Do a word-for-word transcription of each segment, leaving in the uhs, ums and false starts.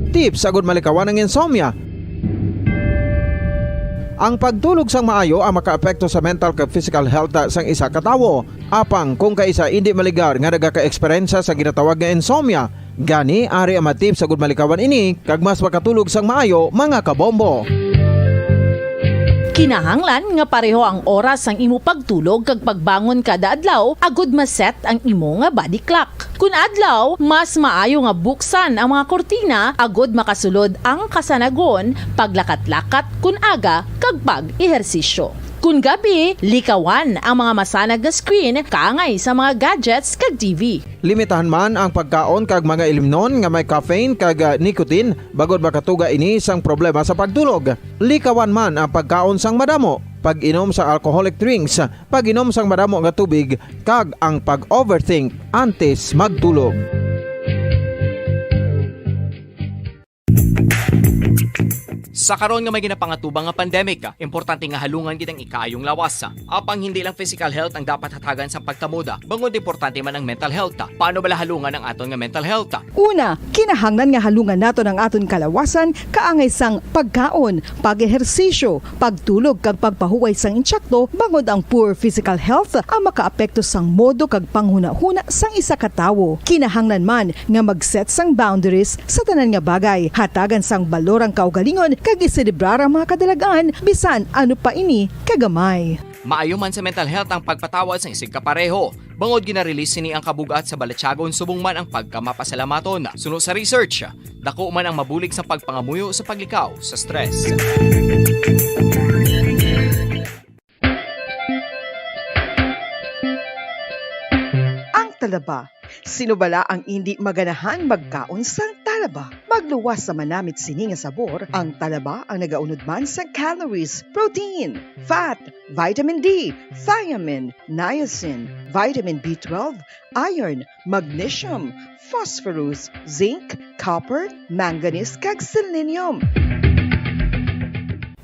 Tips agud malikawan ang insomnia. Ang pagtulog sang maayo ang makaapekto sa mental kag physical health sang isa ka tawo. Apang kung kaisa indi maligar nga nagaka-eksperyensya sa ginatawag nga insomnia, gani ari ang mga tips agud malikawan ini kag mas makatulog sang maayo, mga kabombo. Kinahanglan nga pareho ang oras sang imo pagtulog kag pagbangon kada adlaw agud ma-set ang imo nga body clock. Kun adlaw, mas maayo nga buksan ang mga kurtina agud makasulod ang kasanagon, paglakat-lakat kun aga, kag pag-ehersisyo. Kun gabi, likawan ang mga masanag nga screen kaangay sa mga gadgets kag T V. Limitahan man ang pagkaon kag mga ilimnon nga may caffeine kag, ah, nicotine, bangod makatuga ini sang problema sa pagtulog. Likawan man ang pagkaon sang madamo, pag-inom sa alcoholic drinks, pag-inom sang madamo nga tubig, kag ang pag-overthink antes magtulog. Sa karon nga may ginapangatubang nga pandemic, importante nga halungan gid ang ikaayong lawas. Apang hindi lang physical health ang dapat hatagan sang pagkamuda, bangod importante man ang mental health. Paano bala halungan ang aton nga mental health? Una, kinahanglan nga halungan naton ang aton kalawasan kaangay sang pagkaon, pag-ehersisyo, pagtulog kag pagpahuway sang insakto, bangod ang poor physical health ang makaapekto sang modo kag panghunahuna sang isa ka tawo. Kinahanglan man nga mag-set sang boundaries sa tanan nga bagay, hatagan sang balor ang kaugalingon kag iselebrar ang mga kadalag-an bisan ano pa ini kagamay. Maayo man sa mental health ang pagpatawad sang isigkapareho, bangod gina-release sini ang kabug-at sa balatyagon subong man ang pagkamapasalamaton. Suno sa research, dako man ang mabulig sa pagpangamuyo sa paglikaw sa stress. Ang talaba. Sino bala ang indi maganahan magkaon sang talaba? Magluwas sa manamit sini nga sabor, ang talaba ang nagaunod man sang calories, protein, fat, vitamin D, thiamine, niacin, vitamin B twelve, iron, magnesium, phosphorus, zinc, copper, manganese, kag selenium.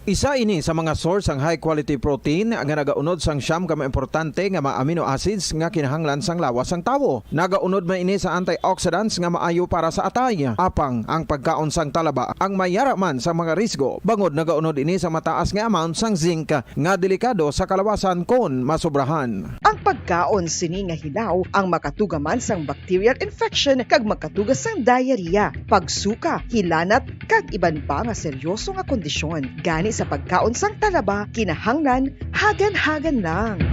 Isa ini sa mga source sang high quality protein nga nagaunod sang siyam ka mga importante nga mga amino acids nga kinahanglan sang lawas sang tawo. Nagaunod man ini sa antioxidants nga maayo para sa atay. Apang ang pagkaon sang talaba ang may yara man sa mga risgo, bangod nagaunod ini sa mataas nga amount sang zinc nga delikado sa kalawasan kon masobrahan. Ang pagkaon sini nga hilaw ang makatuga man sang bacterial infection kag makatuga sang diarrhea, pagsuka, hilanat, kag iban pa nga seryoso nga kondisyon. Gani sa pagkaon sang talaba, kinahanglan hagan-hagan lang.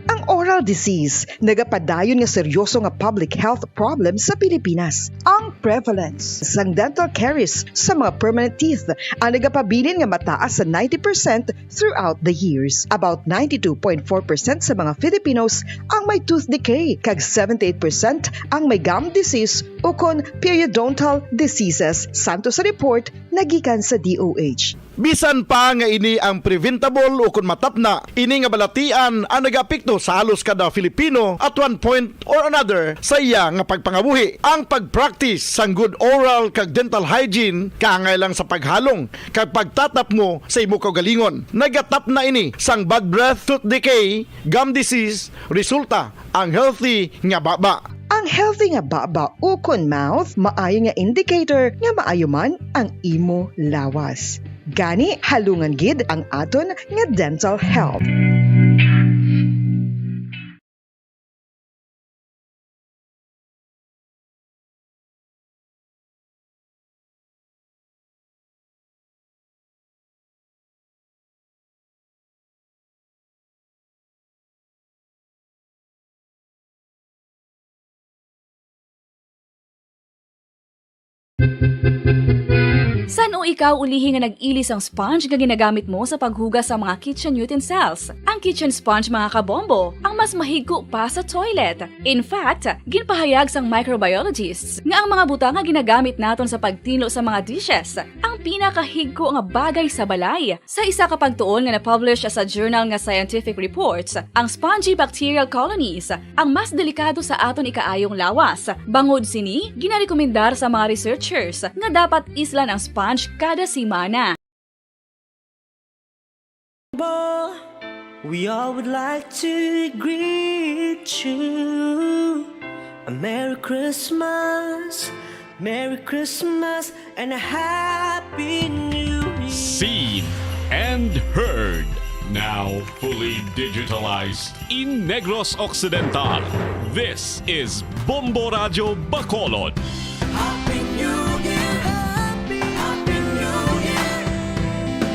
Ang oral disease nagapadayon nga seryoso nga public health problem sa Pilipinas. Ang prevalence sang dental caries sa mga permanent teeth ang nagapabilin nga mataas sa ninety percent throughout the years. About ninety-two point four percent sa mga Filipinos ang may tooth decay, kag seventy-eight percent ang may gum disease ukon periodontal diseases, santo sa report nagikan sa D O H. Bisan pa nga ini ang preventable ukon matapna, ini nga balatian ang nagaapekto sa halos kada Filipino at one point or another sa iya nga pagpangabuhi. Ang pag-practice sang good oral kag dental hygiene kaangay lang sa paghalong kag pagtatapngo sa imo kaugalingon. Nagatapna ini sang bad breath, tooth decay, gum disease, resulta ang healthy nga baba. Ang healthy nga baba ukon mouth maayo nga indicator nga maayo man ang imo lawas. Gani, halungan gid ang aton nga dental health. San-o ikaw ulihi nga nag-ili sang sponge nga ginagamit mo sa paghugas sa mga kitchen utensils? Ang kitchen sponge, mga kabombo, ang mas mahigko pa sa toilet. In fact, ginpahayag sang microbiologists nga ang mga butang nga ginagamit naton sa pagtinlo sa mga dishes ang pinakahigko nga bagay sa balay. Sa isa ka pagtuon nga na-publish sa journal nga Scientific Reports, ang spongy bacterial colonies ang mas delikado sa aton ikaayong lawas. Bangod sini, ginarekomendar sa mga researchers nga dapat islan ang sponge kada semana. We all would like to greet you. A Merry Christmas, Merry Christmas, and a Happy New Year. Seen and heard. Now fully digitalized in Negros Occidental. This is Bombo Radyo Bacolod. Happy New Year, Happy, Happy New Year,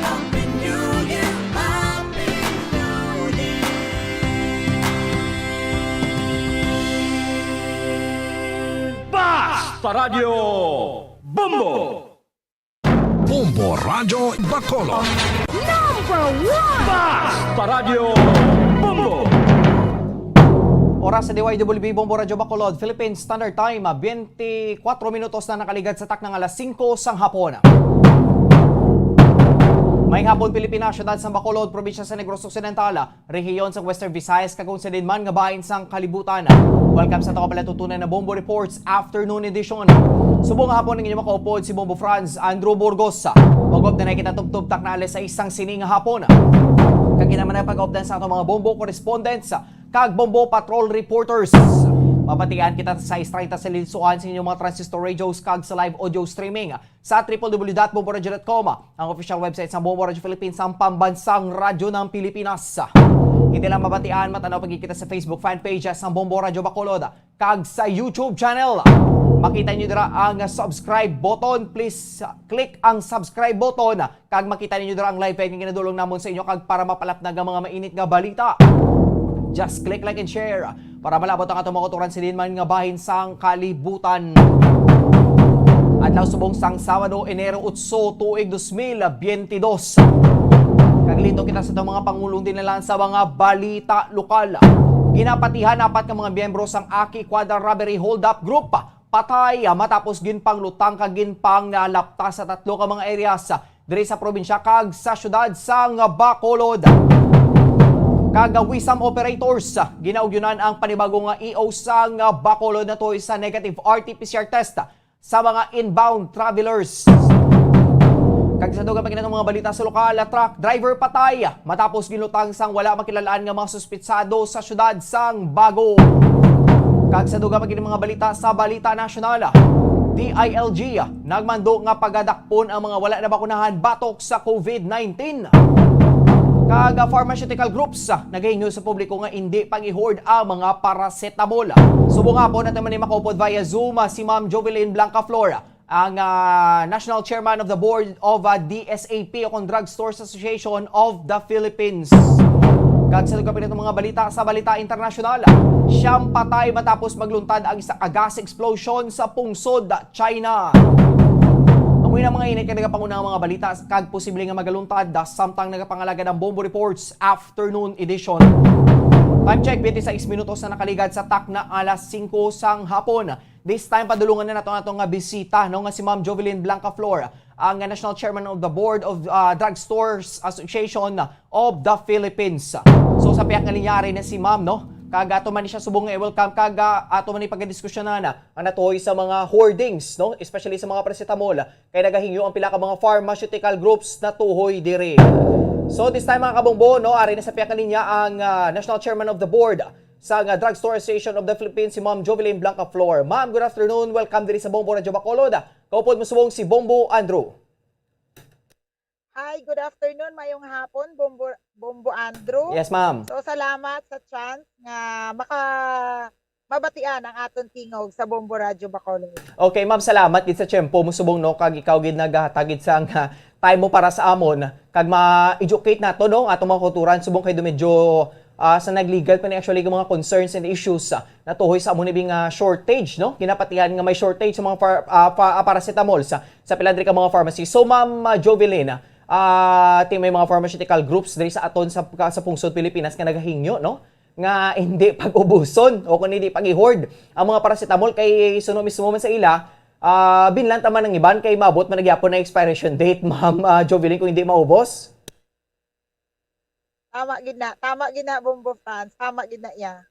Happy New Year, Happy New Year. Basta Radyo Bombo! Bombo Radyo Bacolod. Number one! Basta Radyo Bombo! Oras sa D Y W B Bombo Radyo Bacolod, Philippine Standard Time, ah, twenty-four minutos na nakaligad sa takna nga alas singko sang hapon. May hapon, Pilipinas, siyudad sang Bacolod, probinsya sa Negros Occidental, rehiyon sa Western Visayas, kag kon sa diin man nga bahin sang kalibutan. Welcome sa ato nga palatutunan na Bombo Reports Afternoon Edition. Subong nga hapon ang inyong makaupod si Bombo Franz Andrew Burgos. Mag-update na kita tubtob takna alas sais sang sining nga hapon. Kag kita man ang pag-update sa atong mga Bombo correspondents kag Bombo Patrol reporters. Mabatian kita sa sais treinta sa Linsuan sa inyong mga transistor radios kag sa live audio streaming sa triple W dot bombo radyo dot com, ang official website sa Bombo Radyo Philippines, ang pambansang radyo ng Pilipinas. Hindi lang mabatian, matanaw pa gid kita sa Facebook fan page sa Bombo Radyo Bacolod kag sa YouTube channel. Makita niyo dira ang subscribe button. Please, uh, click ang subscribe button kag makita ninyo dira ang live feed nga ginadulong namon sa inyo kag para mapalapnag ang mga mainit nga balita. Just click like and share para malabot ang atong mga kauturan sa diin man nga bahin sang kalibutan. Adlaw subong sang Sabado, Enero otso, tuig dos mil biyente dos. Kag lito kita sa atong mga pangulong dinalan sa mga balita lokal. Ginapatihan apat ka mga miyembro sang Aki Quadra Robbery Hold-up Group patay matapos ginpanglutang kag ginpangalapta sa tatlo ka mga areas diri sa probinsya kag sa siyudad sang Bacolod. Kag wisam operators, ginaugyunan ang panibago nga E O sang Bacolod natuhoy sa negative R T P C R test sa mga inbound travelers. Kag sa dugang pa gid nga mga balita sa lokal, truck driver patay matapos ginlutang sang wala makilal-an nga mga suspitsado sa siyudad sang Bago. Kag sa dugang pa gid nga mga balita sa Balita Nasyonal, D I L G nagmando nga pagadakpon ang mga wala nabakunahan batok sa COVID nineteen. Kag pharmaceutical groups nagahingyo sa publiko nga indi pag-i-hoard ang mga paracetamol. Subong nga po natin man ni makaupod via Zoom, ah, si Ma'am Jovelyn Blancaflor, ang, ah, National Chairman of the Board of, ah, D S A P o kon Drugstores Association of the Philippines. Kag sa dugang pa gid nga mga balita sa Balita Internasyonal, siyam patay matapos magluntad ang isa ka gas explosion sa pungsod China. Amo na mga ini ang nagapanguna nga mga balita kag posible nga magaluntad samtang nagapangalagad ang Bombo Reports Afternoon Edition. Time check, twenty-six minutos na nakaligad sa takna alas singko sang hapon. This time, padulungan na nato ang atong nga bisita, no, nga si Ma'am Jovelyn Blancaflor, ang, uh, National Chairman of the Board of, uh, Drugstores Association of the Philippines. So, sa pihak nga linya, ari na si Ma'am, no? Kag ato man ni siya subong nga i-welcome, kag, uh, ato man ni pagdiskusyonan ang natuhoy sa mga hoardings, no? Especially sa mga paracetamol, kay nagahingyo ang pila ka mga pharmaceutical groups natuhoy diri. So, this time, mga kabombo, no, ari na sa pihak nga linya ang, uh, National Chairman of the Board sang, uh, Drugstore Association of the Philippines, si Ma'am Jovelyn Blancaflor. Ma'am, good afternoon. Welcome diri sa Bombo Radyo Bacolod. Kaupod mo subong si Bombo Andrew. Hi, good afternoon, mayong hapon, Bombo, Bombo Andrew. Yes, ma'am. So, salamat sa chance nga maka mabatian ang aton tingog sa Bombo Radyo Bacolod. Okay, ma'am, salamat gid sa tiyempo mo subong, no, kag ikaw gid nagahatag gid sang, ah, time mo para sa amon kag ma-educate nato, no, atong mga kauturan subong kay do medyo, ah, sa naglegal pa ni actually ang mga concerns and issues, ah, natuhoy sa amo ni bing, ah, shortage, no? Ginapatihan nga may shortage sa mga far, ah, pa, ah, paracetamol sa, sa pila diri ka mga pharmacy. So, Ma'am, ah, Jovelyn, ah, ti may mga pharmaceutical groups diri sa aton sa, sa pungsod Pilipinas nga nagahingyo, no, nga hindi pag-ubuson o kung hindi pag-i-hoard ang mga paracetamol kay suno mismo man sa ila, ah, binlan ta man ang iban kay maabot man na gyapon ang expiration date, Ma'am, ah, Jovelyn, kung hindi maubos. Tama gid na, tama gid na, Bombo Franz, tama gid na iya.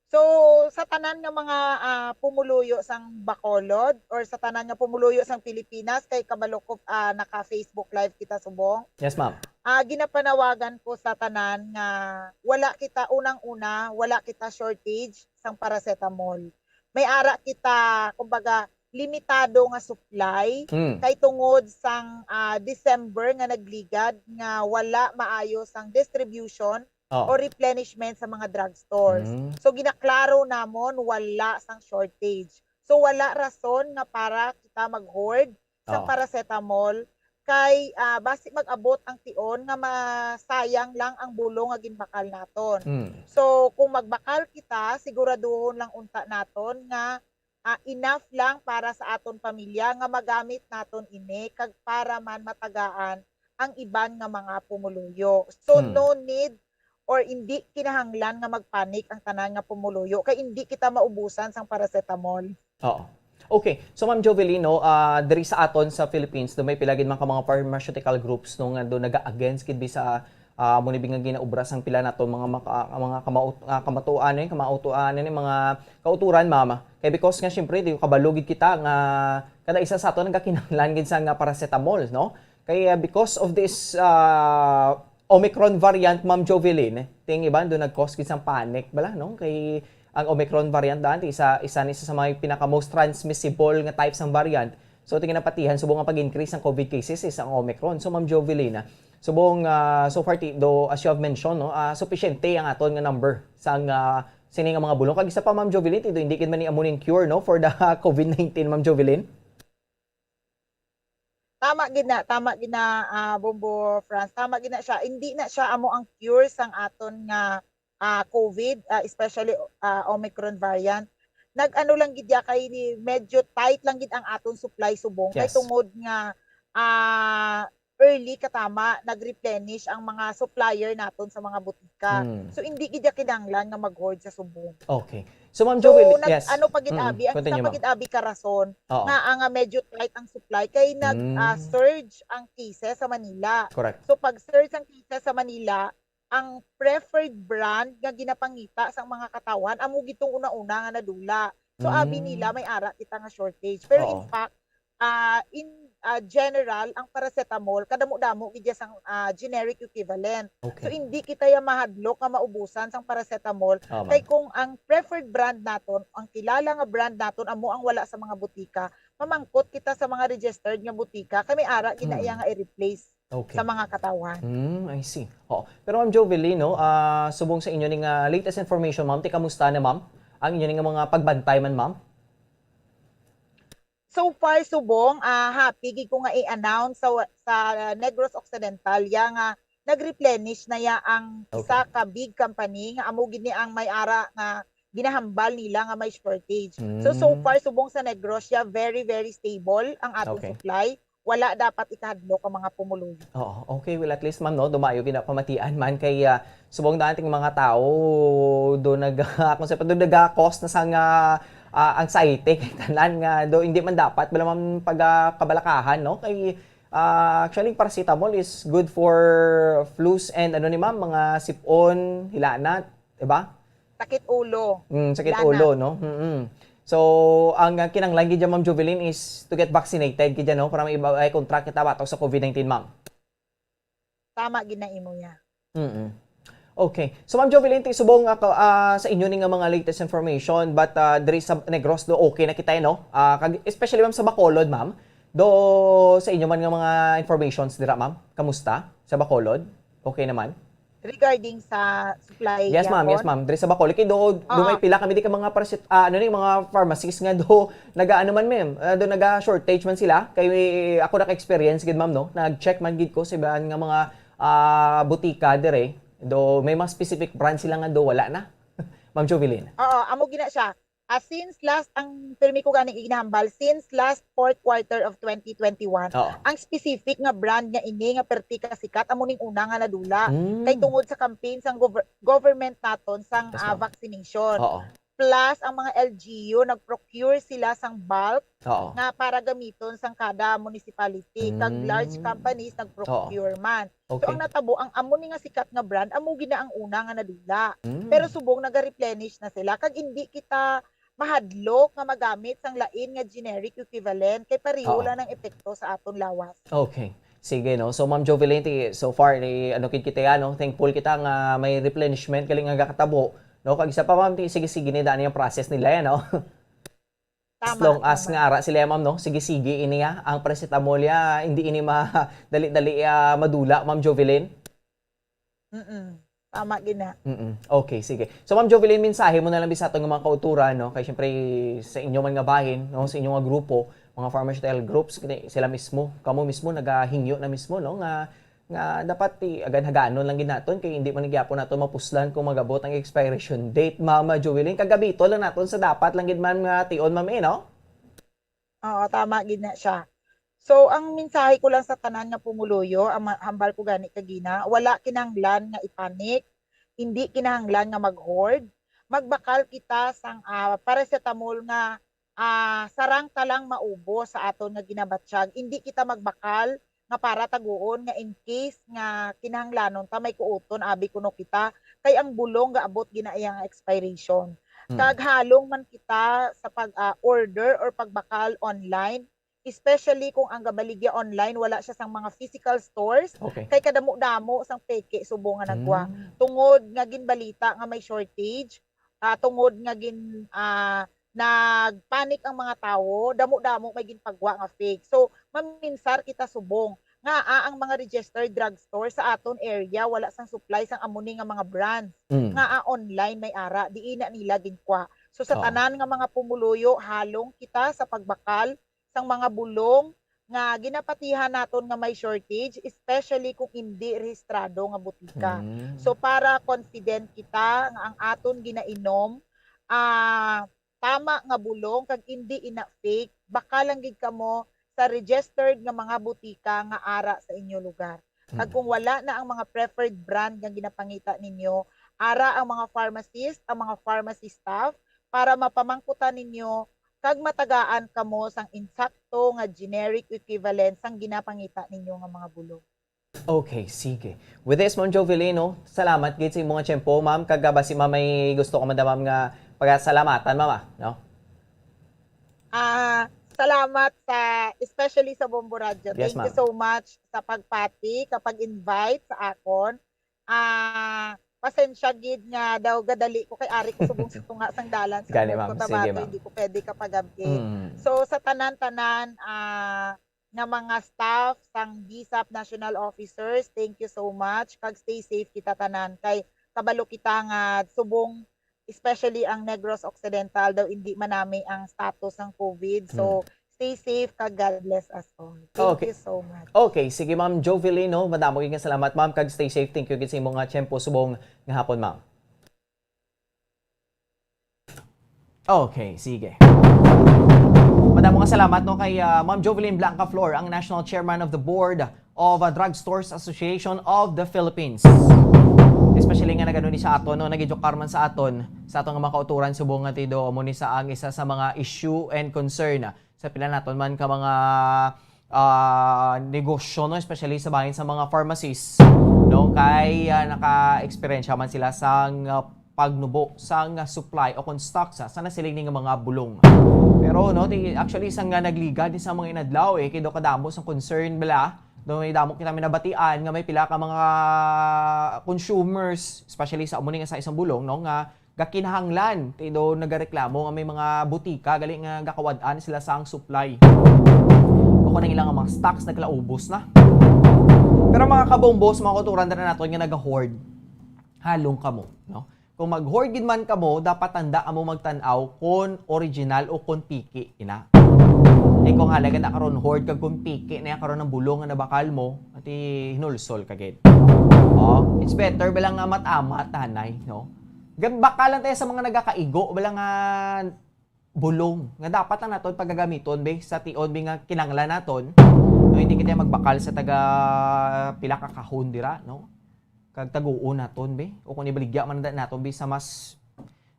So, sa tanan nga mga, ah, pumuluyo sang Bacolod or sa tanan nga pumuluyo sang Pilipinas, kay kabalo ko, ah, naka-Facebook Live kita subong. Yes, ma'am. Ah, ginapanawagan ko sa tanan nga wala kita, unang-una, wala kita shortage sang paracetamol. May ara kita, kumbaga, limitado nga supply. Mm. Kay tungod sang, ah, December nga nagligad nga wala maayo sang distribution Oo. o replenishment sa mga drugstores. Mm. So, ginaklaro namon, wala sang shortage. So, wala rason nga para kita mag-hoard sa Oo. paracetamol kay, ah, basi mag-abot ang tion nga masayang lang ang bulong nga ginbakal naton. Mm. So, kung magbakal kita, siguraduhon lang unta naton nga, ah, enough lang para sa aton pamilya nga magamit naton ini kag para man matagaan ang iban nga mga pumuluyo. So, Hmm. no need or hindi kinahanglan nga magpanik ang tanan nga pumuluyo kay hindi kita maubusan sang paracetamol. Oo. Okay. So, Ma'am Jovelyn, no, ah, diri sa aton sa Philippines, do may pila gid man ka mga pharmaceutical groups, no, nga do naga-against gid bi sa, ah, mo ni nga ginaobra sang pila nato mga maka-, mga kamao-, ah, kamatuan, eh, kamautuan, eh, mga kauturan, ma'am. Kay because nga, syempre, di kabalo gid kita nga kada isa sa aton nagakinahanglan gid sa nga paracetamol, no? Kay, ah, because of this, ah, Omicron variant, Ma'am Jovelyn, ting iban do nag-cause gid sang panic bala, no? Kay ang Omicron variant daan, ti isa, isa ni sa mga pinaka most transmissible nga type sang variant. So, tingin napatihan, subong ang pag-increase sang COVID cases is ang Omicron. So, Ma'am Jovelyn, ah, subong, ah, so far, ti, do, as you have mentioned, no, ah, supisyente ang aton nga number sang, ah, sini nga mga bulong. Kag isa pa, Ma'am Jovelyn, ti do, hindi gid man ni amo ning cure, no, for the COVID nineteen, Ma'am Jovelyn? Tama gid na, tama gid na, ah, Bombo Franz. Tama gid na siya. Hindi na siya amo ang cure sang aton nga, ah, COVID, ah, especially, ah, Omicron variant. Nag-ano lang gid ya kay ni, medyo tight lang gid ang aton supply subong kay Yes. tungod nga, ah, early katama nag-replenish ang mga supplier naton sa mga butika. Hmm. So, hindi gid ya kinahanglan nga mag-hoard sa subong. Okay. So, Ma'am So, Jovel, nag-, yes. ano pa gid, Mm, abi, ang isa continue, pa ma'am. gid, abi, ka rason Oo. nga, ah, nga medyo tight ang supply kay nag, Mm. ah, surge ang cases sa Manila. Correct. So, pag surge ang cases sa Manila, ang preferred brand nga ginapangita sang mga katawhan, amo gid tong una-una nga nadula. So, abi Mm. nila, may ara kita nga shortage. Pero in Oo. fact, ah, in, ah, general, ang paracetamol, kadamo-damo gid ya sang, ah, generic equivalent. So, Okay. hindi kita ya mahadlok nga maubusan sang paracetamol. Tama. Kay kung ang preferred brand naton, ang kilala nga brand naton, amo ang wala sa mga butika, mamangkot kita sa mga registered nga butika, kay may ara gid na Mm. iya nga i-replace Okay. sa mga katawhan. Mm, I see. Oo. Pero, Ma'am Jovelyn, no, ah, subong sa inyo ni nga latest information, ma'am, ti kamusta na, ma'am? Ang inyo ni nga mga pagbantay man, ma'am? So far, subong, ah, happy gid ko nga i-announce sa wa-, sa Negros Occidental, ya nga nag-replenish na ya ang Okay. isa ka big company nga amo gid ni ang may ara nga ginahambal nila nga may shortage. So, so Mm. far, subong sa Negros, ya very, very stable ang atong Okay. supply. Wala dapat ikahadlok ang mga pumuluyo. Oo, okay. Well, at least, ma'am, no, dumayo ginapamatian man kay, ah, subong daan ting mga tao do nag-, kung sa pa, do naga-cause na sang, ah, ah, anxiety kay tanan nga do hindi man dapat bala man pagkabalakahan, no? Kay, ah, actually, paracetamol is good for flus and ano ni ma'am, mga sipon, hilanat, di ba? Sakit ulo. Mm, sakit Hilanat. ulo, no? Mm-mm. So, ang, ah, kinahanglan gid dyan, Ma'am Jovelyn, is to get vaccinated gid dyan, no? Para may iba, ay, contract kita batok sa COVID nineteen, ma'am. Tama gid na imo ya. Mm-mm. Okay. So, Ma'am Jovelyn, ti subong nga ka-, ah, sa inyo ni nga mga latest information, but, ah, diri sa Negros do, okay na kita, eh, no? Ah, kag-, especially, ma'am, sa Bacolod, ma'am. Do, sa inyo man nga mga informations dira, ma'am, kamusta sa Bacolod? Okay naman? Regarding sa supply Yes, ma'am. Yes, gihapon? ma'am. Diri sa Bacolod, kay do, do Oo. may pila kami di ka mga parasit-, ah, ano ni, mga pharmacies nga do, nagaano man, ma'am, ah, do naga-shortage man sila. Kay ako naka-experience gid, ma'am, no? Nag-check man gid ko sa iban nga mga, ah, butika dire. Do may mga specific brand sila nga do wala na. Ma'am Jovelyn. Oo, amo gina siya. Ah, since last, ang pirmi ko gani ginahambal, since last fourth quarter of twenty twenty-one, Oo. ang specific nga brand nga ini nga perti ka sikat, amo ning una nga nadula. Mm. Kay tungod sa campaign sang gover-, government naton sang, Yes, ah, ma'am. vaccination. Oo. Plus, ang mga L G U, nag-procure sila sang bulk Oo. nga para gamiton sang kada municipality. Kag Mm. large companies, nag-procure Oo. man. So, Okay. ang natabo, ang amo ni nga sikat nga brand, amo gina ang una nga nadula. Mm. Pero subong naga-replenish na sila. Kag indi kita mahadlok nga magamit sang lain nga generic equivalent kay pareho Oo. lang ang epekto sa aton lawas. Okay. Sige, no? So, Ma'am Jovelyn, ti, so far, ni, ano, kid kita, ano, thankful kita nga may replenishment, galing nga gakatabo, no? Kag isa pa, ma'am, ti, sige, sige, ni, daan yung process nila, yan, no? As Tama, long as tama. nga ara sila, ma'am, no? Sige, sige, ini, ah, ang paracetamol, ya, hindi ini ma-, dali-dali, ah, madula, Ma'am Jovelyn. Mm-mm. Tama gina. Mm-mm. Okay, sige. So, Ma'am Jovelyn, mensahe mo na lang sa aton nga mga kauturan, no? Kay, syempre, sa inyo man nga bahin, no? Sa inyo nga grupo, mga farmers T L groups, kini, sila mismo, kamo mismo, nagahingyo na mismo, no? Nga, nga dapat ti, agan-haganon lang gid naton, kay hindi man gyapon naton mapuslan kung magabot ang expiration date, Ma'am Jovelyn. Kagabiton lang naton sa dapat lang gid, ma'am, nga tion, ma'am, eh, no? Oo, tama gid na siya. So, ang mensahe ko lang sa tanan nga pumuluyo, ang ma-, hambal ko gani kagina, wala kinahanglan nga ipanik, hindi kinahanglan nga mag-hoard. Magbakal kita sang, ah, paracetamol nga, ah, sarang ta lang maubos sa aton nga ginabatyag. Hindi kita magbakal nga para taguon nga in case nga kinahanglanon ta, may kuuton, abi kuno kita, kay ang bulong gaabot gina iya nga expiration. Mm. Kag halong man kita sa pag, ah, order or pagbakal online, especially kung ang gabaligya online wala siya sang mga physical stores, Okay. kay kadamo-damo sang peke subong nga nagwa. Mm. Tungod nga ginbalita nga may shortage, ah, tungod nga gin-, ah, nagpanik ang mga tawo, damo-damo may ginpagwa nga fake. So, maminsar kita subong nga, ah, ang mga registered drugstore sa aton area wala sang supply sang amo ni nga mga brands. Mm. Nga, ah, online may ara, diin na nila ginkwa. So, sa Oo. tanan nga mga pumuluyo, halong kita sa pagbakal sang mga bulong nga ginapatihan naton nga may shortage, especially kung indi rehistrado nga butika. Mm. So, para confident kita nga ang aton ginainom, ah, tama nga bulong kag indi ina fake, bakal lang gid kamo sa registered nga mga butika nga ara sa inyo lugar. Kag Mm. kung wala na ang mga preferred brand nga ginapangita ninyo, ara ang mga pharmacist, ang mga pharmacy staff, para mapamangkutan ninyo kag matagaan kamo sang insakto nga generic equivalent sang ginapangita ninyo nga mga bulong. Okay, sige. With this, Ma'am Jovelyn, no, salamat gid sa imong tiyempo, ma'am. Kag, ah, basi, ma'am, may gusto ka man, ma'am, nga pagasalamatan, ma'am, ah, no? Ah, salamat sa, especially sa Bombo Radyo. Yes, Thank you ma'am. so much sa pagpati, kapag-invite sa akon. Ah, pasensya gid nga daw gadali ko kay ari ko subong sa tunga sang dalan sa Gani, Fort ma'am. Sige, Cotabato, ma'am. hindi ko pwede kapagabi. Mm. So, sa tanan-tanan, ah, nga mga staff sang BSAP National Officers, thank you so much. Kag stay safe kita tanan. Kay kabalo kita nga subong, especially ang Negros Occidental, daw hindi manami ang status sang COVID. So, Mm. stay safe kag God bless us all. Thank Okay. you so much. Okay, sige, Ma'am Jovelyn, no? Madamo gid nga salamat, ma'am, kag stay safe. Thank you gid sa imong, ah, tiyempo subong nga hapon, ma'am. Okay, sige. Madamo nga salamat, no, kay, ah, Ma'am Jovelyn Blanca Flor, ang National Chairman of the Board of, ah, Drugstores Association of the Philippines. Especially nga nagano ni sa aton, no, nagidyo karman sa aton, sa aton nga mga kauturan subong nga tido, amo ni sa ang isa sa mga issue and concern sa pila naton man ka mga, ah, negosyo, no, especially sa bahin sa mga pharmacies, no, kay, ah, naka-eksperyensya man sila sang, ah, pagnubo sang supply o kon stock sa, sa nasiling ni nga mga bulong. Pero, no, ti-, actually, sang nga nagligad ni sa mga inadlaw, eh, kay daw kadamo sang concern bala, daw may damo kita minabatian nga may pila ka mga consumers, especially sa amo ni nga sa isang bulong, no, nga gakinahanglan, ti daw nagareklamo nga may mga butika gali nga gakawad-an sila sang supply. O kon ang ilang mga stocks naglaubos na. Pero mga kabombo, sa mga kauturan dira naton nga naga-hoard, halong kamo, no? Kung mag-hoard gid man kamo, dapat handa kamo magtan-aw kon original o kon piki ina. Kay kung hala gid na karon hoard kag kon piki na karon ang bulong nga nabakal mo, ati hinulsol ka gid. Oh, it's better ba lang nga amat-amat, tanay, no? Gab-, bakalan tayo sa mga nagakaigo, ba lang nga bulong nga dapat lang naton pagagamiton, be, sa tion, be, nga kinanglan naton. No, hindi kita magbakal sa taga pila ka kahon dira, no? Kag taguon naton, be. O kung ibaligya man na naton, be, sa mas,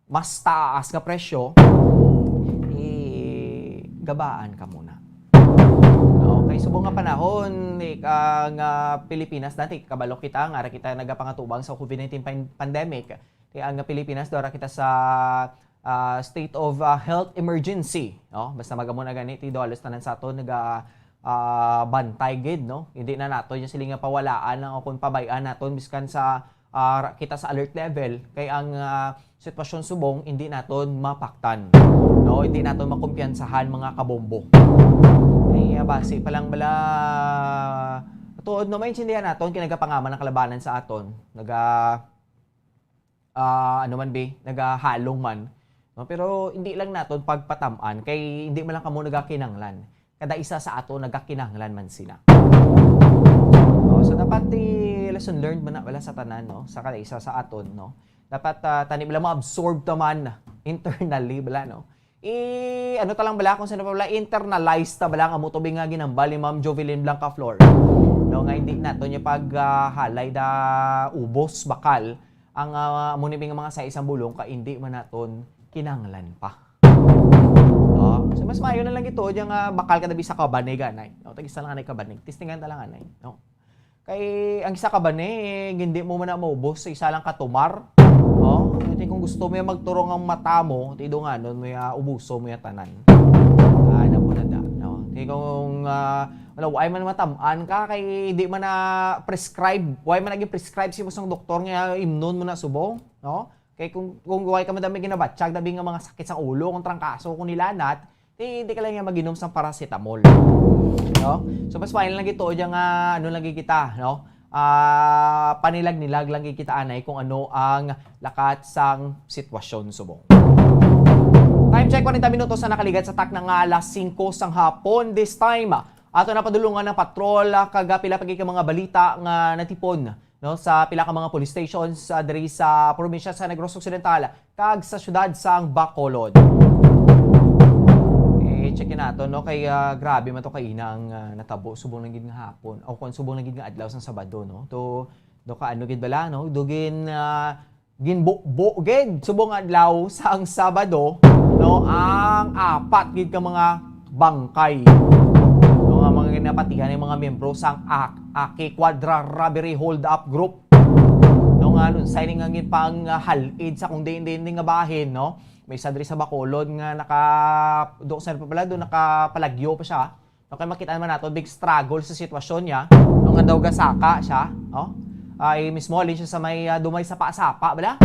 mas taas nga presyo, eh, gabaan ka muna. No? Kay subong nga panahon, eh, ka-, nga Pilipinas dati, kabalo kita, nga ara kita nagapangatubang sa COVID nineteen pan-, pandemic. Kay ang Pilipinas, dora kita sa, ah, state of, ah, health emergency, no? Basta magamo na gani, ti do halos tanan sa aton naga, ah, bantay gid, no? Hindi na naton yung sila nga pawalaan ang kung pabay-an naton biskan sa, ah, ra-, kita sa alert level kay ang, ah, sitwasyon subong hindi naton mapaktan, no? Hindi naton makumpiyansahan, mga kabombo. Ay, ah, basi pa lang bala, tuod, no, maintindihan naton kay nagapangaman ang kalabanan sa aton. Naga, ah, ano man, be, nagahalong man, no? Pero hindi lang naton pagpatam-an kay hindi man lang kamo nagakinanglan. Kada isa sa aton nagakinanglan man sina. Oh, so dapat ti lesson learned man na wala sa tanan, no? Sa kada isa sa aton, no? Dapat, ah, tani bala ma-absorb ta man internally bala, no? I, ano ta lang bala, kung sino pa bala, internalize ta bala ang amo tubig nga ginambal ni Ma'am Jovelyn Blancaflor, no? Nga hindi naton niya pag, ah, halay da ubos bakal ang, ah, amo ni nga mga sa isang bulong ka hindi man naton kinanglan pa. Oh, so mas maayo na lang ito, diyan nga bakal ka dabi sa kabanig, anay. No? Tag-isa lang anay kabanig. Testingan ta lang anay. No? Kay ang isa kabanig, hindi mo man na maubos sa isa lang katumar. No? Kaya kung gusto mo yung magturong ang mata mo, tidunganon mo ya, ubuso mo ya tanan. Ah, na po na da. No? Kaya kung, ah, wala, why man matamaan ka, kay hindi man na prescribe, why man naging prescribe si mo sang doktor nga imnon mo na subong, no? Kay kung, kung why ka madami ginabatyag, dabi nga mga sakit sa ulo, kung trangkaso, kung nilanat, di, di ka lang nga mag-inom sang paracetamol. No? So, mas fine lang ito, dyan nga, ano lagi kita, no? Ah, panilag-nilag lang kita, anay, kung ano ang lakat sang sitwasyon subong. Time check, kwarenta minutos na nakaligat sa takna nga alas singko sang hapon. This time, ato na padulungan ang patrol, ah, kag pila pa gid ka mga balita nga natipon, no, sa pila ka mga police stations, ah, diri sa probinsya sa Negros Occidental kag sa siyudad sang Bacolod. Eh, check nato, no, kay, ah, grabe man to kainang, ah, natabo subong lang gid nga hapon o kung subong lang gid nga adlaw sang Sabado, no. To, do ka ano gid bala, no, dugin, ah, ginbubo gid subong adlaw sang Sabado, no, ang apat gid ka mga bangkay, no, nga mga ginapatihan ng mga miyembro sang A-, Aki Quadra Robbery Hold Up Group, no, nga nun signing ang panghalid sa kung diin-diin nga bahin, no. May isa diri sa Bacolod nga naka, do sa pa pala, do nakapalagyo pa siya. Okay, makita naman nato big struggle sa sitwasyon niya. Nung nga daw gasaka siya, no? Ay mismo alin siya sa may, ah, dumay sapa-sapa bala.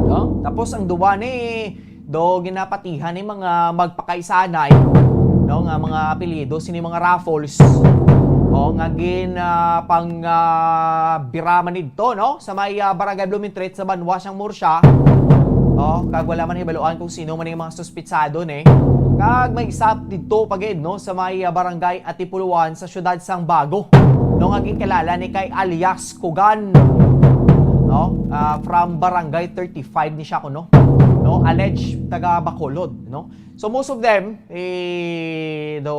No? Tapos ang duwa ni do ginapatihan ni mga magpakaisanay, no, nga mga apelyido sini mga Raffles. O nga gin, ah, pang, ah, biraman didto, no? Sa may, ah, Barangay Blumentritt sa Banwa sang Murcia. O, kag wala man hibaluan kung sino man yung mga suspitsado ni. Kag may isa didto pa gid, no, sa may, ah, Barangay Atipuluan sa siyudad sang Bago, no, nga ginkilala ni kay alias Kugan, no, ah, from Barangay thirty-five ni siya kuno, no, alleged taga Bacolod, no. So most of them, eh, do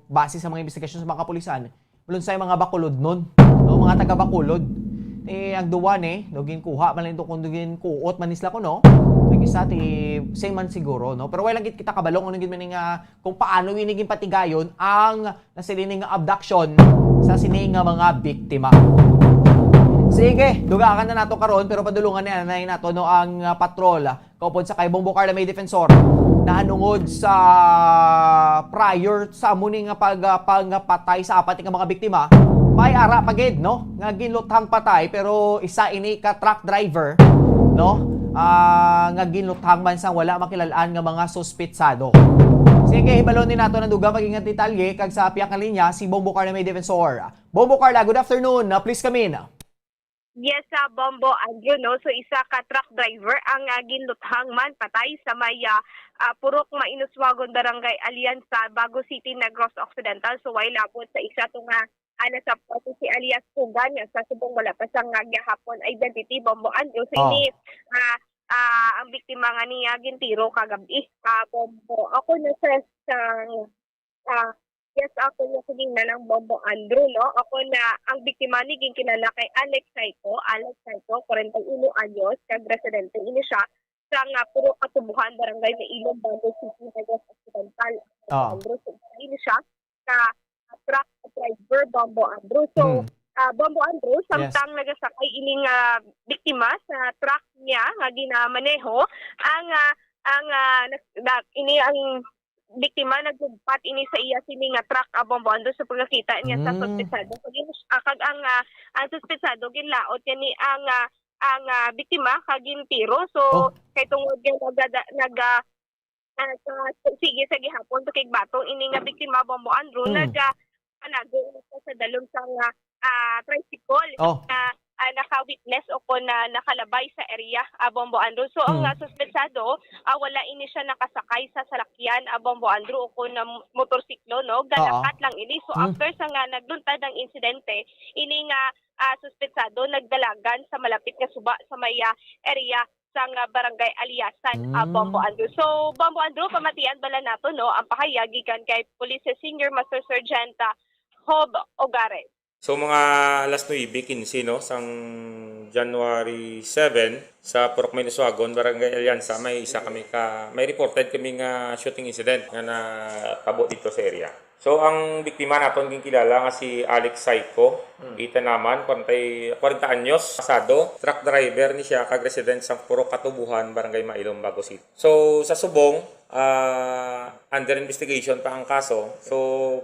base sa mga investigasyon sa mga kapulisan, malunsay mga Bacolodnon, no, mga taga Bacolod. Eh, ang duwa ni, no, ginkuha man lang ito kung ginkuot man ni sila kuno. Ang isa ti same man siguro, no. Pero wala gid kita kabalo kung ano gid man nga kung paano ini ginpatigayon ang nasiling nga abduction sa sini nga mga biktima. Sige, dugakan na nato karon, pero padulungan ni anay nato, no, ang, ah, patrol, ah, kaupod sa kay Bombo Carla May Defensor. Nahanungod sa prior sa amo ni nga pag, ah, pagpatay sa apat nga mga biktima, may ara pa gid, no, nga ginluthang patay, pero isa ini ka truck driver, no, ah, nga ginluthang man sang wala makilalaan nga mga suspitsado. Sige, hibalon ni nato na dugang mag-ingat detalye kag sa piyak nga linya si Bombo Carla May Defensor. Bombo Carla, good afternoon. Ah, please come in. Yes, sa Bombo Andrew, no? So, isa ka truck driver ang, ah, ginluthang man patay sa may, ah, ah, Purok Mainuswagon, Barangay Alianza, Bago City, Negros Occidental. So, way labot sa isa to nga, ah, nasa si alias Kugan nga sa subong wala pa sang, ah, gihapon identity, Bombo Andrew. So, Oh. ini, ah, ah, ang biktima nga niya gintiro kagabi, ah, Bombo. Ako na sa, sa, ah, yes, ako na, sige na lang, Bombo Andrew, no? Ako na, ang biktima ni ginkilala kay Alex Saiko. Alex Saiko, kwarenta y uno anyos, kag residente ini siya sa nga Purok Katubuhan, Barangay Mailom, Bago City, Negros Occidental. Ah. Andrew, so, ini siya ka truck driver, Bombo Andrew. So, Hmm. ah, Bombo Andrew, Yes. samtang nagasakay ining, ah, biktima sa truck niya nga ginamaneho, ang, ah, ang, ah, nas-, da-, ini ang biktima naglumpat ini sa iya sini nga truck, ah, Bombo Andrew, sa pagkakita niya sa Mm. suspetsado. Kag yun, ah, kag ang, ah, ang suspetsado ginlaot niya ni ang, ah, ang, ah, biktima kag gintiro. So, Oh. kay tungod nga nagada-, nag, ah, ah, sa, sige sa gihapon pakigbaton ini nga biktima, Bombo Andrew, Mm. nag, ah, panago sa dalom sa nga, ah, tricycle Oh. na, ah, naka-witness o kon na nakalabay sa area, ah, Bombo Andrew. So, ang, Mm. ah, suspetsado, ah, wala ini siya nakasakay sa salakyan, ah, Bombo Andrew, o kon na motorsiklo, no? Oo. Galakat lang ini. So, Mm. after sa nga nagluntad ang insidente, ini nga, ah, suspetsado nagdalagan sa malapit nga suba sa may, ah, area sang, ah, Barangay Aliasan, ah, Mm. Bombo Andrew. So, Bombo Andrew, pamatian bala nato, no, ang pahayag gikan kay Police Senior Master Sergeant, ah, Hob Ogares. So, mga alas nuebe quince, no, sang January seven, sa Purok Mainusuagon, Barangay Alianza, may isa kami ka, may reported kami nga shooting incident nga natabo dito sa area. So, ang biktima naton ginkilala nga si Alex Saico, Mm. Itanaman, kwarenta, kwarenta anyos, pasado, truck driver ni siya, kag resident sa Purok Katubuhan, Barangay Mailom, Bago City. So, sa subong, ah, under investigation pa ang kaso. So,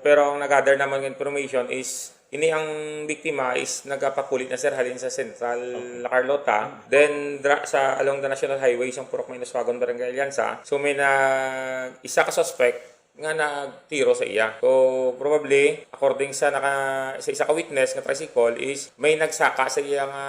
pero ang nagather naman nga information is, ini ang biktima is nagapakuli na, sir, halin sa Central Okay. La Carlota. Mm. Then, dra-, sa, along the National Highway, sa Purok Mainusuagon, Barangay Alianza. So, may na, isa ka suspect nga nagtiro sa iya. So, probably, according sa naka-, sa isa ka witness nga tricycle is may nagsaka sa iya nga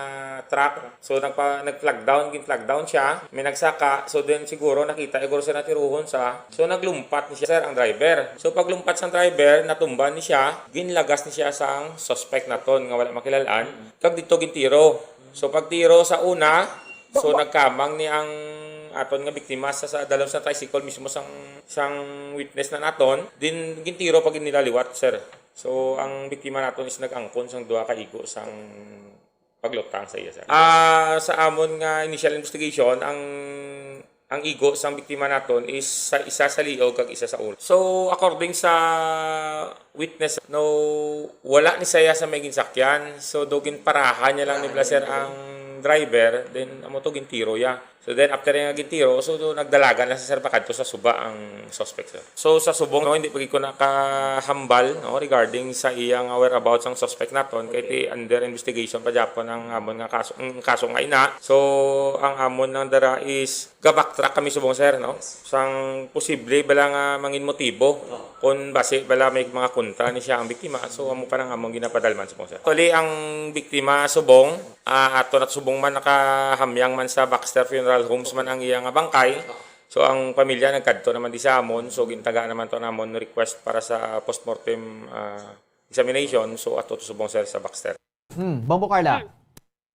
truck. So, nagpa-, nag-flag down, gin-flag down siya. May nagsaka. So, then siguro nakita, siguro siya natiruhon sa. So, naglumpat ni siya, sir, ang driver. So, paglumpat sang driver, natumba ni siya, ginlagas ni siya sang suspect naton nga wala makilalaan. Kag dito gintiro. So, pagtiro sa una, so, nagkamang ni ang aton nga biktima sa, sa dalom sa tricycle mismo sang, sang witness na naton. Din gintiro pa gid nila liwat, sir. So, ang biktima naton is nag-angkon sang duha ka igo sang paglutang sa iya, sir. Ah, sa amon nga initial investigation, ang, ang igo sang biktima naton is sa isa sa liog kag isa sa ulo. So, according sa witness, no, wala ni saya sa may ginsakyan. So, do ginparahan niya lang ni Blaser ang driver, then amo to gintiro ya. So, then after nga gintiro, so, do nagdalagan lang sa, sir, pakadto sa suba ang suspect, sir. So, sa subong, no, hindi pa gid ko nakahambal, no, regarding sa iyang whereabouts ang suspect naton, kay ti under investigation pa gyapon ang amon nga kaso, ang kaso nga ina. So, ang amon nang dara is ga-backtrack kami subong, sir, no? Sang posible bala nga mangin motibo kung basi bala may mga kontra ni siya ang biktima. So, amo pa nang amon ginapadalman subong, sir. Actually, ang biktima subong, ah, ato na subong man nakahamyang man sa Baxter Funeral Homes man ang iya nga bangkay. So, ang pamilya nagkadto naman di sa amon. So, gintaga naman to namon request para sa postmortem, ah, examination. So, ato to subong, sir, sa Baxter. Hmm, Bombo Carla. Hmm.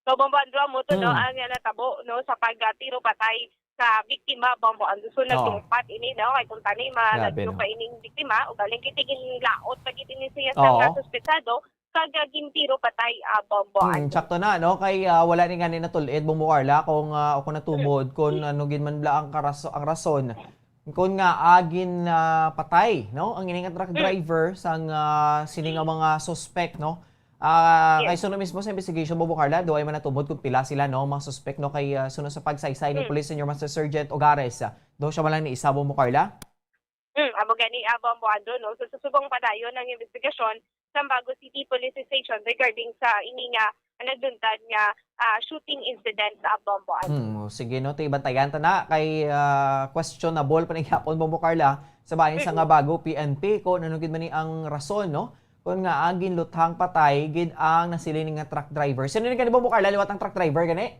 So, Bombo Andrew, amo to, no, Mm. ang, ah, natabo, no, sa pagtiro patay sa biktima, Bombo Andrew. So, Oo. Naglumpat ini, no, kay kung tani, ma-, Grabe, nagtiro no? pa ining biktima, ugaling kiti ginlaot pa gid ini siya sa Oo. nga suspetsado, kag, ah, gintiro patay, ah, Bombo Hmm, Andrew. Sakto na, no, kay, ah, wala ni gani natul-id, Bombo Carla, kung, ah, o kung natumod, kung ano gid man bala ang karaso-, ang rason, kung nga agin, ah, patay, no, ang ini nga truck Mm. driver sang, ah, sini nga Mm. mga suspect, no, Ah, Yes. kay suno mismo sa investigation, Bombo Carla, duay man natumod kung pila sila, no, mga suspek, no, kay, ah, suno sa pagsaysay ni Mm. Police Senior Master Sergeant Ogares, ah, do siya man lang ni isa, Bombo Carla? Mm, amo gani, ah, Bombo Andrew, no? So, susubong padayon ang investigasyon sa Bago City Police Station regarding sa ini nga nagluntad nga, ah, shooting incident, ah, Bombo Andrew. Hmm, sige, no, ti bantayan ta na kay, ah, questionable pa ni gyapon, Bombo Carla, sa bahin sa Mm. nga Bago P N P, kung ano gid man ni ang rason, no? Kung nga ang ginluthang patay gid ang nasiling nga truck driver. Sino ni gani, Bombo Carla, liwat ang truck driver gani?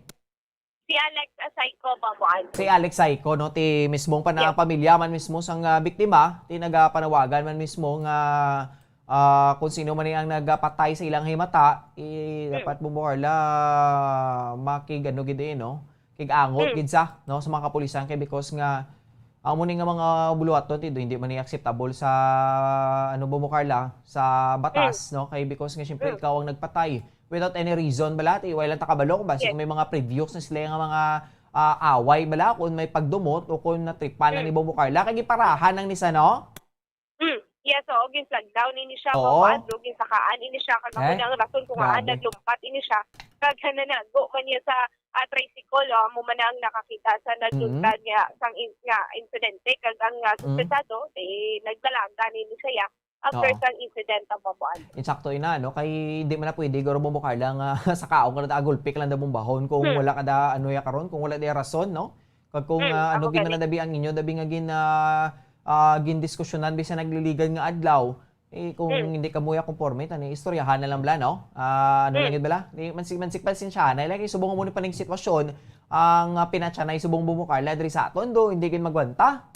Si Alex Asayco, Bombo Andrew. Si Alex Saico, no? Ti mismong pana-, Yes. pamilya man mismo sang, ah, biktima, ti nagapanawagan man mismo nga, ah, kung sino man ni ang nagapatay sa ilang himata, eh, Mm. dapat, Bombo Carla, makig-ano gid, eh, no? Kig-angot Mm. gid sa, no, sa mga kapulisan kay because nga amo ni nga mga buluhaton ti do, hindi man ni acceptable sa, ano, Bombo Carla, sa batas, Mm. no? Kay because nga, syempre, Mm. ikaw ang nagpatay without any reason bala, ti wala lang ta kabalo kung basi Yes. may mga previous na sila nga mga, ah, away bala, kung may pagdumot o kung natripan lang Mm. ni Bombo Carla, kay giparahan lang ni sa, no? Mm. Yes, oo, ginflag down ini siya, Oo. Bombo Andrew, ginsakaan ini siya, kag amo Eh? na ang rason kung Grabe. naan naglumpat ini siya, kag nanago man niya sa ah, tricycle, ah, amo man ang nakakita sa Mm. nagluntad nga sang in-, nga insidente, kag ang, ah, Mm. suspetsado, eh, nagdala gani ni siya after Oo. sang insidente, Bombo Andrew. Insakto ina, no? Kay di man na pwede, guro, Bombo Carla, nga sa kaon ka na ta, gulpi ka lang da bombahon kung Hmm. wala ka da, ano ya karon, kung wala di rason, no? Kag kung, Hmm, ah, ano, amo gid man gani. na dabi ang inyo, dabi nga gin-, ah, ah, gindiskusyonan bisan nagliligad nga adlaw, eh, kung Hmm. hindi ka muya konforme, tani istoryahan na lang bala, no? Ah, ano lang Hmm. gid bala? Di, mansig, mansig, pasensyahan na lang, isubong mo ni pa ning sitwasyon, ang, ah, pinatsa na isubong, Bombo Carla, diri sa aton, do, hindi gid magwanta.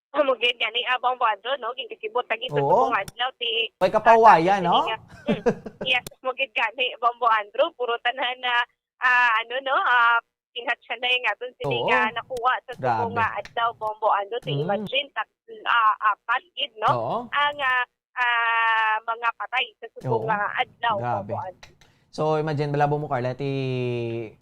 Amo gid gani, ah, Bombo Andrew, no? Ginkasibot lagi sa Oo. subong adlaw, ti May kapawayan, ah, no? Nga, mm, yes, amo gid gani, Bombo Andrew, puro tanan na, ah, ano, no? Ah, pinatsa na yung aton sini Oo. nga nakuha sa subong Grabe. nga adlaw, Bombo Andrew. Ti Mm. imagine, tat-, ah, apat gid, no? Oo. Ang, ah, ah, mga patay sa subong Oo. nga adlaw, Grabe. Bombo Andrew. So, imagine bala, Bombo Carla, ti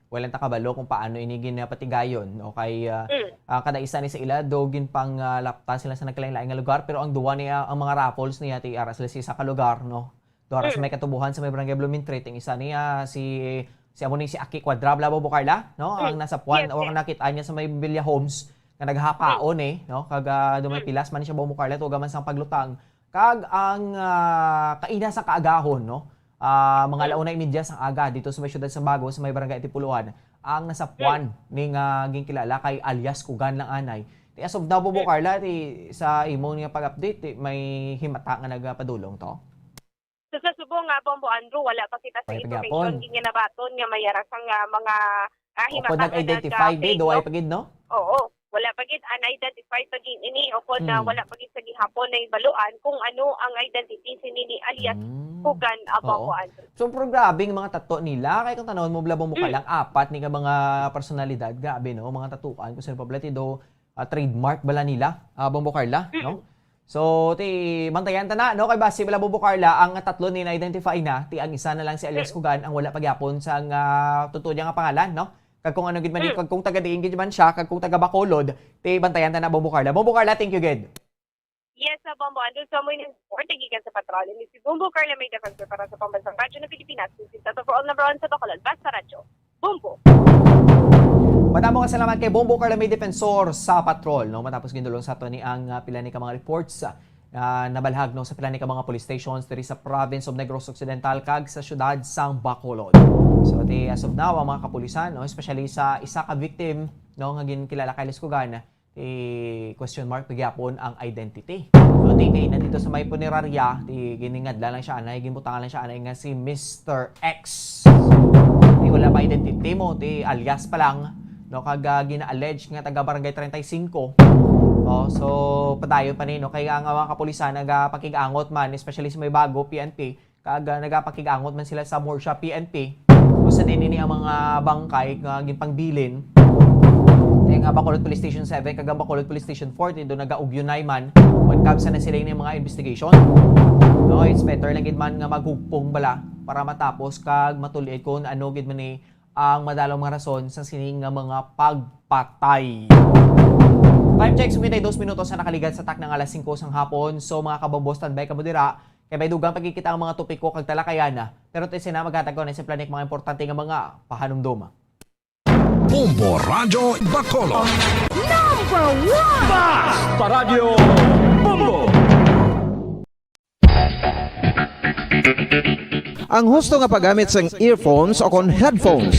wala ta kabalo kung paano ini ginapatigayon, no? Kay, ah, Mm. ah, kada isa ni sa ila, do ginpang, ah, lapta sila sa nagkalain-lain nga lugar, pero ang duwa niya, ang mga raffles niya, ti ara sila sa isa ka lugar, no? Duha ra sa Mm. may Katubuhan, sa may Barangay Blumentritt, ang isa niya, si, si amo ni si Aki Cuadra, bala, Bombo Carla, no? Mm. Ang nasa puan, Yes, o yes. ang nakit-an niya sa may Villa Homes, nga naghapaon, Mm. eh, no? Kag, ah, do may Mm. pilas man siya, Bombo Carla, tuga man sang paglutang. Kag ang, ah, kaina sa kaagahon, no? Ah, mga Mm. alauna y media sang aga dito sa may siyudad sa Bago, sa may Barangay Antipoloan, ang nasapuan Mm. ni nga ginkilala kay alias Kugan lang anay. Ti as of now, Bombo Mm. Carla, ti sa imo nga pag-update, ti may himata nga nagapadulong to? So, sa subong nga, Bombo Andrew, wala pa kita sa May information pagyapon. Gid nga nabaton nga may ara sang, ah, mga, ah, O, himata kung nga nag-identify, naga-, di, duway no? Pa gid, no? Oo. Wala pa gid unidentified pa gid ini, o kon, ah, Hmm. wala pa gid sa gihapon na ibaluan kung ano ang identity sini ni alias Hmm. Kugan, ah, Oo. Bombo Andrew. So, pero grabe ang mga tato nila. Kay kung tanawon mo, bala, Bombo Carla, Hmm. ang apat ni nga mga personalidad, grabe, no? Mga tatuan, kung sino pa bala, ti do, ah, trademark bala nila, ah, Bombo Carla, no? Mm. So, ti, bantayan ta na, no? Kay basi bala, Bombo Carla, ang tatlo ni na-identify na, ti ang isa na lang si alias Mm. Kugan, ang wala pa gyapon sang, ah, totoo niya nga pangalan, no? Kag kung ano gid man, Mm. kag kung taga diin gid man siya, kag kung taga Bacolod, ti bantayan ta na, Bombo Carla. Bombo Carla, thank you gid. Yes, sa Bombo Andrew, sa mo ini report, nagikan sa Patrol. Ini si Bombo Carla May Defensor para sa Pambansang Radyo ng Pilipinas, this is Tata for All number one sa Bacolod, Basta Radyo. Bombo. Madamo nga salamat kay Bombo Carla May Defensor sa Patrol, no? Matapos gindulong sa ato ni ang, ah, pila ni ka mga reports, ah, nabalhag, no, sa pila ni ka mga police stations diri sa province of Negros Occidental kag sa siyudad sang Bacolod. So, ti, as of now, ang mga kapulisan, no, especially sa isa ka victim, no, nga ginkilala kay Liskugan, ti question mark pa gyapon ang identity. So, ti, kay nandito sa may punerarya, ti giningadla lang siya anay, ginbutangan lang siya anay nga si Mister X. Ti wala pa identity mo, ti alias pa lang, no, kag, ah, gina-allege nga taga Barangay treinta y cinco. Oh, so padayon pa ni, no, kay ang mga kapulisan nagapakig-angot man, especially sa may Bago, P N P, kag, ah, nagapakig-angot man sila sa Murcia P N P. Kung sa din ini ang mga bangkay nga ginpangbilin. Kaya nga Bacolod Police Station seven kag ang Bacolod Police Station four, ti do nagaugyunay man when comes na sila ini mga investigation. No, it's better lang gid man nga maghugpong bala para matapos kag matulid kung ano gid man ni ang madalong mga rason sa sini nga mga pagpatay. Time check, singkwenta y dos minutos sa nakaligat sa takna nga alas singko sang hapon. So, mga kabombo, standby kamo dira. Kay may dugang pagkikita ang mga topiko kag talakayan na. Pero ti sina maghatag ko na sa planik mga importante nga mga pahanumdom. Bombo Radyo Bacolod. Number one! Basta Radyo Bombo! Ang husto nga paggamit sang earphones o kon headphones.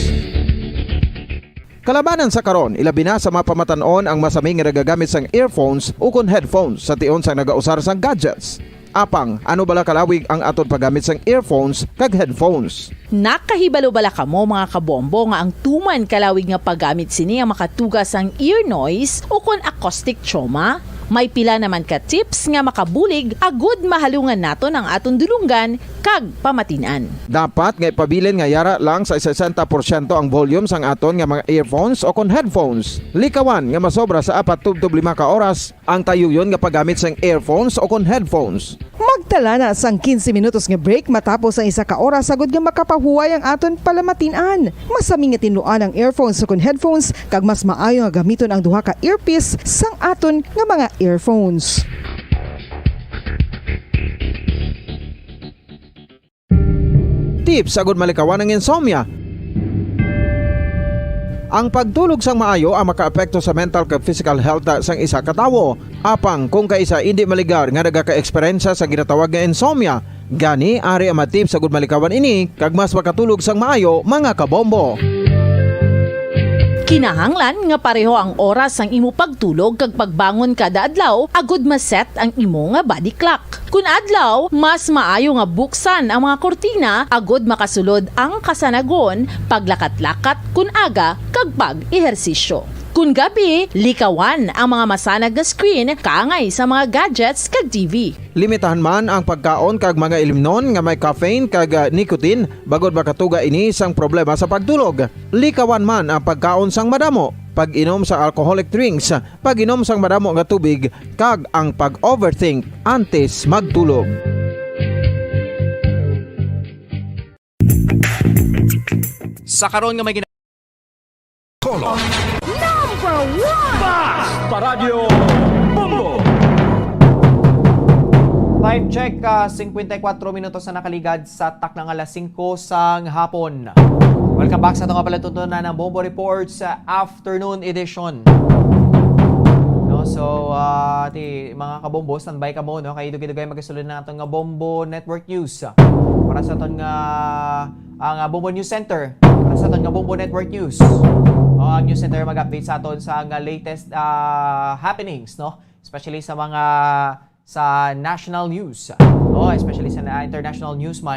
Kalabanan sa karon, ilabi na sa mga pamatan-on ang masami nga nagagamit sang earphones o kon headphones sa tion sang nagausar sang gadgets. Apang, ano bala kalawig ang aton paggamit sang earphones kag headphones? Nakahibalo bala kamo, mga kabombo, nga ang tuman kalawig nga paggamit sini ang makatuga sang ear noise o kon acoustic trauma? May pila naman ka tips nga makabulig agud mahalungan naton ang aton dulonggan kag pamatin-an. Dapat nga ipabilin nga yara lang sa sesenta porsyento ang volume sang aton nga mga earphones o kon headphones. Likawan nga masobra sa apat tubtob lima ka oras ang tayuyon nga paggamit sang earphones o kon headphones. Magtala na sang quince minutos nga break matapos ang isa ka oras agud nga makapahuway ang aton palamatin-an. Masami nga tinluan ang earphones o kon headphones, kag mas maayo nga gamiton ang duha ka earpiece sang aton nga mga earphones. Tips agud malikawan ang insomnia. Ang pagtulog sang maayo ang makaapekto sa mental kag physical health sang isa ka tawo. Apang kung kaisa indi maligar nga nagaka-eksperyensya sa ginatawag nga insomnia, gani ari ang mga tips agud malikawan ini kag mas makatulog sang maayo, mga kabombo. Kinahanglan nga pareho ang oras sang imo pagtulog kag pagbangon kada adlaw agud ma-set ang imo nga body clock. Kun adlaw, mas maayo nga buksan ang mga kurtina agud makasulod ang kasanagon, paglakat-lakat kun aga, kag pag-ehersisyo. Kun gabi, likawan ang mga masanag nga screen kaangay sa mga gadgets kag T V. Limitahan man ang pagkaon kag mga ilimnon nga may caffeine kag, ah, nicotine, bangod makatuga ini sang problema sa pagtulog. Likawan man ang pagkaon sang madamo, pag-inom sa alcoholic drinks, pag-inom sang madamo nga tubig, kag ang pag-overthink antes magtulog. Sa karon nga may gina- Color. Number one! Basta Radyo Bombo! Time check, ah, singkwenta y kuwatro minutos na nakaligad sa takna nga alas singko sang hapon. Welcome back sa ato nga palatuntunan ang Bombo Reports, ah, afternoon edition. No, so, ah, ti, mga kabombo, standby kamo, no? Kay dugay-dugay magasulod na aton nga Bombo Network News. Para sa aton nga, ang, ah, Bombo News Center. Para sa aton nga Bombo Network News. O, ang News Center mag-update sa aton sa nga latest, ah, happenings, no? Especially sa mga sa national news. O, especially sa na-, international news man.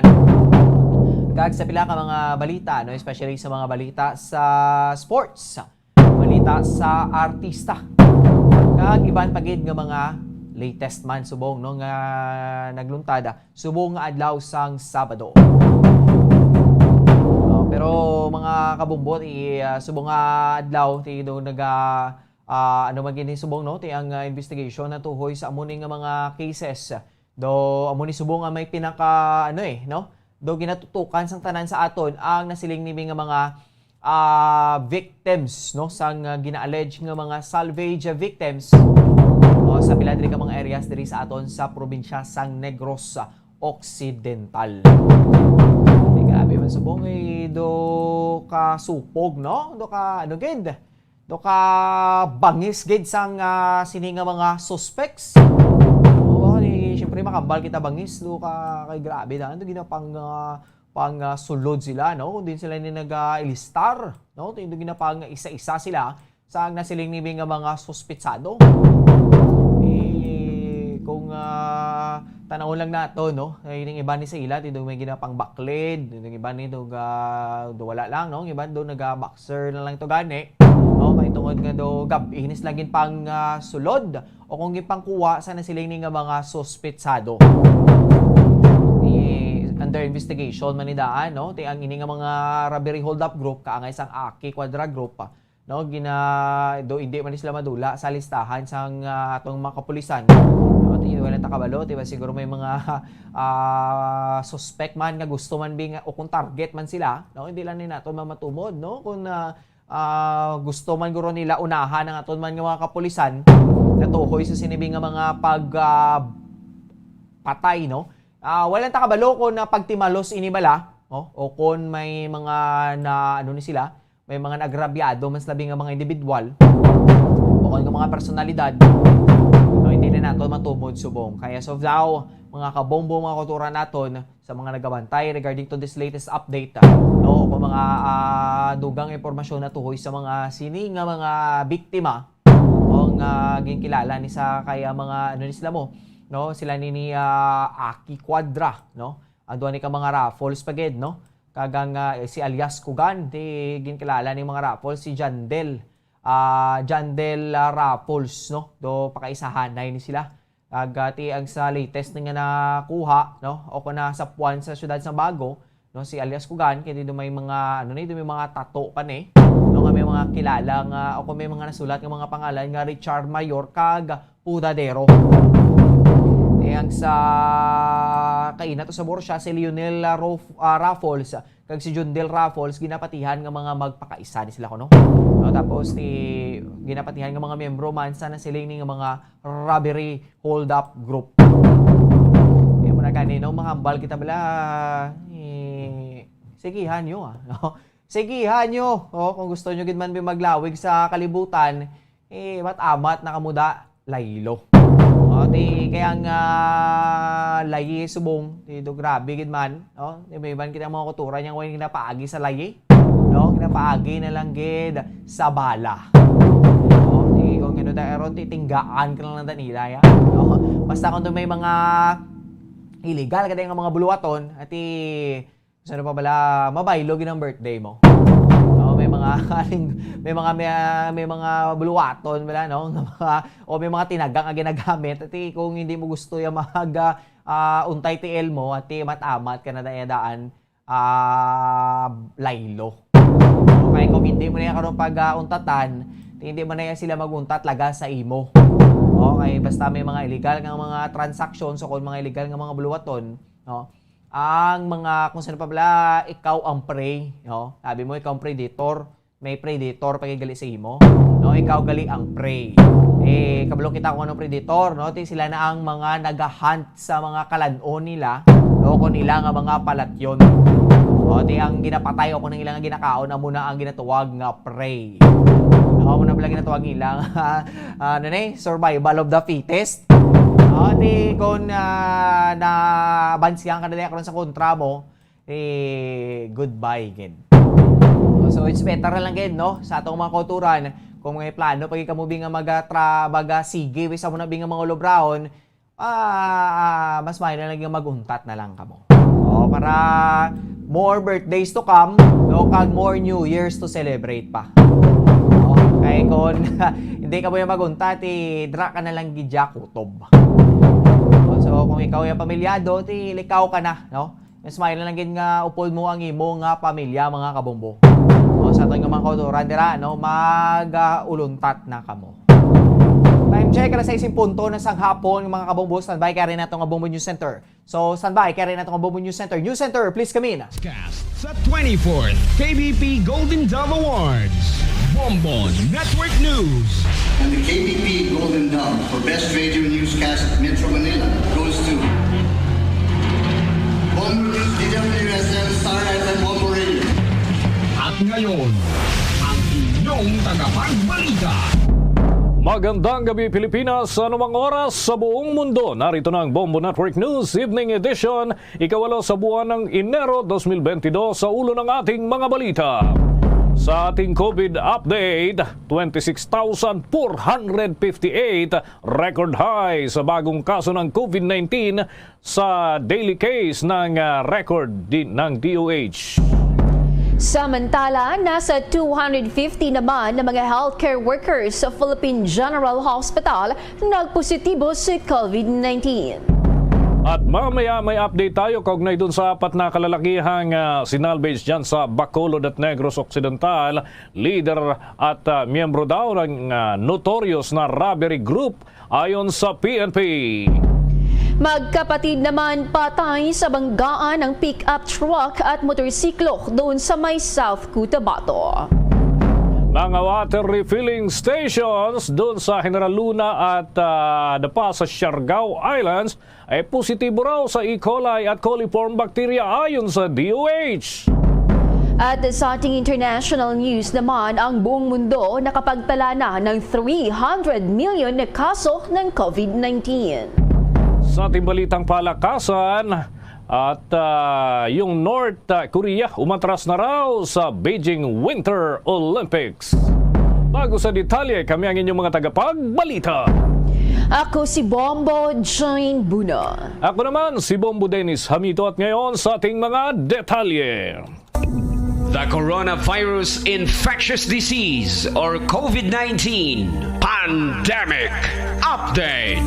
Kag sa pila ka mga balita, no? Especially sa mga balita sa sports. Balita sa artista. Kag iban pa gid nga mga latest man subong, no, nga nagluntad subong nga adlaw sang Sabado. No, pero mga kabombo, i, ah, subong nga adlaw, ti do naga, ah, ano man gini subong, no, ti ang, ah, investigation natuhoy sa amo ni nga mga cases. Do amo ni subong nga may pinaka, ano, eh, no? Do ginatutukan sang tanan sa aton ang nasiling nibi nga mga, ah, victims, no, sang, ah, gina-allege nga mga salvage victims, no, sa pila diri ka mga areas diri sa aton sa probinsya sang Negros Occidental. Ay, grabe man subong, eh, do ka supog, no? Do ka, ano gid? Do ka bangis gid sang, ah, sini nga mga suspects. Oo, di, syempre, makambal kita bangis, do ka, kay grabe na, do ginapang, ah, pang, ah, sulod sila, no? Kung din sila ni nag-, ah, ilistar, no? Di, do ginapang isa-isa sila sa ang nasiling nibi nga mga suspetsado. Eh, kung, ah, tanawon lang nato, no? Ay, ning iba ni sa ila, di do may ginapang baklid, di do iba ni do ga-, do wala lang, no? Iba do naga-boxer na lang to gani. No, kay tungod nga do gab-, inis lang gid pang, ah, sulod o kung ginpangkuha sa nasiling ni nga mga suspetsado. Ni, under investigation man ni daan, no? Ti ang ini nga mga robbery hold-up group, kaangay sang Aki Quadra Group, no? Gina-, do, hindi man sila madula sa listahan sang, ah, atong mga kapulisan. No? Ti, wala ta kabalo, di ba? Siguro may mga, ah, suspect man nga gusto man bi nga, o kung target man sila, no? Hindi lang ni nato mamatumod, no? Kung, ah, ah, gusto man guro nila unahan ang aton man nga mga kapulisan natuhoy sa sinibi nga mga pag, ah, patay, no? Ah, wala ta kabalo kung na pagtimalos ini bala, no? O kung may mga na, ano ni sila, may mga naagrabyado man sa labi nga mga individual o kung mga personalidad, no? Hindi na nato matumod subong. Kaya so daw, mga kabombo, mga kultura naton, sa mga nagabantay regarding to this latest update, ah, no, o kung mga, ah, dugang impormasyon na tuhoy sa mga sini nga mga biktima o nga ginkilala ni sa kaya mga, ano ni sila mo, no, sila ni, ni, ah, Aki Quadra, no, ang duha ni ka mga raffles pa gid, no, kag ang, ah, si alias Kugan, di ginkilala ni mga raffles, si Jandel, ah, Jandel, ah, Raffles, no, do pakaisahanay ni sila. Kag, ah, ti ang sa latest nga nakuha, no, o kung nasapuan sa siyudad sa Bago, no, si alias Kugan, kay dito may mga, ano ni, dito may mga tato pa ni, no, nga may mga kilala nga, o kung may mga nasulat nga mga pangalan nga Richard Mayor kag Pudadero. Ti ang sa kaina to sa Borsia, si Lionel, ah, Rof-, ah, Raffles, kag si Jundel Raffles, ginapatihan nga mga magpakaisa ni sila kuno. No, tapos ti ginapatihan nga mga miyembro man sa nasiling ni nga mga robbery hold-up group. Kaya mo na gani, no? Mahambal kita bala, eh, sigihan nyo, ah, no? Sige, ha, nyo. O, kung gusto nyo gid man may maglawig sa kalibutan, eh, mat-amat na kamo da, laylo. O, ti, kaya nga, layi subong, ti, do grabe gid man, no? Ti, may iban kita mga kultura niyang way ginapaagi sa layi, no? Ginapaagi na lang gid sa bala. No? Ti, kung ano da, aron titinggaan ka lang ng danila, ya, no? Basta kung do may mga illegal ka nga mga buluwaton, ati, sino pa bala, mabaylo gid ang birthday mo. No, may mga aling, may mga, may, may mga buluwaton bala, no, nga mga, o may mga tinaga nga ginagamit. Ati kung hindi mo gusto yung mag, ah, ah, untay tiil mo, ati mat-amat ka na daya daan, ah, laylo. Okay, kung hindi mo na yan karon pag, ah, untatan, hindi mo na yan sila mag-untat laga sa imo. Okay, basta may mga illegal nga mga transaksyon, so kung mga illegal nga mga buluwaton, no, ang mga, kung sino pa bala, ikaw ang prey, no? Sabi mo, ikaw ang predator, may predator pa gali sa imo, no? Ikaw gali ang prey. Eh, kabalo kita kung anong predator, no? Ti sila na ang mga nagahunt sa mga kalan-on nila, no? Kung ila nga mga palatyon. O, ti ang ginapatay o kung ang ila nga ginakaon, amo na ang ginatuwag nga prey. No, amo na pala ginatuwag nila nga, ano ni, survival of the fittest. O, ti kung, ah, nabansihan ka na diya karon sa kontra mo, eh, goodbye gid. So, it's better na lang gid, no? Sa atong mga kauturan, kung may plano pa gid kamo bi nga maga-, tra-, maga-, sige, wi sa mo na bi nga mga ulobrahon, ah, ah, mas maayo na lang nga mag-untat na lang kamo. O, para more birthdays to come, no? Kag more New Years to celebrate pa. O, kay kung hindi kamo yung mag-untat, eh, dra ka na lang gid dya kutob. O, so, kung ikaw yung pamilyado, ti likaw ka na, no? Mas maayo na lang gid nga upod mo ang imo nga pamilya, mga kabombo. O, sa aton nga mga kauturan dira, no, mag, ah, uluntat na kamo. Time check, alas sais en punto na sang hapon, mga kabombo. Standby kay ari nato nga Bombo News Center. So, standby kay ari nato nga Bombo News Center. News Center, please come in. Cast sa twenty-fourth K B P Golden Dove Awards. Bombo Network News. And the K B P Golden Dove for Best Radio Newscast Metro Manila goes to Bombo News, D W S M, Star F M, Bombo Radio. At ngayon, ang inyong tagapagbalita. Magandang gabi, Pilipinas. Sa anumang oras sa buong mundo, narito na ang Bombo Network News Evening Edition, ikawalo sa buwan ng Enero dos mil bentidós. Sa ulo ng ating mga balita. Sa ating COVID update, twenty-six thousand four hundred fifty-eight, record high sa bagong kaso ng COVID nineteen sa daily case ng, ah, record di-, ng D O H. Samantala, nasa two hundred fifty naman na mga healthcare workers sa Philippine General Hospital nagpositibo sa COVID nineteen. At mamaya may update tayo kaugnay dun sa apat na kalalakihang, ah, sinalvage dyan sa Bacolod at Negros Occidental. Leader at, ah, miyembro daw ng, ah, notorious na robbery group ayon sa P N P. Magkapatid naman patay sa banggaan ng pick-up truck at motorsiklo doon sa may South Cotabato. Mga water refilling stations doon sa General Luna at, ah, Dapa sa Siargao Islands ay positibo raw sa E. coli at coliform bacteria ayon sa D O H. At sa ating international news naman, ang buong mundo nakapagtala na ng three hundred million na kaso ng COVID nineteen. Sa ating balitang palakasan, at, ah, yung North, ah, Korea umatras na raw sa Beijing Winter Olympics. Bago sa detalye, kami ang inyong mga tagapagbalita. Ako si Bombo Jane Buna. Ako naman si Bombo Dennis Hamito at ngayon sa ating mga detalye. The coronavirus infectious disease or COVID nineteen pandemic update.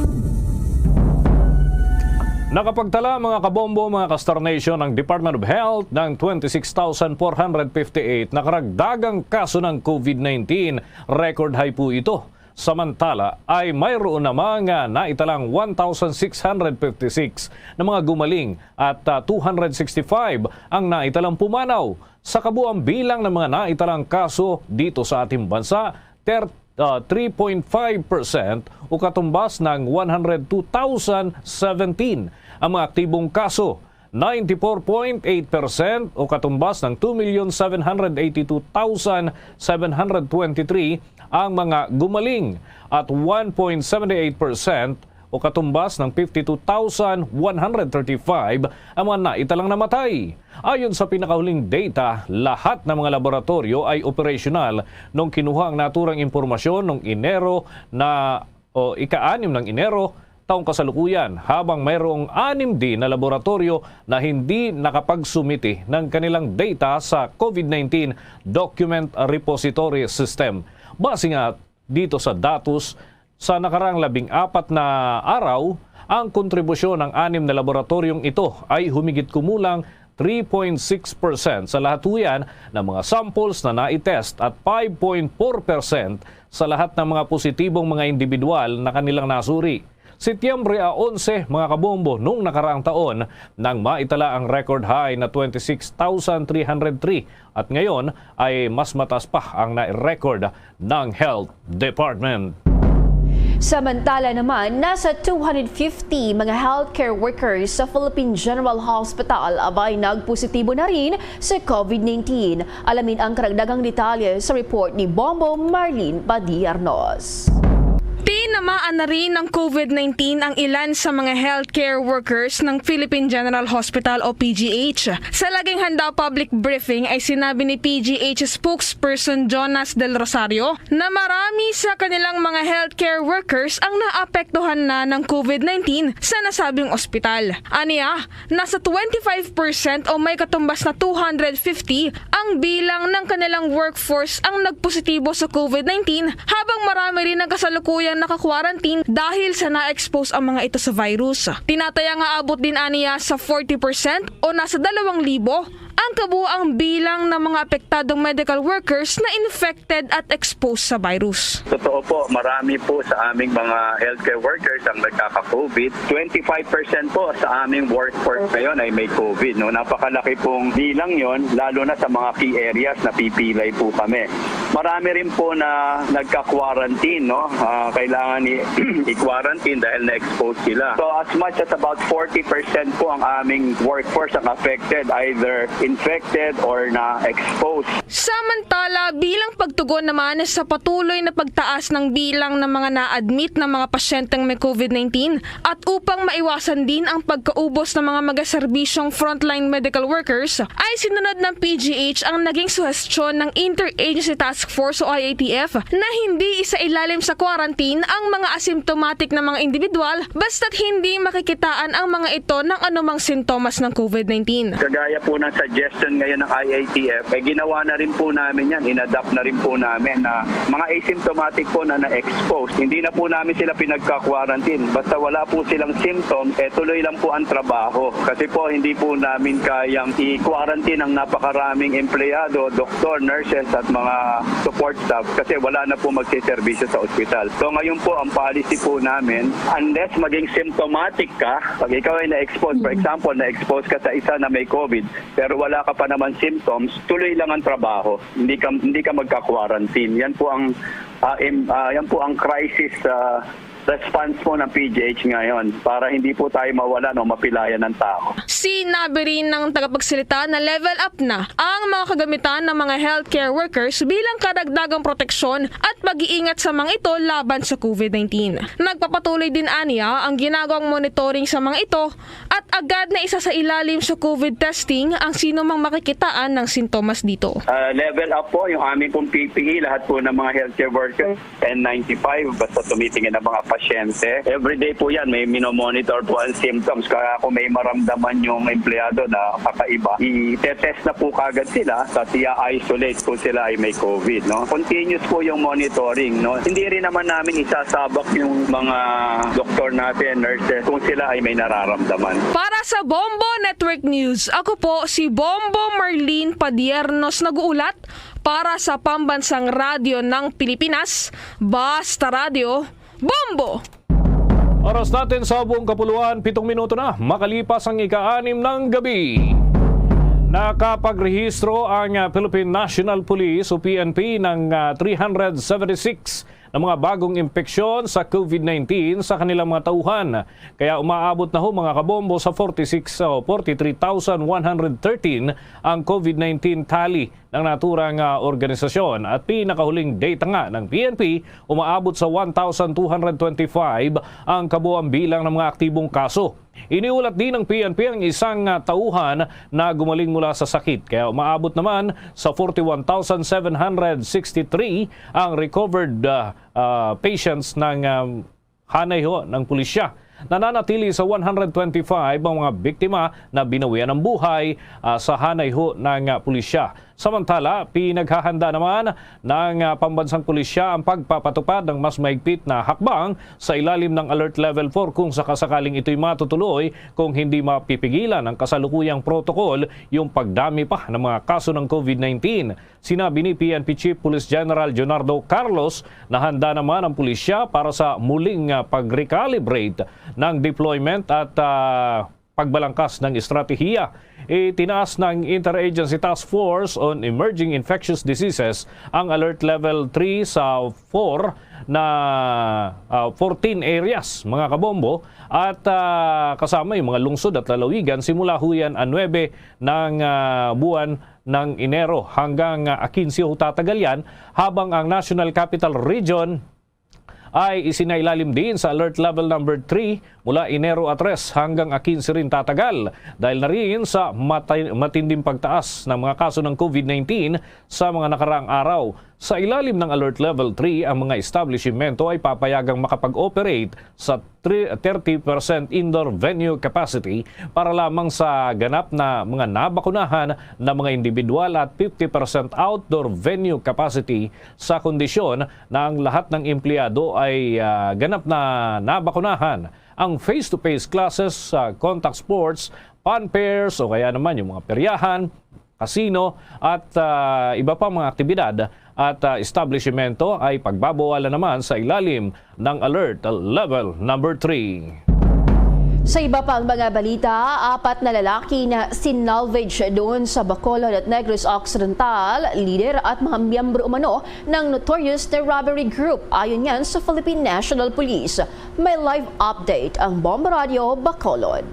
Nakapagtala, mga kabombo, mga ka-Star Nation, ang Department of Health ng twenty-six thousand four hundred fifty-eight na karagdagang kaso ng COVID nineteen. Record high po ito. Samantala, ay mayroon namang, ah, naitalang one thousand six hundred fifty-six na mga gumaling at, ah, two hundred sixty-five ang naitalang pumanaw. Sa kabuang bilang ng mga naitalang kaso dito sa ating bansa, ter-, ah, three point five percent o katumbas ng one hundred two thousand seventeen ang mga aktibong kaso. ninety-four point eight percent o katumbas ng two million seven hundred eighty-two thousand seven hundred twenty-three ang mga gumaling at one point seven eight percent o katumbas ng fifty-two thousand one hundred thirty-five ang mga naitalang namatay. Ayon sa pinakahuling data, lahat ng mga laboratoryo ay operasyonal nung kinuha ang naturang impormasyon noong Enero na o ika-anim ng Enero taong kasalukuyan, habang mayroong anim din na laboratoryo na hindi nakapagsumiti ng kanilang data sa COVID nineteen Document Repository System. Base nga dito sa datos, sa nakarang labing apat na araw, ang kontribusyon ng anim na laboratoryong ito ay humigit kumulang three point six percent sa lahat-uyan ng mga samples na nai-test at five point four percent sa lahat ng mga positibong mga individual na kanilang nasuri. Setyembre a onse, mga kabombo, nung nakaraang taon, nang maitala ang record high na twenty-six thousand three hundred three at ngayon ay mas mataas pa ang na-record ng Health Department. Samantala naman, nasa two hundred fifty mga healthcare workers sa Philippine General Hospital abay nagpositibo na rin sa COVID nineteen. Alamin ang karagdagang detalye sa report ni Bombo Marlene Padiernos. Tinamaan na rin ng COVID nineteen ang ilan sa mga healthcare workers ng Philippine General Hospital o P G H. Sa Laging Handa public briefing ay sinabi ni P G H spokesperson Jonas Del Rosario na marami sa kanilang mga healthcare workers ang naapektuhan na ng COVID nineteen sa nasabing ospital. Aniya, nasa twenty-five percent o may katumbas na two hundred fifty ang bilang ng kanilang workforce ang nagpositibo sa COVID nineteen, habang marami rin ang kasalukuyang naka-quarantine dahil sa na-expose ang mga ito sa virus. Tinataya nga abot din aniya sa forty percent o nasa dalawang libo ang kabuang bilang ng mga apektadong medical workers na infected at exposed sa virus. Totoo po, marami po sa aming mga healthcare workers ang nagkaka-COVID. Twenty-five percent po sa aming workforce ngayon ay may COVID. No? Napakalaki pong bilang yon, lalo na sa mga key areas na pipilay po kami. Marami rin po na nagka-quarantine, no? Ah, kailangan i- i-quarantine dahil na-expose sila. So as much as about forty percent po ang aming workforce ang affected, either infected or na-expose. Samantala, bilang pagtugon naman sa patuloy na pagtaas ng bilang ng mga na-admit na mga pasyenteng may COVID nineteen at upang maiwasan din ang pagkaubos ng mga magaserbisyong frontline medical workers, ay sinunod ng P G H ang naging suhestyon ng Interagency Task Force o I A T F na hindi isailalim sa quarantine ang mga asymptomatic na mga individual basta't hindi makikitaan ang mga ito ng anumang sintomas ng COVID nineteen. Kagaya po ng suggestion ngayon ng I A T F, eh, ginawa na rin po namin yan, inadapt na rin po namin na mga asymptomatic po na na-expose. Hindi na po namin sila pinagka-quarantine. Basta wala po silang symptoms, eh, tuloy lang po ang trabaho. Kasi po hindi po namin kayang i-quarantine ang napakaraming empleyado, doktor, nurses at mga support staff kasi wala na po magsiservisyo sa ospital. So ngayon po ang policy po namin, unless maging symptomatic ka, pag ikaw ay na-expose, for example, na-expose ka sa isa na may COVID, pero wala ka pa naman symptoms, tuloy lang ang trabaho. Hindi ka hindi ka magka-quarantine. Yan po ang ah, im- ah, yan po ang crisis ah, response po ng P G H ngayon para hindi po tayo mawalan o mapilayan ng tao. Sinabi rin ng tagapagsalita na level up na ang mga kagamitan ng mga healthcare workers bilang karagdagang proteksyon at pag-iingat sa mga ito laban sa COVID nineteen. Nagpapatuloy din aniya ang ginagawang monitoring sa mga ito at agad na isasailalim sa COVID testing ang sino mang makikitaan ng sintomas dito. Ah, level up po yung aming pong P P E, lahat po ng mga healthcare workers, N ninety-five, basta tumitingin ang mga pasyente. Everyday po yan, may minomonitor po ang symptoms. Kaya kung may maramdaman yung empleyado na kakaiba, i-test na po kagad sila at i-isolate kung sila ay may COVID. No? Continuous po yung monitoring. No? Hindi rin naman namin isasabak yung mga doktor natin, nurses, kung sila ay may nararamdaman. Para sa Bombo Network News, ako po si Bombo Marlene Padiernos nag-uulat para sa Pambansang Radyo ng Pilipinas, Basta Radyo, Bombo! Oras natin sa buong kapuluan, pitong minuto na makalipas ang ika-anim ng gabi. Nakapagrehistro ang, ah, Philippine National Police o P N P ng, ah, three hundred seventy-six na mga bagong impeksyon sa COVID nineteen sa kanilang mga tauhan. Kaya umaabot na ho, mga kabombo, sa forty-six o forty-three thousand one hundred thirteen ang COVID nineteen tally ng naturang, ah, organisasyon. At pinakahuling data nga ng P N P, umaabot sa one thousand two hundred twenty-five ang kabuang bilang ng mga aktibong kaso. Iniulat din ng P N P ang isang, ah, tauhan na gumaling mula sa sakit, kaya umaabot naman sa forty-one thousand seven hundred sixty-three ang recovered, ah, ah, patients ng, ah, hanay ho ng pulisya. Nananatili sa one hundred twenty-five ang mga biktima na binawian ng buhay, ah, sa hanay ho ng, ah, pulisya. Samantala, pinaghahanda naman ng, ah, pambansang pulisya ang pagpapatupad ng mas mahigpit na hakbang sa ilalim ng Alert Level four kung sakasakaling ito'y matutuloy, kung hindi mapipigilan ng kasalukuyang protocol yung pagdami pa ng mga kaso ng COVID nineteen. Sinabi ni P N P Chief Police General Jonardo Carlos na handa naman ang pulisya para sa muling, ah, pag-recalibrate ng deployment at, ah, pagbalangkas ng estratehiya. Itinaas ng Interagency Task Force on Emerging Infectious Diseases ang Alert Level three sa four na, ah, fourteen areas, mga kabombo, at, ah, kasama yung mga lungsod at lalawigan, simula ho yan a nuebe ng, ah, buwan ng Enero hanggang, ah, a kinse ho tatagal yan, habang ang National Capital Region ay isinailalim din sa Alert Level number three mula Enero a tres hanggang a kinse rin tatagal, dahil na rin sa mata-, matinding pagtaas ng mga kaso ng COVID nineteen sa mga nakaraang araw. Sa ilalim ng Alert Level three, ang mga establishmento ay papayagang makapag-operate sa tri-, thirty percent indoor venue capacity para lamang sa ganap na mga nabakunahan na mga individual at fifty percent outdoor venue capacity sa kondisyon na ang lahat ng empleyado ay, ah, ganap na nabakunahan. Ang face-to-face classes, ah, contact sports, fun fairs o kaya naman yung mga peryahan, casino at, ah, iba pa mga aktibidad at, ah, establishmento ay pagbabawalan naman sa ilalim ng Alert Level number three. Sa iba pang mga balita, apat na lalaki na sinalvage doon sa Bacolod at Negros Occidental, lider at mga miyembro umano ng notorious na robbery group, ayon yan sa Philippine National Police. May live update ang Bombo Radio Bacolod.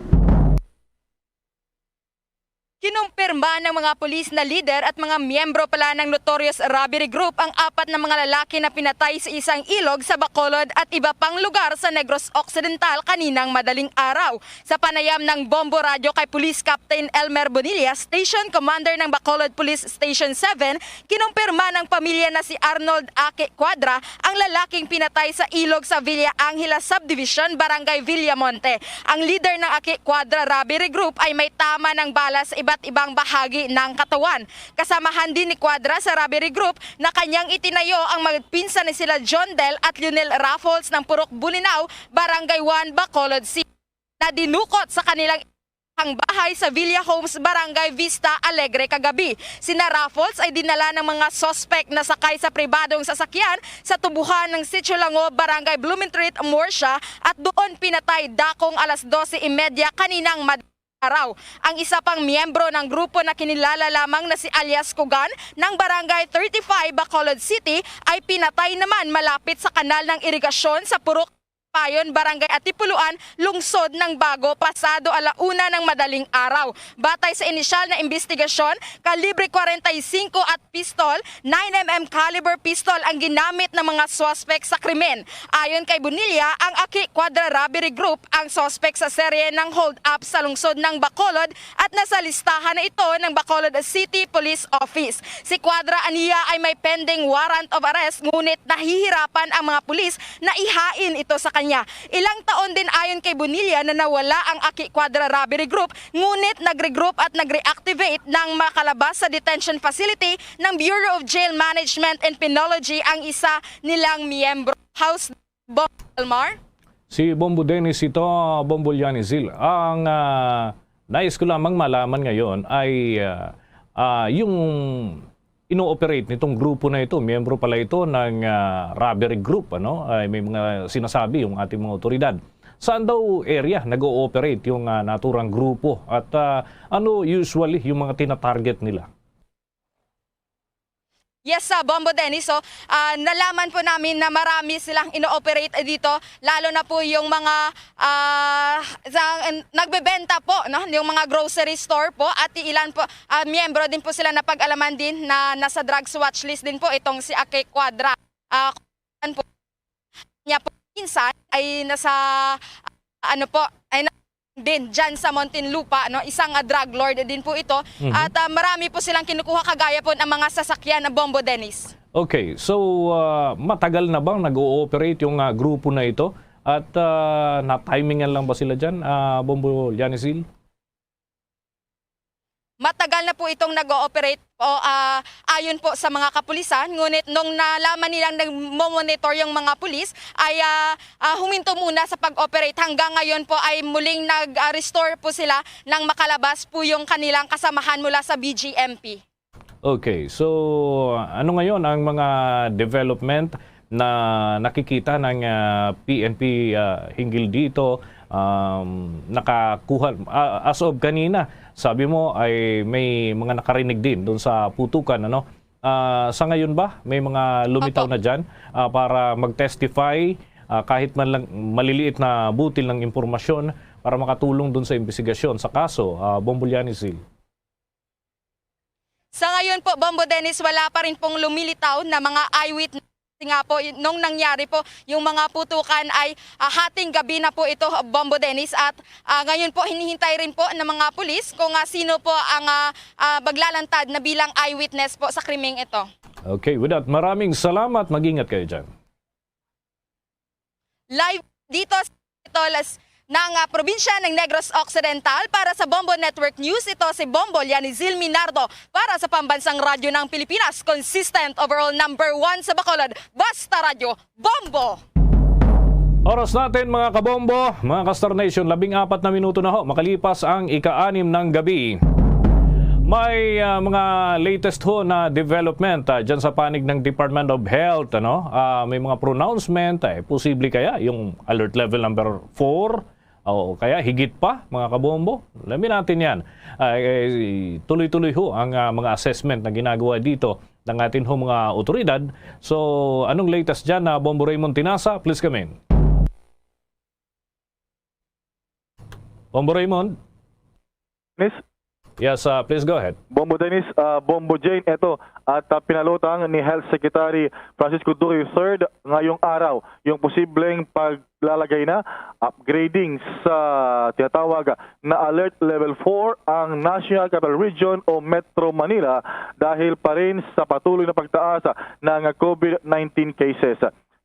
Kinumpirma ng mga pulis na lider at mga miyembro pala ng notorious robbery group ang apat na mga lalaki na pinatay sa isang ilog sa Bacolod at iba pang lugar sa Negros Occidental kaninang madaling araw. Sa panayam ng Bombo Radyo kay Police Captain Elmer Bonilla, Station Commander ng Bacolod Police Station seven, kinumpirma ng pamilya na si Arnold Aki Cuadra ang lalaking pinatay sa ilog sa Villa Angela Subdivision, Barangay Villamonte. Ang leader ng Aki Cuadra Robbery Group ay may tama ng bala sa iba't ibang bahagi ng katawan. Kasamahan din ni Cuadra sa robbery group na kanyang itinayo ang magpinsan ni sila John Del at Lionel Raffles ng Purok Bulinaw, Barangay one, Bacolod City, na dinukot sa kanilang ang bahay sa Villa Homes, Barangay Vista Alegre, kagabi. Sina Raffles ay dinala ng mga suspect na sakay sa pribadong sasakyan sa tubuhan ng Sitio Lango, Barangay Blumentritt, Murcia, at doon pinatay dakong alas dose y media kaninang mad-, araw. Ang isa pang miyembro ng grupo na kinilala lamang na si alias Kugan ng Barangay thirty-five, Bacolod City, ay pinatay naman malapit sa kanal ng irigasyon sa Purok Payon, Barangay Atipuluan, Lungsod ng Bago, pasado ala una ng madaling araw. Batay sa inisyal na imbestigasyon, kalibre kwarenta y singko at pistol, nine M M caliber pistol ang ginamit ng mga suspek sa krimen. Ayon kay Bonilla, ang Aki Cuadra Robbery Group ang suspek sa serye ng hold-up sa lungsod ng Bacolod at nasa listahan na ito ng Bacolod City Police Office. Si Cuadra aniya ay may pending warrant of arrest, ngunit nahihirapan ang mga pulis na ihain ito sa kanya. Ilang taon din, ayon kay Bonilla, na nawala ang Aki Cuadra Robbery Group, ngunit nag-regroup at nag-reactivate nang makalabas sa detention facility ng Bureau of Jail Management and Penology ang isa nilang miyembro. House Bomb Elmar? Si Bombo Dennis ito, Bombo Liani Zil. Ang, ah, nais ko lamang malaman ngayon ay, ah, ah, yung ino-operate nitong grupo na ito, miyembro pala ito ng, ah, robbery group, ano? Ay, may mga sinasabi yung ating mga otoridad. Saan daw area nag-ooperate yung, ah, naturang grupo? At, ah, ano usually yung mga tinatarget nila? Yes, ah, Bombo Dennis. So, ah, nalaman po namin na marami silang ino-operate dito, lalo na po yung mga, ah, sa, nagbebenta po, no? Yung mga grocery store po, at ilan po, ah, miyembro din po sila na pag-alaman din na nasa drugs watch list din po itong si Ake Cuadra. Ah, po niya po minsan ay nasa, ano po, ay na, din dyan sa Muntinlupa, no? Isang, ah, drug lord din po ito. Mhm. At, ah, marami po silang kinukuha, kagaya po ng mga sasakyan na, Bombo Dennis. Okay, so, ah, matagal na bang nag-ooperate yung, ah, grupo na ito? At, ah, na-timingan lang ba sila dyan, ah, Bombo Lianesil? Matagal na po itong nag-ooperate po, ah, ayon po sa mga kapulisan. Ngunit nung nalaman nilang nagmo-monitor yung mga pulis, ay, ah, ah, huminto muna sa pag-operate. Hanggang ngayon po ay muling nag, ah, restore po sila nang makalabas po yung kanilang kasamahan mula sa B G M P. Okay, so ano ngayon ang mga development na nakikita ng, ah, P N P, ah, hinggil dito? Um, nakakuha, ah, as of kanina, sabi mo ay may mga nakarinig din doon sa putukan, ano? Ah, sa ngayon ba, may mga lumitaw Opo. na dyan, ah, para mag-testify, ah, kahit man lang maliliit na butil ng impormasyon para makatulong doon sa imbestigasyon sa kaso, ah, Bombo Lianesil? Sa ngayon po, Bombo Dennis, wala pa rin pong lumilitaw na mga eyewitness. Kasi nga po, y-, nung nangyari po yung mga putukan ay, ah, hating gabi na po ito, Bombo Dennis. At, ah, ngayon po, hinihintay rin po ng mga pulis kung, ah, sino po ang, ah, ah, maglalantad na bilang eyewitness po sa krimeng ito. Okay, with that, maraming salamat. Mag-ingat kayo dyan. Live dito sa Kapitol s-, ng, ah, probinsya ng Negros Occidental. Para sa Bombo Network News, ito si Bombo Lianizil Minardo para sa Pambansang Radyo ng Pilipinas, consistent overall number one sa Bacolod. Basta Radyo, Bombo! Oras natin, mga kabombo, mga ka-Star Nation, labing apat na minuto na ho makalipas ang ika-anim ng gabi. May, ah, mga latest ho na development, ah, dyan sa panig ng Department of Health, ano? Ah, may mga pronouncement, eh, posible kaya yung alert level number four, o kaya higit pa, mga kabombo? Alamin natin yan. Ah, eh, tuloy-tuloy ho ang, ah, mga assessment na ginagawa dito ng atin ho mga otoridad. So, anong latest dyan, ah, Bombo Raymond Tinasa? Please come in. Bombo Raymond? Miss? Yes, ah, please go ahead. Bombo Dennis, ah, Bombo Jane, eto, at, ah, pinalutang ni Health Secretary Francisco Duque the third ngayong araw yung posibleng paglalagay na, upgrading sa tinatawag na Alert Level four ang National Capital Region o Metro Manila dahil pa rin sa patuloy na pagtaas ng COVID nineteen cases.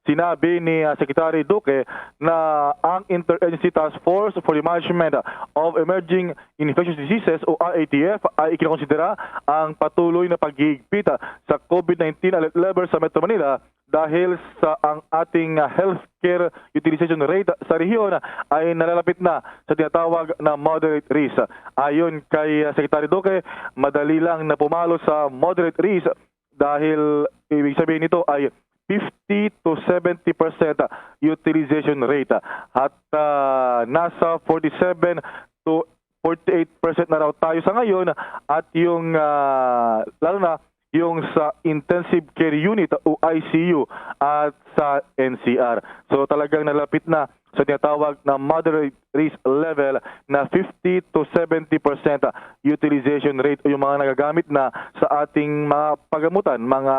Sinabi ni, ah, Secretary Duque na ang Interagency Task Force for the Management of Emerging Infectious Diseases o R A T F ay ikinokonsidera ang patuloy na paghihigpit sa COVID nineteen alert level sa Metro Manila dahil sa ang ating, ah, healthcare utilization rate sa rehiyon ay nalalapit na sa tinatawag na moderate risk. Ayon kay, ah, Secretary Duque, madali lang na pumalo sa moderate risk dahil ibig sabihin nito ay fifty to seventy percent utilization rate. At, ah, nasa forty-seven to forty-eight percent na raw tayo sa ngayon at yung, ah, lalo na yung sa intensive care unit o I C U at sa N C R. So, talagang nalapit na sa tinatawag na moderate risk level na fifty to seventy percent utilization rate o yung mga nagagamit na sa ating mga pagamutan, mga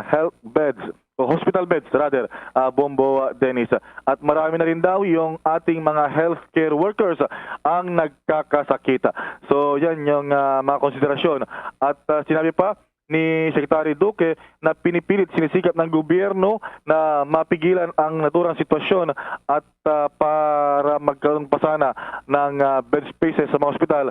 health beds o hospital beds rather, ah, Bombo, ah, Dennis. At marami na rin daw yung ating mga healthcare workers ang nagkakasakit. So, yan yung, ah, mga konsiderasyon. At, ah, sinabi pa ni Secretary Duque na pinipilit, sinisikap ng gobyerno na mapigilan ang naturang sitwasyon at, ah, para magkaroon pa sana ng, ah, bed spaces sa mga ospital.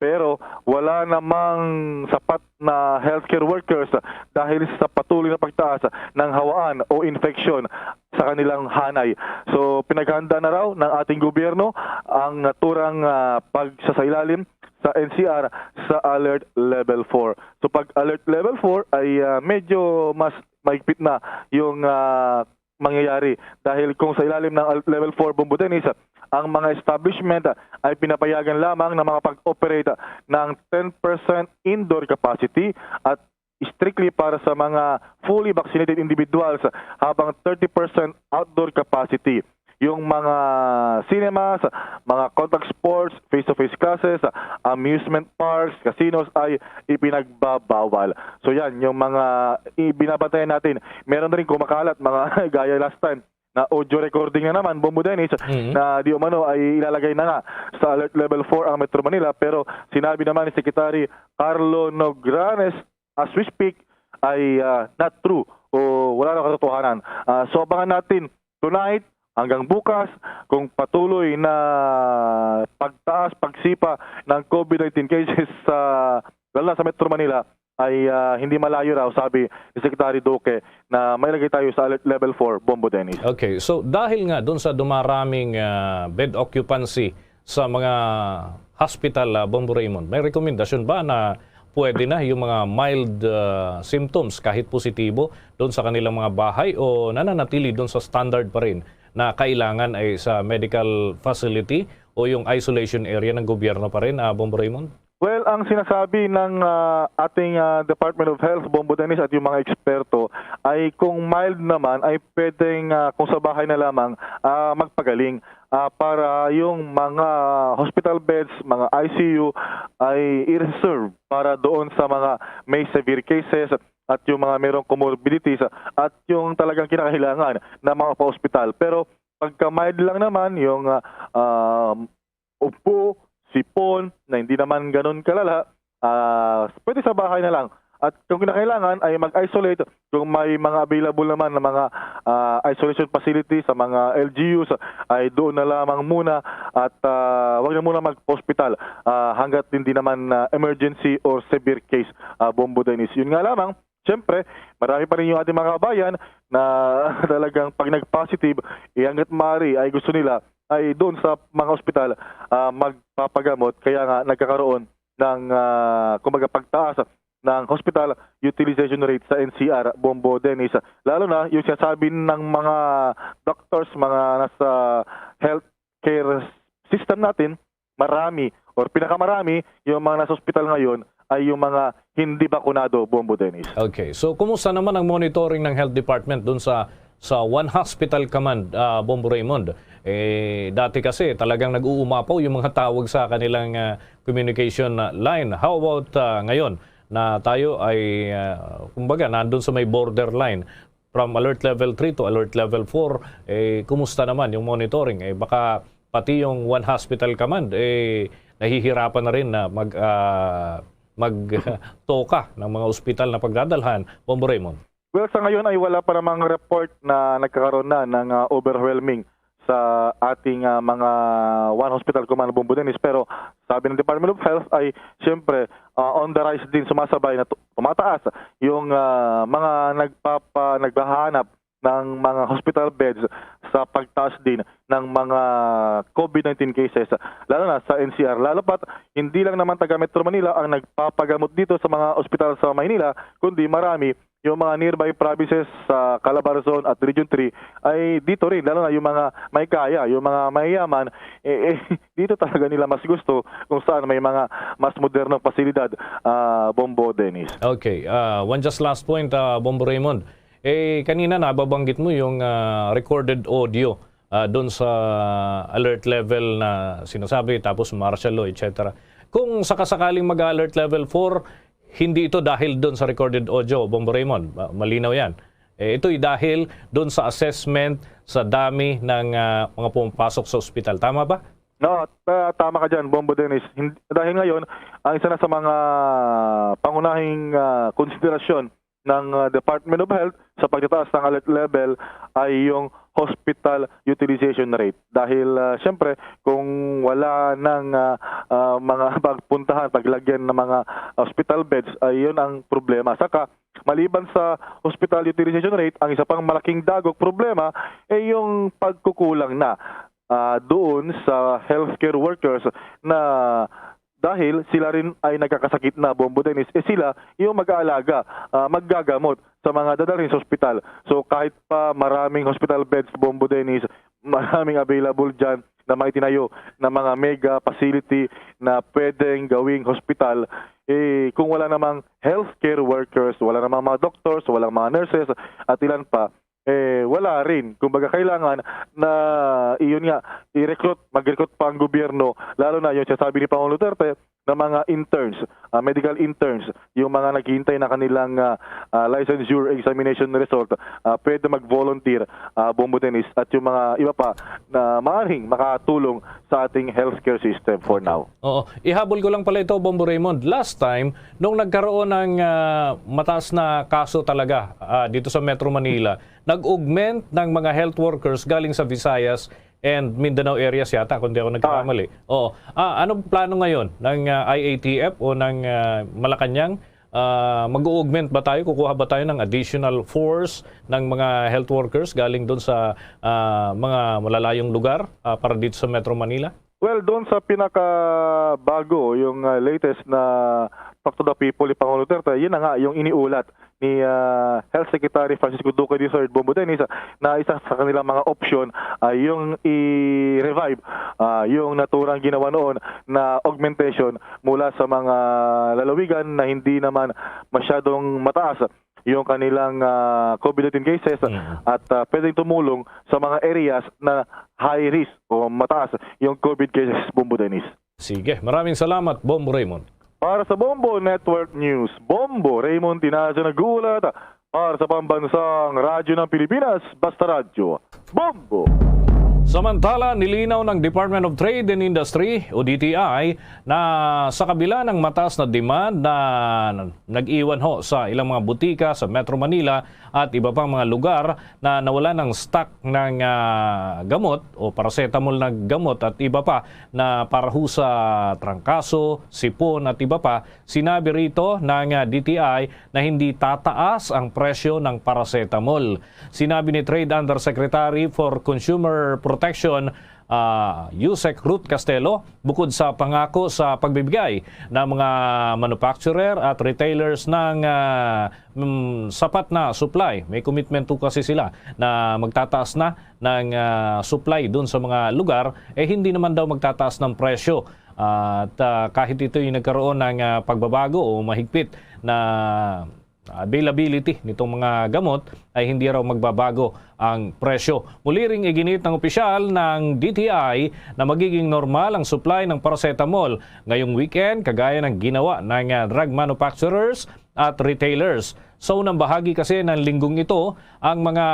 Pero wala namang sapat na healthcare workers dahil sa patuloy na pagtaas ng hawaan o infeksyon sa kanilang hanay. So, pinaghanda na raw ng ating gobyerno ang naturang, ah, pagsasailalim sa N C R sa Alert Level four. So, pag Alert Level four ay, ah, medyo mas mahigpit na yung, ah, mangyayari. Dahil kung sa ilalim ng Alert Level four, Bombo Dennis, ang mga establishment ay pinapayagan lamang na makapag-operate ng ten percent indoor capacity at strictly para sa mga fully vaccinated individuals, habang thirty percent outdoor capacity. Yung mga cinemas, mga contact sports, face-to-face classes, amusement parks, casinos ay ipinagbabawal. So yan, yung mga ibinabantayan natin. Meron na rin kumakalat, mga gaya last time, na audio recording na naman, Bombo Dennis, Mhm. na di umano ay ilalagay na nga sa Alert Level four ang Metro Manila. Pero sinabi naman ni Secretary Carlo Nograles, as we speak, ay ah, not true o wala na katotohanan. Ah, so abangan natin tonight hanggang bukas kung patuloy na pagtaas, pagsipa ng COVID nineteen cases sa, lalo na sa Metro Manila, ay ah, hindi malayo raw, sabi ni Secretary Duque, na mailagay tayo sa Alert Level four, Bombo Dennis. Okay, so dahil nga doon sa dumaraming ah, bed occupancy sa mga hospital, ah, Bombo Raymond, may rekomendasyon ba na pwede na yung mga mild ah, symptoms kahit positibo doon sa kanilang mga bahay o nananatili doon sa standard pa rin na kailangan ay sa medical facility o yung isolation area ng gobyerno pa rin, ah, Bombo Raymond? Well, ang sinasabi ng ah, ating ah, Department of Health, Bombo Dennis, at yung mga eksperto ay kung mild naman ay pwedeng ah, kung sa bahay na lamang ah, magpagaling ah, para yung mga hospital beds, mga I C U ay i-reserve para doon sa mga may severe cases at yung mga merong comorbidities at yung talagang kinakailangan na makapaospital. Pero pagka mild lang naman, yung ah, ah, ubo, sipon na hindi naman ganun kalala, ah, pwede sa bahay na lang. At kung kinakailangan ay mag-isolate, kung may mga available naman na mga ah, isolation facility sa mga L G Us, ay doon na lamang muna at ah, wag na muna mag-hospital ah, hanggat hindi naman ah, emergency or severe case, ah, Bombo Dennis. Yun nga lamang, siyempre, marami pa rin yung ating mga kabayan na talagang pag nag-positive, eh, hanggat maaari ay gusto nila ay doon sa mga ospital ah, magpapagamot. Kaya nga nagkakaroon ng ah, kumbaga pagtaas ng hospital utilization rate sa N C R, Bombo Dennis. Lalo na yung sinasabi ng mga doctors, mga nasa healthcare system natin, marami or pinakamarami yung mga nasa ospital ngayon ay yung mga hindi bakunado, Bombo Dennis. Okay. So, kumusta naman ang monitoring ng health department dun sa sa One Hospital Command, ah, Bombo Raymond? Eh, dati kasi talagang nag-uumapaw yung mga tawag sa kanilang ah, communication ah, line. How about ah, ngayon na tayo ay, ah, kumbaga, nandun sa may borderline? From alert level three to alert level four, eh, kumusta naman yung monitoring? Eh, baka pati yung One Hospital Command, eh, nahihirapan na rin na mag, ah, magtoka ng mga ospital na pagdadalhan, Bombo Raymond. Well, sa ngayon ay wala pa namang report na nagkakaroon na ng ah, overwhelming sa ating ah, mga One Hospital Command, Bombo Dennis. Pero sabi ng Department of Health ay siyempre ah, on the rise din, sumasabay na tu- tumataas yung ah, mga nagpapa naghahanap ng mga hospital beds sa pagtaas din ng mga COVID nineteen cases, lalo na sa N C R. Lalo pat hindi lang naman taga Metro Manila ang nagpapagamot dito sa mga ospital sa Maynila, kundi marami yung mga nearby provinces sa Calabarzon at Region three ay dito rin, lalo na yung mga may kaya, yung mga mayayaman, eh, eh, dito talaga nila mas gusto kung saan may mga mas modernong pasilidad, ah, Bombo Dennis. Okay, ah, one just last point, ah, Bombo Raymond. Eh, kanina nababanggit mo yung ah, recorded audio ah, doon sa alert level na sinasabi, tapos martial law, et cetera. Kung sakasakaling mag-alert level four, hindi ito dahil doon sa recorded audio, Bombo Raymond. Ma- Malinaw yan. Eh, ito'y dahil doon sa assessment sa dami ng ah, mga pumapasok sa ospital. Tama ba? No, ta- tama ka dyan, Bombo Dennis. Hin- dahil ngayon, ang isa na sa mga pangunahing ah, konsiderasyon ng ah, Department of Health sa pagtataas ng alert level ay yung hospital utilization rate. Dahil ah, siyempre, kung wala nang ah, ah, mga pagpuntahan, paglagyan ng mga hospital beds, ay yun ang problema. Saka, maliban sa hospital utilization rate, ang isa pang malaking dagok problema ay yung pagkukulang na ah, doon sa healthcare workers na dahil sila rin ay nagkakasakit na, Bombo Dennis, eh sila yung mag-aalaga, ah, maggagamot sa mga dadalhin sa ospital. So kahit pa maraming hospital beds, Bombo Dennis, maraming available dyan, na mga itinayo na mga mega facility na pwedeng gawing hospital, eh, kung wala namang healthcare workers, wala namang mga doctors, walang mga nurses, at ilan pa, eh, wala rin. Kumbaga, kailangan na, iyon nga, i-recruit, mag-recruit pa ang gobyerno, lalo na yung sinasabi ni Pangulong Duterte na mga interns, ah, medical interns, yung mga naghihintay na kanilang, ah, ah, licensure examination result, ah, pwede mag-volunteer, ah, Bombo Dennis, at yung mga iba pa na maaring makatulong sa ating healthcare system for now. Oo. Ihabol ko lang pala ito, Bombo Raymond. Last time, nung nagkaroon ng, ah, mataas na kaso talaga, ah, dito sa Metro Manila, nag-augment ng mga health workers galing sa Visayas and Mindanao areas yata, kung di ako nagkakamali. Oo. Ah, anong plano ngayon ng, ah, I A T F o ng, ah, Malacañang? Ah, mag-augment ba tayo? Kukuha ba tayo ng additional force ng mga health workers galing doon sa, ah, mga malalayong lugar, ah, para dito sa Metro Manila? Well, doon sa pinakabago, yung, ah, latest na Talk to the People ni Pangulong Duterte, yun na nga yung iniulat ni, ah, Health Secretary Francisco Duque the third, Bombo Dennis, na isa sa kanilang mga option ay yung i-revive, ah, yung naturang ginawa noon na augmentation mula sa mga lalawigan na hindi naman masyadong mataas yung kanilang, ah, COVID nineteen cases Mm. at, ah, pwedeng tumulong sa mga areas na high risk o mataas yung COVID cases, Bombo Dennis. Sige, maraming salamat, Bombo Raymond. Para sa Bombo Network News, Bombo Raymond Tinaja nag-uulat para sa Pambansang Radyo ng Pilipinas, Basta Radyo, Bombo! Samantala, nilinaw ng Department of Trade and Industry o D T I na sa kabila ng mataas na demand na nag-iwan ho sa ilang mga butika sa Metro Manila at iba pang mga lugar na nawala ng stock ng, ah, gamot o paracetamol na gamot at iba pa na para ho sa trangkaso, sipon at iba pa, sinabi rito ng, ah, D T I na hindi tataas ang presyo ng paracetamol. Sinabi ni Trade Undersecretary for Consumer Protection, ah, Usec Ruth Castelo, bukod sa pangako sa pagbibigay ng mga manufacturer at retailers ng, ah, mm, sapat na supply, may commitment to kasi sila na magtataas na ng, ah, supply dun sa mga lugar, eh hindi naman daw magtataas ng presyo. At, ah, kahit ito'y nagkaroon ng, ah, pagbabago o mahigpit na availability nitong mga gamot, ay hindi raw magbabago ang presyo. Muli ring iginit ng opisyal ng D T I na magiging normal ang supply ng paracetamol ngayong weekend, kagaya ng ginawa ng, ah, drug manufacturers at retailers. Sa unang bahagi kasi ng linggong ito, ang mga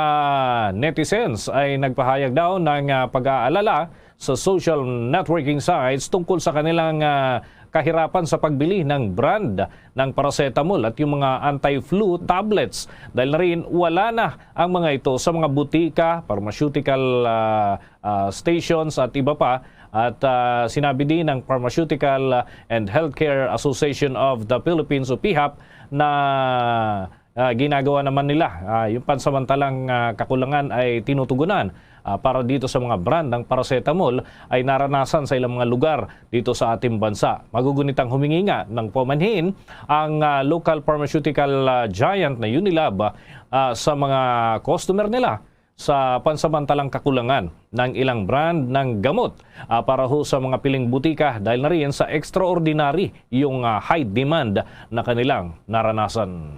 netizens ay nagpahayag daw ng, ah, pag-aalala sa social networking sites tungkol sa kanilang, ah, kahirapan sa pagbili ng brand ng paracetamol at yung mga anti-flu tablets. Dahil na rin, wala na ang mga ito sa mga butika, pharmaceutical, ah, ah, stations at iba pa. At, ah, sinabi din ng Pharmaceutical and Healthcare Association of the Philippines o PHAP na, ah, ginagawa naman nila, ah, yung pansamantalang, ah, kakulangan ay tinutugunan, ah, para dito sa mga brand ng paracetamol ay naranasan sa ilang mga lugar dito sa ating bansa. Magugunitang humingi nga ng pamanhin ang, ah, local pharmaceutical, ah, giant na Unilab, ah, sa mga customer nila sa pansamantalang kakulangan ng ilang brand ng gamot, ah, para ho sa mga piling butika dahil na rin sa extraordinary yung, ah, high demand na kanilang naranasan.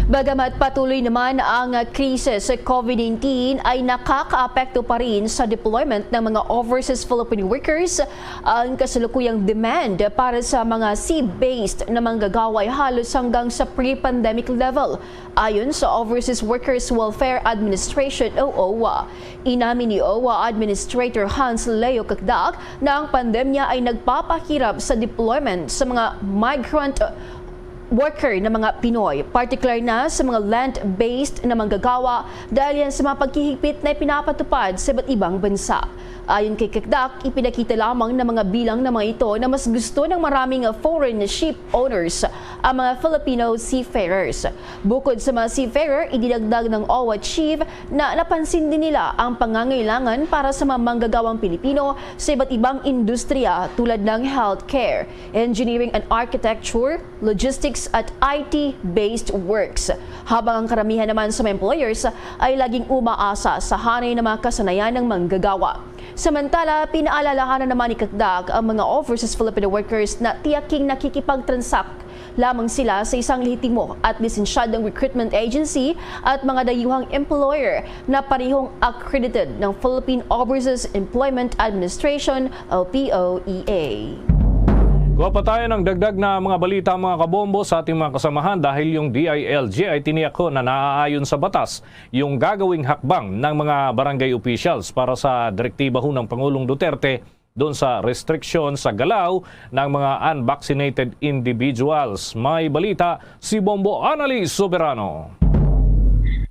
Bagamat patuloy naman ang krisis sa COVID nineteen, ay nakakaapekto pa rin sa deployment ng mga overseas Filipino workers. Ang kasalukuyang demand para sa mga sea-based na manggagawa ay halos hanggang sa pre-pandemic level. Ayon sa Overseas Workers Welfare Administration o OWWA, inamin ni OWWA Administrator Hans Leo Cacdac na ang pandemya ay nagpapahirap sa deployment sa mga migrant worker na mga Pinoy, partikular na sa mga land-based na manggagawa dahil yan sa mga paghihigpit na ipinapatupad sa iba't ibang bansa. Ayon kay Cacdac, ipinakita lamang ng mga bilang na mga ito na mas gusto ng maraming foreign ship owners ang mga Filipino seafarers. Bukod sa mga seafarer, idinagdag ng OWWA chief na napansin din nila ang pangangailangan para sa mga manggagawang Pilipino sa iba't ibang industriya tulad ng healthcare, engineering and architecture, logistics at I T-based works. Habang ang karamihan naman sa mga employers ay laging umaasa sa hanay na mga kasanayan ng manggagawa. Samantala, pinaalalahanan naman ni Cacdac ang mga overseas Filipino workers na tiyaking nakikipagtransak lamang sila sa isang lehitimo at lisensyadong recruitment agency at mga dayuhang employer na parehong accredited ng Philippine Overseas Employment Administration o P O E A. Kuha pa tayo ng dagdag na mga balita, mga kabombo, sa ating mga kasamahan, dahil yung D I L G ay tiniyak ho na naaayon sa batas yung gagawing hakbang ng mga barangay officials para sa direktiba ho ng Pangulong Duterte doon sa restriksyon sa galaw ng mga unvaccinated individuals. May balita si Bombo Anali Soberano.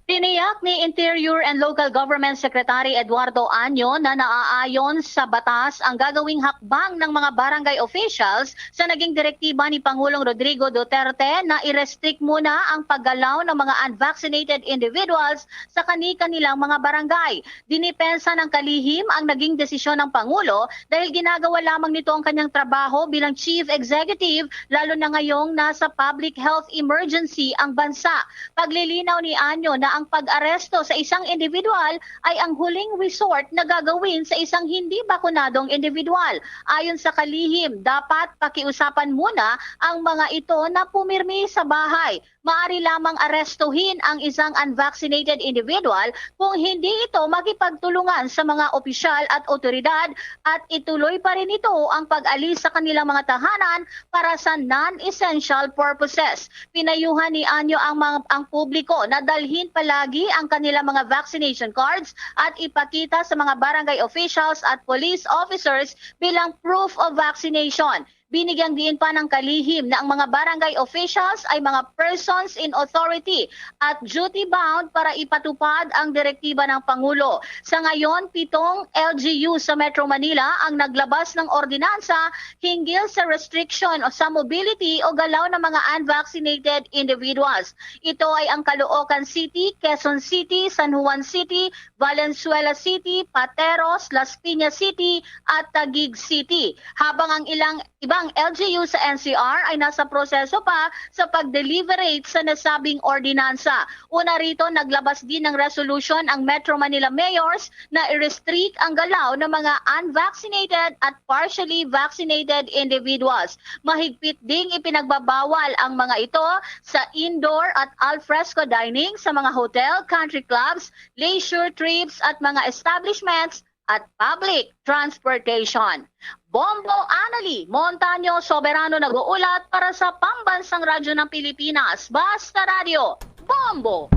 Tiniyak ni Interior and Local Government Secretary Eduardo Año na naaayon sa batas ang gagawing hakbang ng mga barangay officials sa naging direktiba ni Pangulong Rodrigo Duterte na i-restrict muna ang paggalaw ng mga unvaccinated individuals sa kani-kanilang mga barangay. Dinipensa ng kalihim ang naging desisyon ng Pangulo dahil ginagawa lamang nito ang kanyang trabaho bilang Chief Executive, lalo na ngayong nasa public health emergency ang bansa. Paglilinaw ni Anyo na ang pag-aresto sa isang individual ay ang huling resort na gagawin sa isang hindi bakunadong individual. Ayon sa kalihim, dapat pakiusapan muna ang mga ito na pumirmi sa bahay. Maaari lamang arestuhin ang isang unvaccinated individual kung hindi ito makipagtulungan sa mga opisyal at otoridad at ituloy pa rin ito ang pag-alis sa kanilang mga tahanan para sa non-essential purposes. Pinayuhan ni Anyo ang, mga, ang publiko na dalhin palagi ang kanilang mga vaccination cards at ipakita sa mga barangay officials at police officers bilang proof of vaccination. Binigyang diin pa ng kalihim na ang mga barangay officials ay mga persons in authority at duty-bound para ipatupad ang direktiba ng Pangulo. Sa ngayon, pitong L G U sa Metro Manila ang naglabas ng ordinansa hinggil sa restriction o sa mobility o galaw ng mga unvaccinated individuals. Ito ay ang Caloocan City, Quezon City, San Juan City, Valenzuela City, Pateros, Las Piñas City, at Taguig City. Habang ang ilang ibang L G U sa N C R ay nasa proseso pa sa pag-deliberate sa nasabing ordinansa. Una rito, naglabas din ng resolusyon ang Metro Manila Mayors na i-restrict ang galaw ng mga unvaccinated at partially vaccinated individuals. Mahigpit ding ipinagbabawal ang mga ito sa indoor at alfresco dining sa mga hotel, country clubs, leisure trips at mga establishments at public transportation. Bombo Anali Montaño Soberano nag-uulat para sa Pambansang Radyo ng Pilipinas, Basta Radyo, Bombo!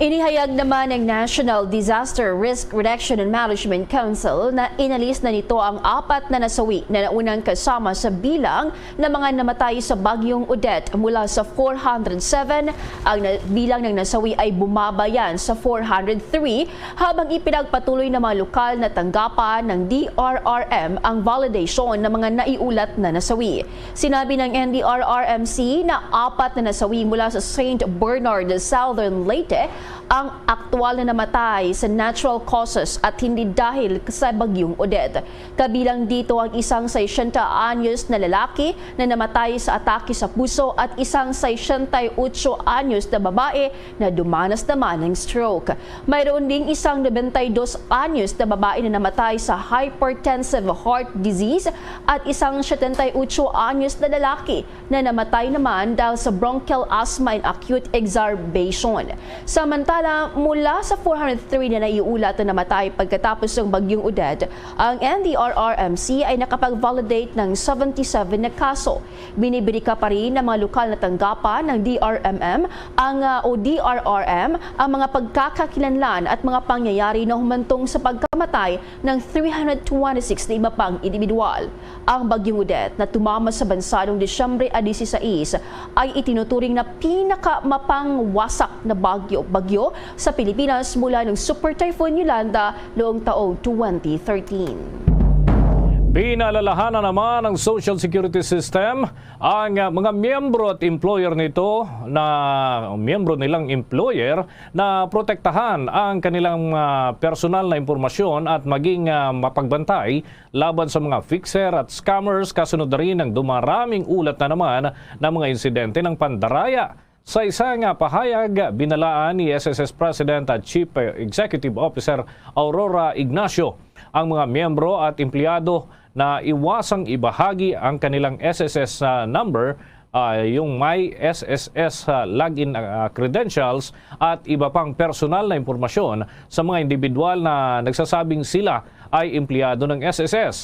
Inihayag naman ng National Disaster Risk Reduction and Management Council na inalis na nito ang apat na nasawi na naunang kasama sa bilang na mga namatay sa Bagyong Odette. Mula sa four hundred seven, ang na- bilang ng nasawi ay bumaba yan sa four hundred three, habang ipinagpatuloy ng mga lokal na tanggapan ng D R R M ang validation ng mga naiulat na nasawi. Sinabi ng N D R R M C na apat na nasawi mula sa Saint Bernard, Southern Leyte, ang aktual na namatay sa natural causes at hindi dahil sa Bagyong Odette. Kabilang dito ang isang sesenta anyos na lalaki na namatay sa atake sa puso at isang sesenta y ocho anyos na babae na dumanas naman ng stroke. Mayroon ding isang nobenta y dos anyos na babae na namatay sa hypertensive heart disease at isang setenta y ocho anyos na lalaki na namatay naman dahil sa bronchial asthma and acute exacerbation. Samantala, mula sa four hundred three na naiulat na namatay pagkatapos ng Bagyong Odette, ang N D R R M C ay nakapag-validate ng seventy seven na kaso. Binibirika pa rin ng mga lokal na tanggapan ng D R M M ang, ah, o D R R M ang mga pagkakakilanlan at mga pangyayari na humantong sa pagkamatay ng three hundred twenty-six na iba pang individual. Ang Bagyong Odette na tumama sa bansa noong Disyembre a dieciséis ay itinuturing na pinakamapangwasak na bagyo, bagyo sa Pilipinas mula nung Super Typhoon Yolanda noong taong twenty thirteen. Pinaalalahanan naman ng Social Security System ang, ah, mga miyembro at employer nito na miyembro nilang employer na protektahan ang kanilang, ah, personal na impormasyon at maging, ah, mapagbantay laban sa mga fixer at scammers, kasunod na rin ang dumaraming ulat na naman ng mga insidente ng pandaraya Sa isa nga pahayag, binalaan ni S S S President at Chief Executive Officer Aurora Ignacio ang mga miyembro at empleyado na iwasang ibahagi ang kanilang S S S, ah, number, ah, yung My S S S, ah, login, ah, credentials at iba pang personal na impormasyon sa mga individual na nagsasabing sila ay empleyado ng S S S.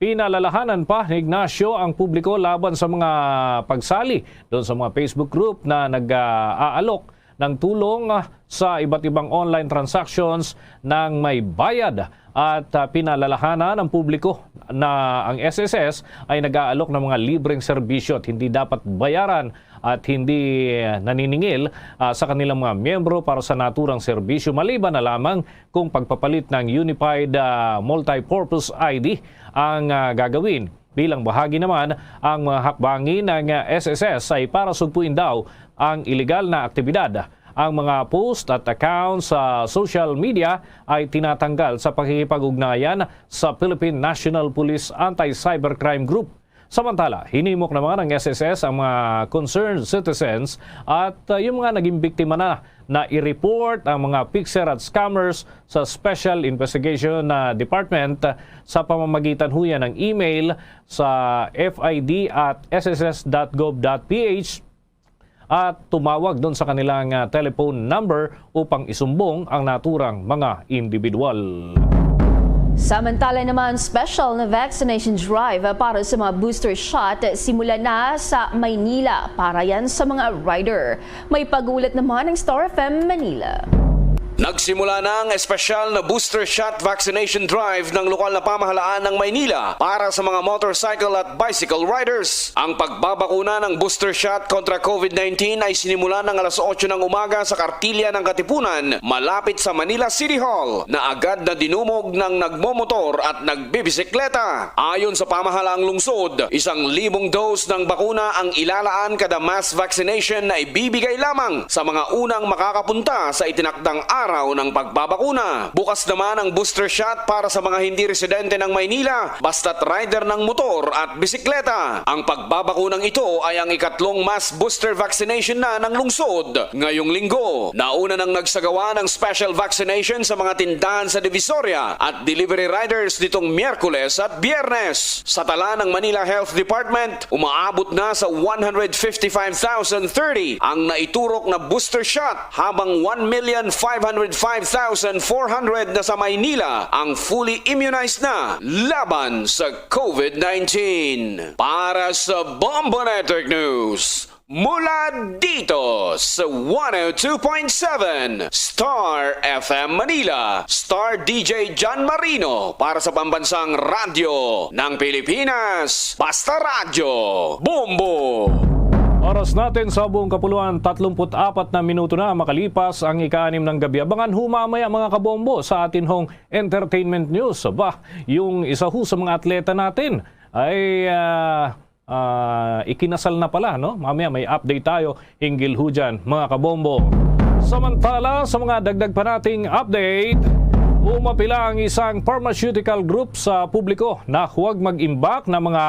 Pinalalahanan pa ni Ignacio ang publiko laban sa mga pagsali doon sa mga Facebook group na nag-aalok ng tulong, ah, sa iba't ibang online transactions nang may bayad. At, ah, pinalalahanan ang publiko na ang S S S ay nag-aalok ng mga libreng serbisyo at hindi dapat bayaran at hindi, ah, naniningil, ah, sa kanilang mga miyembro para sa naturang serbisyo, maliban na lamang kung pagpapalit ng Unified, ah, Multipurpose I D ang, ah, gagawin. Bilang bahagi naman, ang mga hakbangin ng, ah, S S S ay para sugpuin daw ang iligal na aktibidad. Ang mga post at account sa social media ay tinatanggal sa pakikipag-ugnayan sa Philippine National Police Anti-Cybercrime Group. Samantala, hinimok naman ng S S S ang mga concerned citizens at, uh, yung mga naging biktima na, na i-report ang mga fixer at scammers sa Special Investigation, uh, Department, uh, sa pamamagitan huya ng email sa F I D at S S S dot gov dot P H at tumawag doon sa kanilang, ah, telephone number upang isumbong ang naturang mga individual. Samantala naman, special na vaccination drive para sa mga booster shot simula na sa Maynila para yan sa mga rider. May pag-ulat naman ng Star F M Manila. Nagsimula na ang espesyal na booster shot vaccination drive ng lokal na pamahalaan ng Maynila para sa mga motorcycle at bicycle riders. Ang pagbabakuna ng booster shot kontra COVID nineteen ay sinimulan ng alas otso ng umaga sa Kartilya ng Katipunan, malapit sa Manila City Hall, na agad na dinumog ng nagmomotor at nagbibisikleta. Ayon sa pamahalaang lungsod, isang libong dose ng bakuna ang ilalaan kada mass vaccination na ibibigay lamang sa mga unang makakapunta sa itinakdang araw ng pagbabakuna. Bukas naman ang booster shot para sa mga hindi residente ng Maynila, basta't rider ng motor at bisikleta. Ang pagbabakunang ito ay ang ikatlong mass booster vaccination na ng lungsod ngayong linggo. Nauna nang nagsagawa ng special vaccination sa mga tindahan sa Divisoria at delivery riders nitong Miyerkules at Biyernes. Sa tala ng Manila Health Department, umaabot na sa one hundred fifty-five thousand thirty ang naiturok na booster shot, habang one million five hundred five thousand four hundred na sa Maynila ang fully immunized na laban sa COVID nineteen. Para sa Bombo Network News, mula dito sa one oh two point seven Star F M Manila, Star D J John Marino para sa Pambansang Radyo ng Pilipinas, Basta Radyo, Bombo! Oras natin sa buong kapuluan, tatlumpu't apat na minuto na makalipas ang ika-anim ng gabi. Abangan ho mamaya, mga kabombo, sa atin hong entertainment news. Ba, yung isa ho sa mga atleta natin ay, ah, ah, ikinasal na pala, no? Mamaya may update tayo hinggil ho dyan, mga kabombo. Samantala, sa mga dagdag pa nating update, umapila ang isang pharmaceutical group sa publiko na huwag mag-imbak ng mga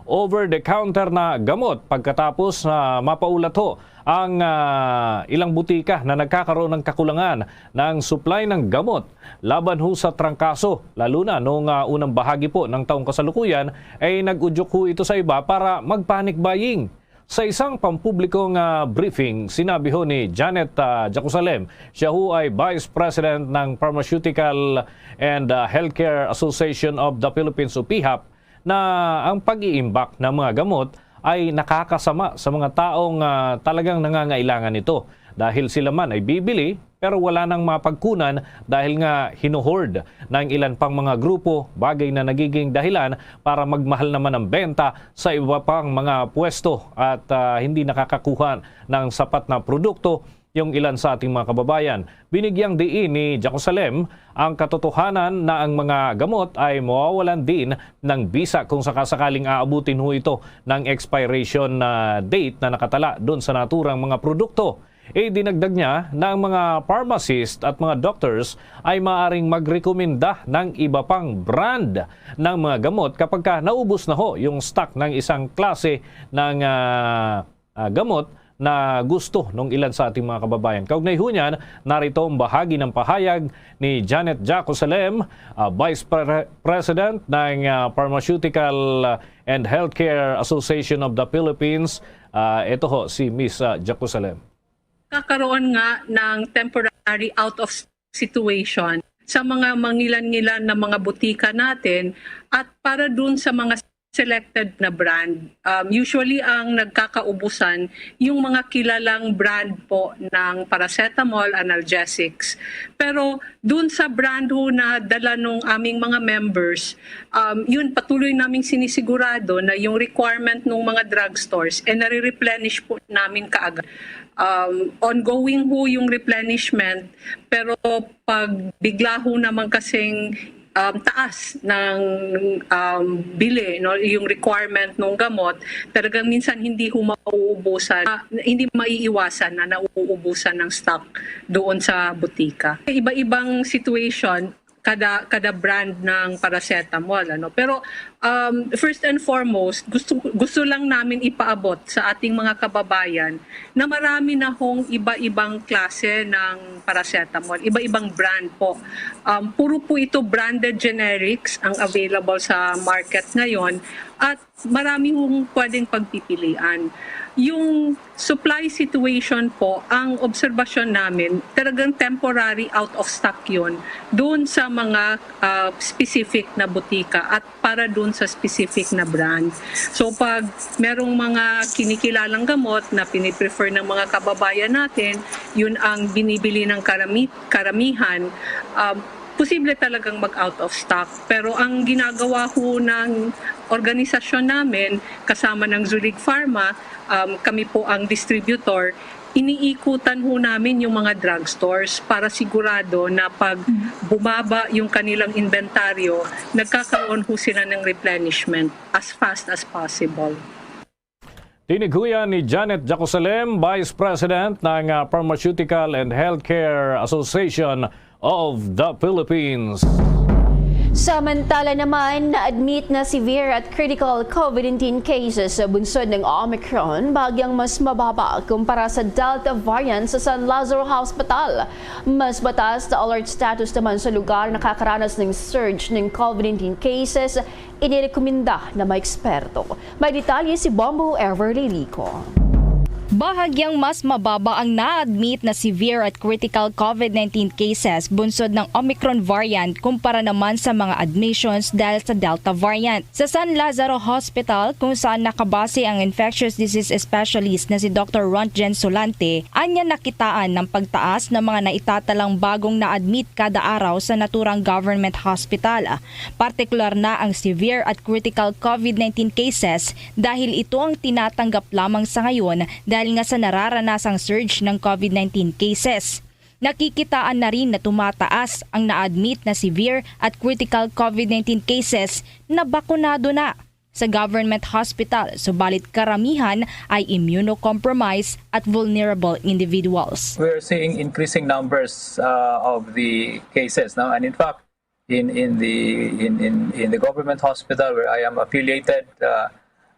over-the-counter na gamot pagkatapos na mapaulat ho ang, ah, ilang butika na nagkakaroon ng kakulangan ng supply ng gamot laban ho sa trangkaso, lalo na nung, ah, unang bahagi po ng taong kasalukuyan ay nag-udyok ho ito sa iba para mag-panic buying. Sa isang pampublikong, ah, briefing, sinabi ho ni Janet, ah, Jacosalem, siya ho ay Vice President ng Pharmaceutical and, ah, Healthcare Association of the Philippines o PHAP, na ang pag-iimbak ng mga gamot ay nakakasama sa mga taong, ah, talagang nangangailangan nito, dahil sila man ay bibili pero wala nang mapagkunan dahil nga hino-hoard ng ilan pang mga grupo, bagay na nagiging dahilan para magmahal naman ang benta sa iba pang mga pwesto at, ah, hindi nakakakuha ng sapat na produkto yung ilan sa ating mga kababayan. Binigyang diin ni Jacosalem ang katotohanan na ang mga gamot ay mawawalan din ng bisa kung sakasakaling aabutin ho ito ng expiration, ah, date na nakatala doon sa naturang mga produkto. Idinagdag niya na ang mga pharmacist at mga doctors ay maaaring magrekomenda ng iba pang brand ng mga gamot kapag ka naubos na ho yung stock ng isang klase ng, ah, ah, gamot na gusto ng ilan sa ating mga kababayan. Kaugnay ho niyan, narito ang bahagi ng pahayag ni Janet Jacosalem, ah, Vice Pre- President ng, ah, Pharmaceutical and Healthcare Association of the Philippines. Ah, ito ho si Miss, ah, Jacosalem. Kakaroon nga ng temporary out of situation sa mga mangilan-ngilan na mga butika natin at para dun sa mga selected na brand. Um, usually, ang nagkakaubusan yung mga kilalang brand po ng paracetamol, analgesics. Pero dun sa brand ho na dala nung aming mga members, um, yun, patuloy naming sinisigurado na yung requirement ng mga drugstores, eh, nare-replenish po namin kaagad. Um, ongoing ho yung replenishment, pero pag bigla ho naman kasing, um, taas ng, um, bili, no, yung requirement ng gamot, talagang minsan hindi ho mauubusan, ah, hindi maiiwasan na nauubusan ng stock doon sa butika. Iba-ibang situation kada kada brand ng paracetamol, ano. Pero, um, first and foremost, gusto gusto lang namin ipaabot sa ating mga kababayan na marami na hong iba-ibang klase ng paracetamol, iba-ibang brand po. Um, puro po ito branded generics ang available sa market ngayon at marami hong pwedeng pagpipilian. Yung supply situation po, ang obserbasyon namin, talagang temporary out of stock yun doon sa mga, ah, specific na butika at para doon sa specific na brand. So pag merong mga kinikilalang gamot na piniprefer ng mga kababayan natin, yun ang binibili ng karami-, karamihan, um, posible talagang mag-out of stock. Pero ang ginagawa ho ng organisasyon namin, kasama ng Zulig Pharma, um, kami po ang distributor, iniikutan ho namin yung mga drugstores para sigurado na pag bumaba yung kanilang inventaryo, nagkakaroon ho sila ng replenishment as fast as possible. Tinighuyan ni Janet Jacosalem, Vice President ng, ah, Pharmaceutical and Healthcare Association of the Philippines. Samantala naman, na-admit na severe at critical COVID nineteen cases sa bunsod ng Omicron, bahagyang mas mababa kumpara sa Delta variant sa San Lazaro Hospital. Mas mataas na alert status naman sa lugar na nakakaranas ng surge ng COVID nineteen cases, inirekomenda ng mga eksperto. May detalye si Bombo Everly Lico. Bahagyang mas mababa ang na-admit na severe at critical COVID nineteen cases bunsod ng Omicron variant kumpara naman sa mga admissions dahil sa Delta variant. Sa San Lazaro Hospital, kung saan nakabase ang infectious disease specialist na si Doctor Rontgen Solante, anya nakitaan ng pagtaas ng mga naitatalang bagong na-admit kada araw sa naturang government hospital. Partikular na ang severe at critical COVID nineteen cases dahil ito ang tinatanggap lamang sa ngayon dahil nga sa nararanasang surge ng COVID nineteen cases. Nakikitaan na rin na tumataas ang na-admit na severe at critical COVID nineteen cases na bakunado na sa government hospital, subalit karamihan ay immunocompromised at vulnerable individuals. We are seeing increasing numbers, uh, of the cases, no? And in fact, in, in the, in, in, in the government hospital where I am affiliated, uh,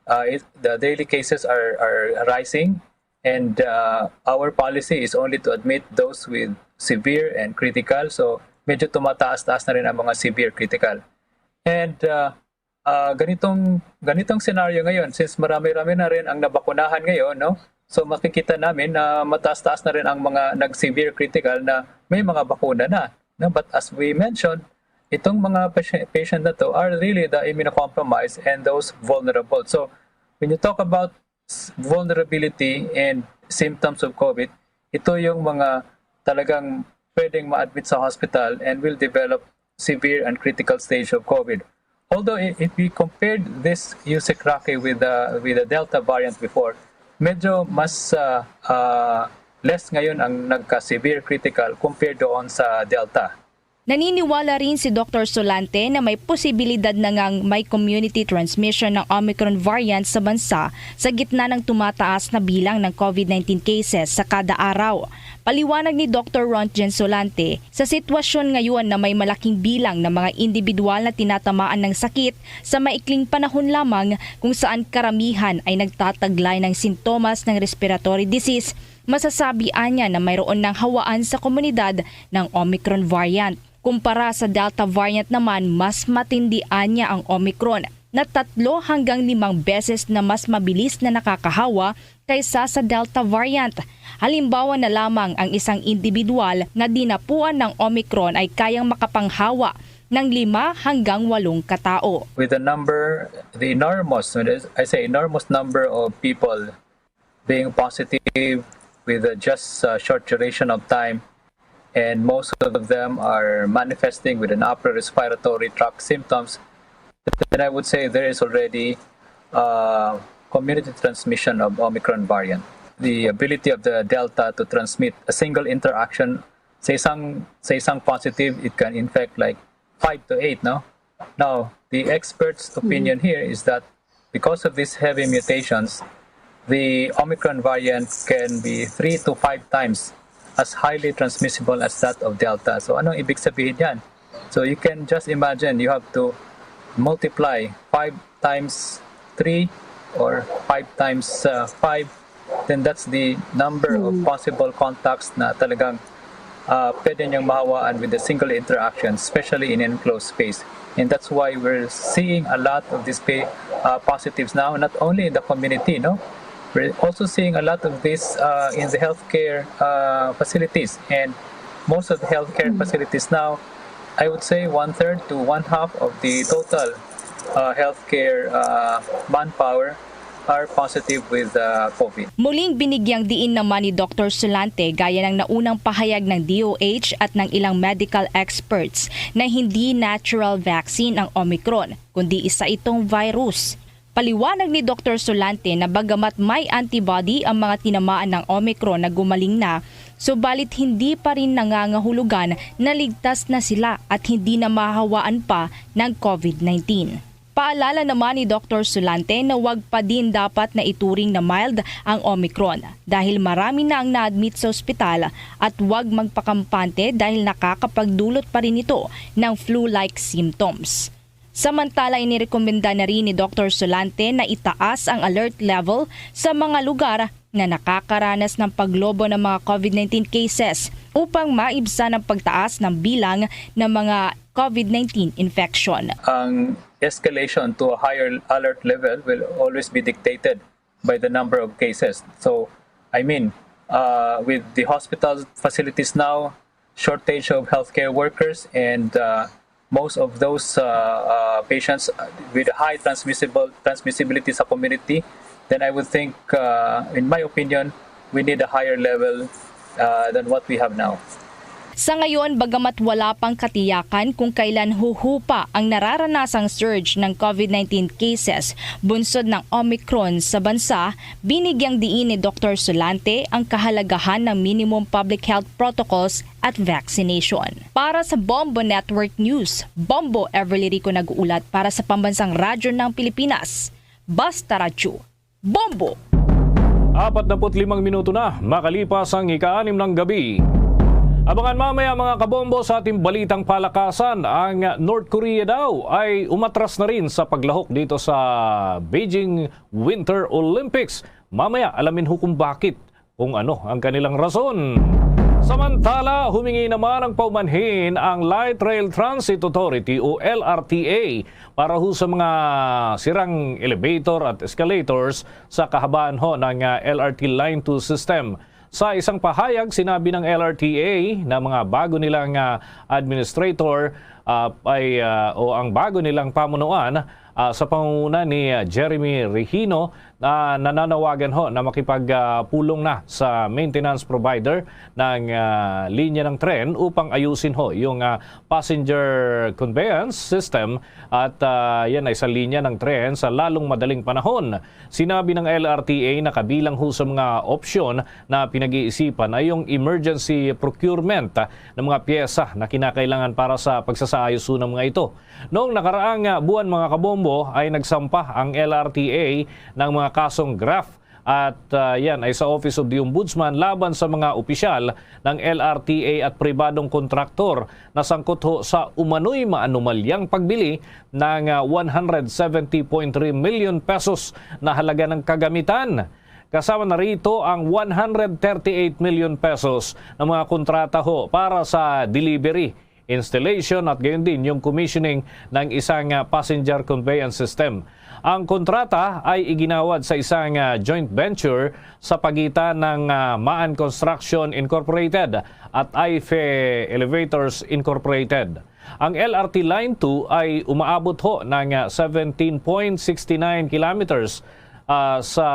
uh, it, the daily cases are, are rising, and, uh, our policy is only to admit those with severe and critical. So, medyo tumataas-taas na rin ang mga severe critical. And, uh, ah, ganitong, ganitong senaryo ngayon, since marami-rami na rin ang nabakunahan ngayon, no? So, makikita namin na mataas-taas na rin ang mga nag-severe critical na may mga bakuna na, no? But as we mentioned, itong mga patient, patient na to are really the immunocompromised and those vulnerable. So, when you talk about s-, vulnerability and symptoms of COVID, ito yung mga talagang pwedeng ma-admit sa hospital and will develop severe and critical stage of COVID. Although i-, if we compared this Yusik Roque with the, with the Delta variant before, medyo mas, ah, ah, less ngayon ang nagka-severe critical compared doon sa Delta. Naniniwala rin si Doctor Solante na may posibilidad na ngang may community transmission ng Omicron variant sa bansa sa gitna ng tumataas na bilang ng COVID nineteen cases sa kada araw. Paliwanag ni Doktor Rontgen Solante, sa sitwasyon ngayon na may malaking bilang ng mga individual na tinatamaan ng sakit sa maikling panahon lamang, kung saan karamihan ay nagtataglay ng sintomas ng respiratory disease, masasabi anya na mayroon ng hawaan sa komunidad ng Omicron variant. Kumpara sa Delta variant naman, mas matindi anya ang Omicron, na tatlo hanggang limang beses na mas mabilis na nakakahawa kaysa sa Delta variant. Halimbawa na lamang, ang isang individual na dinapuan ng Omicron ay kayang makapanghawa ng lima hanggang walong katao. With the number, the enormous, when I say enormous number of people being positive with a just a short duration of time, and most of them are manifesting with an upper respiratory tract symptoms, then I would say there is already uh, community transmission of Omicron variant. The ability of the Delta to transmit a single interaction, sa isang, sa isang positive, it can infect like five to eight, no? Now, the experts' opinion here is that because of these heavy mutations, the Omicron variant can be three to five times as highly transmissible as that of Delta. So, anong ibig sabihin yan? So, you can just imagine, you have to multiply five times three or five times uh, five, then that's the number of possible contacts na talagang uh, pwede niyang mahawaan with a single interaction, especially in enclosed space. And that's why we're seeing a lot of these pa- uh, positives now, not only in the community, no? We're also seeing a lot of this uh, in the healthcare uh, facilities. And most of the healthcare facilities now, I would say one-third to one-half of the total uh, healthcare uh, manpower are positive with uh, COVID. Muling binigyang diin naman ni Doktor Solante, gaya ng naunang pahayag ng D O H at ng ilang medical experts, na hindi natural vaccine ang Omicron, kundi isa itong virus. Paliwanag ni Doktor Solante na bagamat may antibody ang mga tinamaan ng Omicron na gumaling na, subalit hindi pa rin nangangahulugan na ligtas na sila at hindi na mahawaan pa ng COVID nineteen. Paalala naman ni Doktor Solante na wag pa din dapat na ituring na mild ang Omicron, dahil marami na ang na-admit sa ospital, at wag magpakampante dahil nakakapagdulot pa rin ito ng flu-like symptoms. Samantala, inirekomenda na rin ni Doktor Solante na itaas ang alert level sa mga lugar na nakakaranas ng paglobo ng mga COVID nineteen cases, upang maibsan ang pagtaas ng bilang ng mga COVID nineteen infection. Ang escalation to a higher alert level will always be dictated by the number of cases. So, I mean, uh, with the hospital facilities now, shortage of healthcare workers, and uh, most of those uh, uh, patients with high transmissible transmissibility sa community, then I would think, uh, in my opinion, we need a higher level uh, than what we have now. Sa ngayon, bagamat wala pang katiyakan kung kailan huhupa ang nararanasang surge ng COVID nineteen cases bunsod ng Omicron sa bansa, binigyang diin ni Doktor Solante ang kahalagahan ng minimum public health protocols at vaccination. Para sa Bombo Network News, Bombo Everly Rico nag-uulat para sa Pambansang Radyo ng Pilipinas, Basta Radyo, Bombo! Apat na put limang minuto na makalipas ang ika-anim ng gabi. Abangan mamaya, mga kabombo, sa ating balitang palakasan. Ang North Korea daw ay umatras na rin sa paglahok dito sa Beijing Winter Olympics. Mamaya, alamin ho kung bakit, kung ano ang kanilang rason. Samantala, humingi naman ng paumanhin ang Light Rail Transit Authority o L R T A para ho sa mga sirang elevator at escalators sa kahabaan ho ng, ah, L R T Line two system. Sa isang pahayag, sinabi ng L R T A na mga bago nilang, ah, administrator, ah, ay, ah, o ang bago nilang pamunuan, ah, sa pangunguna ni, ah, Jeremy Regino, na nananawagan ho na makipag, ah, pulong na sa maintenance provider ng, ah, linya ng tren upang ayusin ho yung, ah, passenger conveyance system at, ah, yan ay sa linya ng tren sa lalong madaling panahon. Sinabi ng L R T A na kabilang ho sa mga opsyon na pinag-iisipan ay yung emergency procurement, ah, ng mga pyesa na kinakailangan para sa pagsasaayos ho ng mga ito. Noong nakaraang, ah, buwan, mga kabombo, ay nagsampa ang L R T A ng mga kasong graft At, ah, yan ay sa Office of the Ombudsman laban sa mga opisyal ng L R T A at pribadong kontraktor na sangkot ho sa umano'y maanomalyang pagbili ng, ah, one hundred seventy point three million pesos na halaga ng kagamitan. Kasama na rito ang one hundred thirty-eight million pesos ng mga kontrata ho para sa delivery, installation at gayon din yung commissioning ng isang, ah, passenger conveyance system. Ang kontrata ay iginawad sa isang, ah, joint venture sa pagitan ng, ah, Maan Construction Incorporated at Aife Elevators Incorporated. Ang L R T Line two ay umaabot ho ng, ah, seventeen point six nine kilometers, ah, sa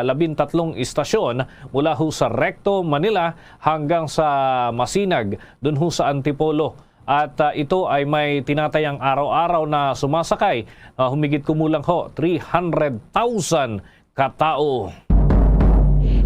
labintatlong istasyon mula ho sa Recto, Manila hanggang sa Masinag, dun ho sa Antipolo. At, ah, ito ay may tinatayang araw-araw na sumasakay, ah, humigit kumulang ho three hundred thousand katao.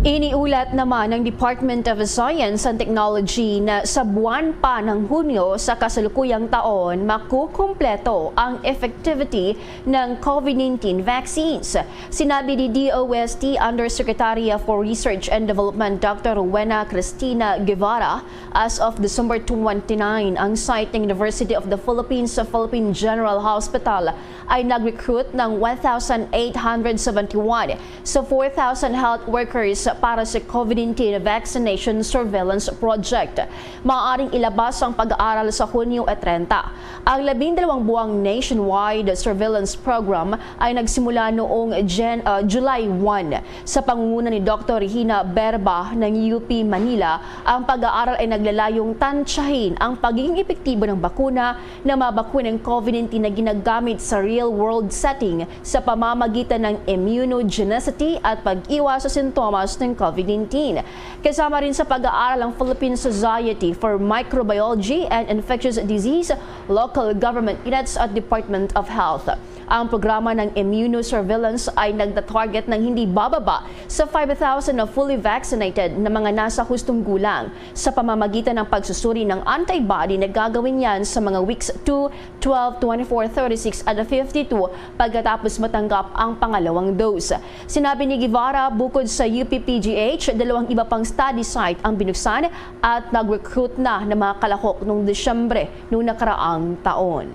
Iniulat naman ng Department of Science and Technology na sa buwan pa ng Hunyo sa kasalukuyang taon, makukumpleto ang effectivity ng COVID nineteen vaccines. Sinabi ni D O S T Undersecretary for Research and Development Doctor Rowena Cristina Guevara, as of December twenty-nine, ang site ng University of the Philippines sa Philippine General Hospital ay nag-recruit ng one thousand eight hundred seventy-one sa four thousand health workers para sa COVID nineteen vaccination surveillance project. Maaaring ilabas ang pag-aaral sa Hunyo treinta. Ang labindalawang buwang nationwide surveillance program ay nagsimula noong Jan-, ah, July one. Sa pangunguna ni Doctor Regina Berba ng U P Manila, ang pag-aaral ay naglalayong tansyahin ang pagiging epektibo ng bakuna na mabakwinang COVID nineteen na ginagamit sa real-world setting sa pamamagitan ng immunogenicity at pag-iwas sa sintomas ng COVID nineteen. Kasama rin sa pag-aaral ang Philippine Society for Microbiology and Infectious Disease, local government units at Department of Health. Ang programa ng immunosurveillance ay nagta-target ng hindi bababa sa five thousand na fully vaccinated na mga nasa hustong gulang sa pamamagitan ng pagsusuri ng antibody na gagawin yan sa mga weeks two, twelve, twenty-four, thirty-six, at fifty-two pagkatapos matanggap ang pangalawang dose. Sinabi ni Guevara, bukod sa U P P G H, dalawang iba pang study site ang binuksan at nag-recruit na ng mga kalahok noong Disyembre noong nakaraang taon.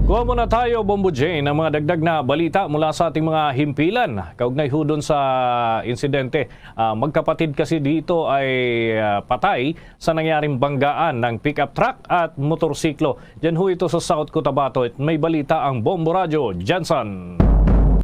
Kuha muna tayo, Bombo Jane, ang mga dagdag na balita mula sa ating mga himpilan. Kaugnay ho dun sa insidente, ah, magkapatid kasi dito ay, ah, patay sa nangyaring banggaan ng pickup truck at motorsiklo. Diyan ho ito sa South Cotabato. May balita ang Bombo Radyo, Jensen.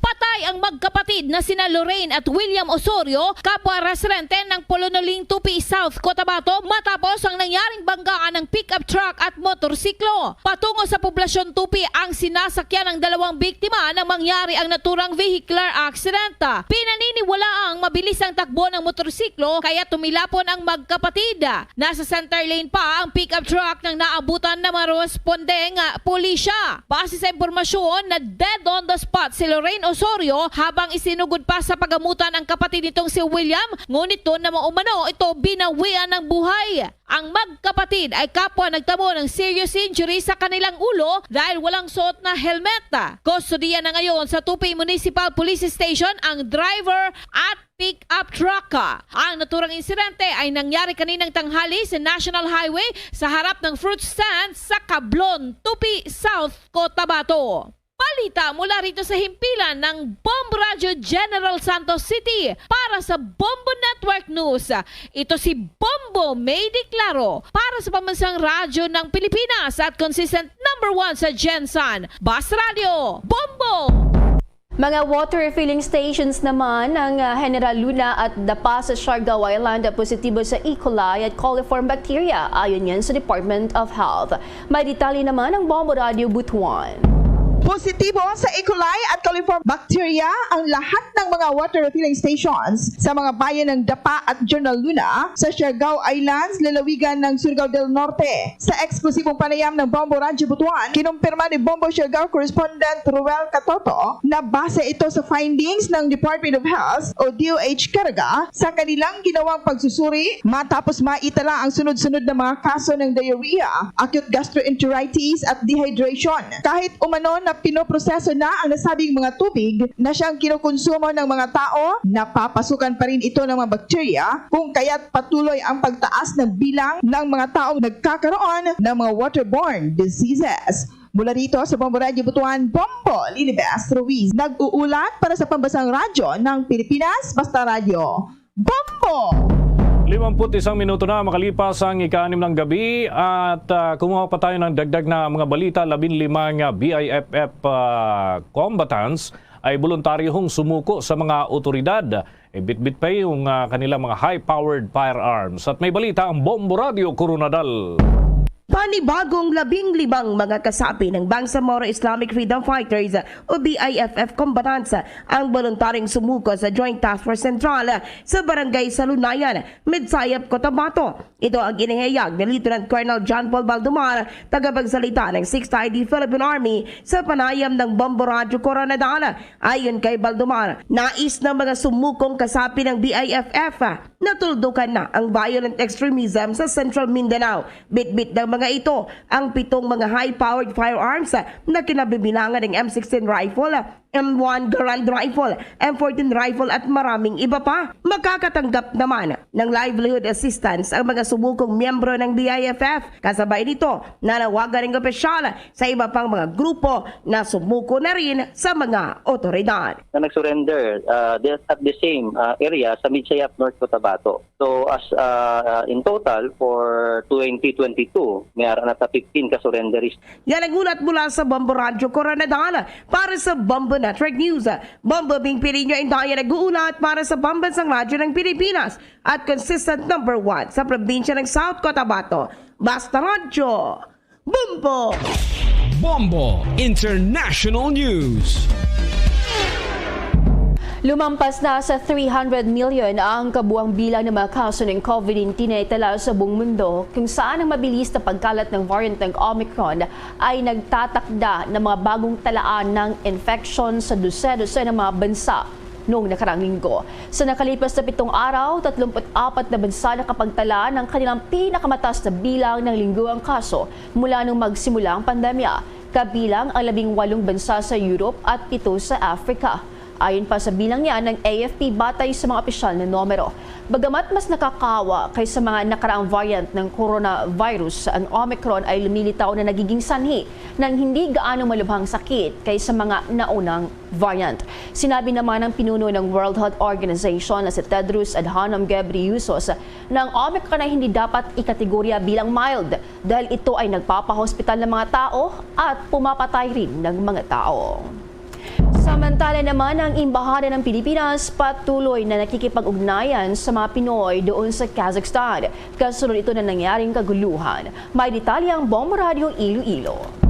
Patay ang magkapatid na sina Lorraine at William Osorio, kapwa residente ng Polonoling Tupi, South Cotabato, matapos ang nangyaring banggaan ng pickup truck at motorsiklo. Patungo sa poblasyon Tupi ang sinasakyan ng dalawang biktima nang mangyari ang naturang vehicular accident. Pinaniniwalaang mabilis ang takbo ng motorsiklo kaya tumilapon ang magkapatid. Nasa center lane pa ang pickup truck nang naabutan ng mga respondeng, ah, pulisya. Base sa impormasyon, na dead on the spot si Lorraine Osorio habang isinugod pa sa pagamutan ang kapatid nitong si William, ngunit doon na maumano ito binawian ng buhay. Ang magkapatid ay kapwa nagtamo ng serious injury sa kanilang ulo dahil walang suot na helmet. Kustodiya na ngayon sa Tupi Municipal Police Station ang driver at pickup truck. Ang naturang insidente ay nangyari kaninang tanghali sa National Highway sa harap ng fruit stand sa Cablon, Tupi, South Cotabato. Balita mula rito sa himpilan ng Bombo Radyo General Santos City para sa Bombo Network News. Ito si Bombo May Di Claro para sa Pambansang Radyo ng Pilipinas at consistent number one sa Gensan. Bas Radyo, Bombo! Mga water refilling stations naman ng, ah, General Luna at Dapa sa Siargao Island positibo sa E. coli at coliform bacteria, ayon yan sa Department of Health. May detalye naman ang Bombo Radyo Butuan. Positibo sa E. coli at coliform bacteria ang lahat ng mga water refilling stations sa mga bayan ng Dapa at General Luna sa Siargao Islands, lalawigan ng Surigao del Norte. Sa eksklusibong panayam ng Bombo Radyo Butuan, kinumpirma ni Bombo Siargao correspondent Ruel Catoto na base ito sa findings ng Department of Health o D O H Caraga sa kanilang ginawang pagsusuri matapos maitala ang sunod-sunod na mga kaso ng diarrhea, acute gastroenteritis at dehydration. Kahit umano na Pinoproseso na ang nasabing mga tubig na siyang kinukonsumo ng mga tao, napapasukan pa rin ito ng mga bakterya, kung kaya't patuloy ang pagtaas ng bilang ng mga taong nagkakaroon ng mga waterborne diseases. Mula rito sa Bombo Radyo Butuan, Bombo Lilibes Ruiz, nag-uulat para sa Pambansang Radyo ng Pilipinas, Basta Radyo. Bombo! Limampu't isang minuto na makalipas ang ika-anim ng gabi at ah, kumuha pa tayo ng dagdag na mga balita. Labing lima nga B I F F ah, combatants ay voluntaryong sumuko sa mga otoridad. Ibitbit pa yung ah, kanilang mga high-powered firearms. At may balita ang Bombo Radio Coronadal. Panibagong labing limang mga kasapi ng Bangsamoro Islamic Freedom Fighters o B I F F combatants ang voluntaryong sumuko sa Joint Task Force Central sa Barangay Salunayan, Midsayap, Cotabato. Ito ang ginahayag ni Lieutenant Colonel John Paul Baldomar, tagapagsalita ng Sixth I D Philippine Army, sa panayam ng Bombo Radyo Coronadal. Ayon kay Baldomar, nais ng mga sumukong kasapi ng B I F F natuldukan na ang violent extremism sa Central Mindanao. Bitbit ng mga ito ang pitong mga high-powered firearms na kinabibilangan ng M sixteen rifle, M one Garand rifle, M fourteen rifle at maraming iba pa. Makakatanggap naman ng livelihood assistance ang mga sumukong miyembro ng B I F F. Kasabay nito, nanawagan ng opisyal sa iba pang mga grupo na sumuko na rin sa mga otoridad. Na nag-surrender uh, at the same uh, area sa Midsayap, North Cotabato. So as uh, in total for twenty twenty-two, may ara na ta fifteen ka surrenderies. Yan ang ulat mula sa Bombo Radyo Coronadal. Para sa Bombo Network News, Bombo Bing Pirinyo, Indaya nag-uulat para sa Pambansang Radyo ng Pilipinas at consistent number one sa probinsya ng South Cotabato. Basta Radyo, Bombo! Bombo International News. Lumampas na sa three hundred million ang kabuang bilang ng mga kaso ng COVID nineteen na itala sa buong mundo, kung saan ang mabilis na pagkalat ng variant ng Omicron ay nagtatakda ng mga bagong talaan ng infection sa dose-dose ng mga bansa noong nakaraang linggo. Sa nakalipas na pitong araw, tatlumpu't apat na bansa nakapagtala ng kanilang pinakamataas na bilang ng lingguang kaso mula nung magsimula ang pandemya, kabilang ang labing walong bansa sa Europe at pito sa Africa. Ayon pa sa bilang niya ng A F P, batay sa mga opisyal na numero. Bagamat mas nakakawa kaysa mga nakaraang variant ng coronavirus, ang Omicron ay lumilitaw na nagiging sanhi ng hindi gaano malubhang sakit kaysa mga naunang variant. Sinabi naman ng pinuno ng World Health Organization na si Tedros Adhanom Ghebreyesus na ang Omicron ay hindi dapat ikategorya bilang mild dahil ito ay nagpapahospital ng mga tao at pumapatay rin ng mga tao. Samantala naman, ang Embahada ng Pilipinas patuloy na nakikipag-ugnayan sa mga Pinoy doon sa Kazakhstan. Kasunod ito na nangyaring kaguluhan. May detalye ang Bombo Radyo Iloilo.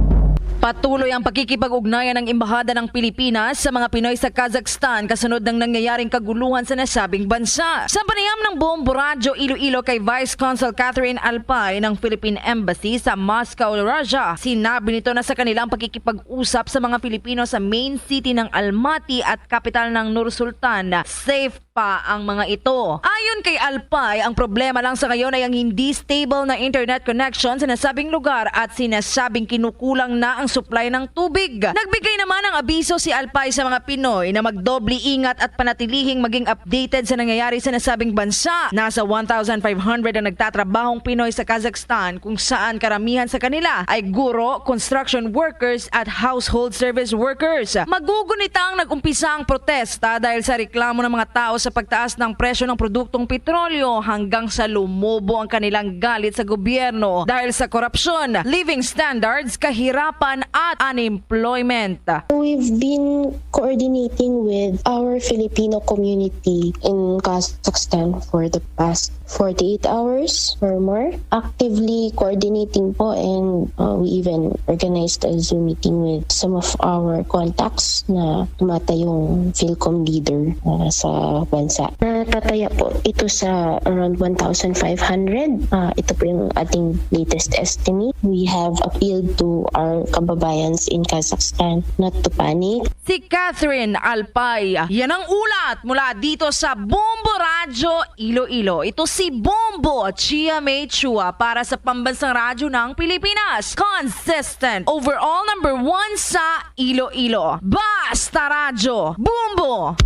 Patuloy ang pakikipag-ugnayan ng Embahada ng Pilipinas sa mga Pinoy sa Kazakhstan kasunod ng nangyayaring kaguluhan sa nasabing bansa. Sa panayam ng Bombo Radyo Iloilo kay Vice Consul Catherine Alpay ng Philippine Embassy sa Moscow, Russia, sinabi nito na sa kanilang pakikipag-usap sa mga Pilipino sa main city ng Almaty at kapital ng Nur Sultan, safe pa ang mga ito. Ayon kay Alpay, ang problema lang sa ngayon ay ang hindi stable na internet connection sa nasabing lugar at sinasabing kinukulang na ang supply ng tubig. Nagbigay naman ng abiso si Alpay sa mga Pinoy na magdoble ingat at panatilihing maging updated sa nangyayari sa nasabing bansa. Nasa one thousand five hundred ang nagtatrabahong Pinoy sa Kazakhstan, kung saan karamihan sa kanila ay guro, construction workers at household service workers. Magugunitang nag-umpisa ang protesta dahil sa reklamo ng mga tao sa pagtaas ng presyo ng produktong petrolyo hanggang sa lumobo ang kanilang galit sa gobyerno dahil sa korupsyon, living standards, kahirapan at unemployment. We've been coordinating with our Filipino community in Kazakhstan for the past forty-eight hours or more. Actively coordinating po, and uh, we even organized a Zoom meeting with some of our contacts na tumata yung PhilCom leader uh, sa bansa. Natataya po ito sa around one thousand five hundred. Uh, ito po yung ating latest estimate. We have appealed to our Kababayans in Kazakhstan, not to panic. Si Catherine Alpay. Yan ang ulat mula dito sa Bombo Radyo Iloilo. Ito si Bombo Chia May Chua para sa Pambansang Radyo ng Pilipinas. Consistent. Overall number one sa Iloilo. Basta Radyo. Bombo!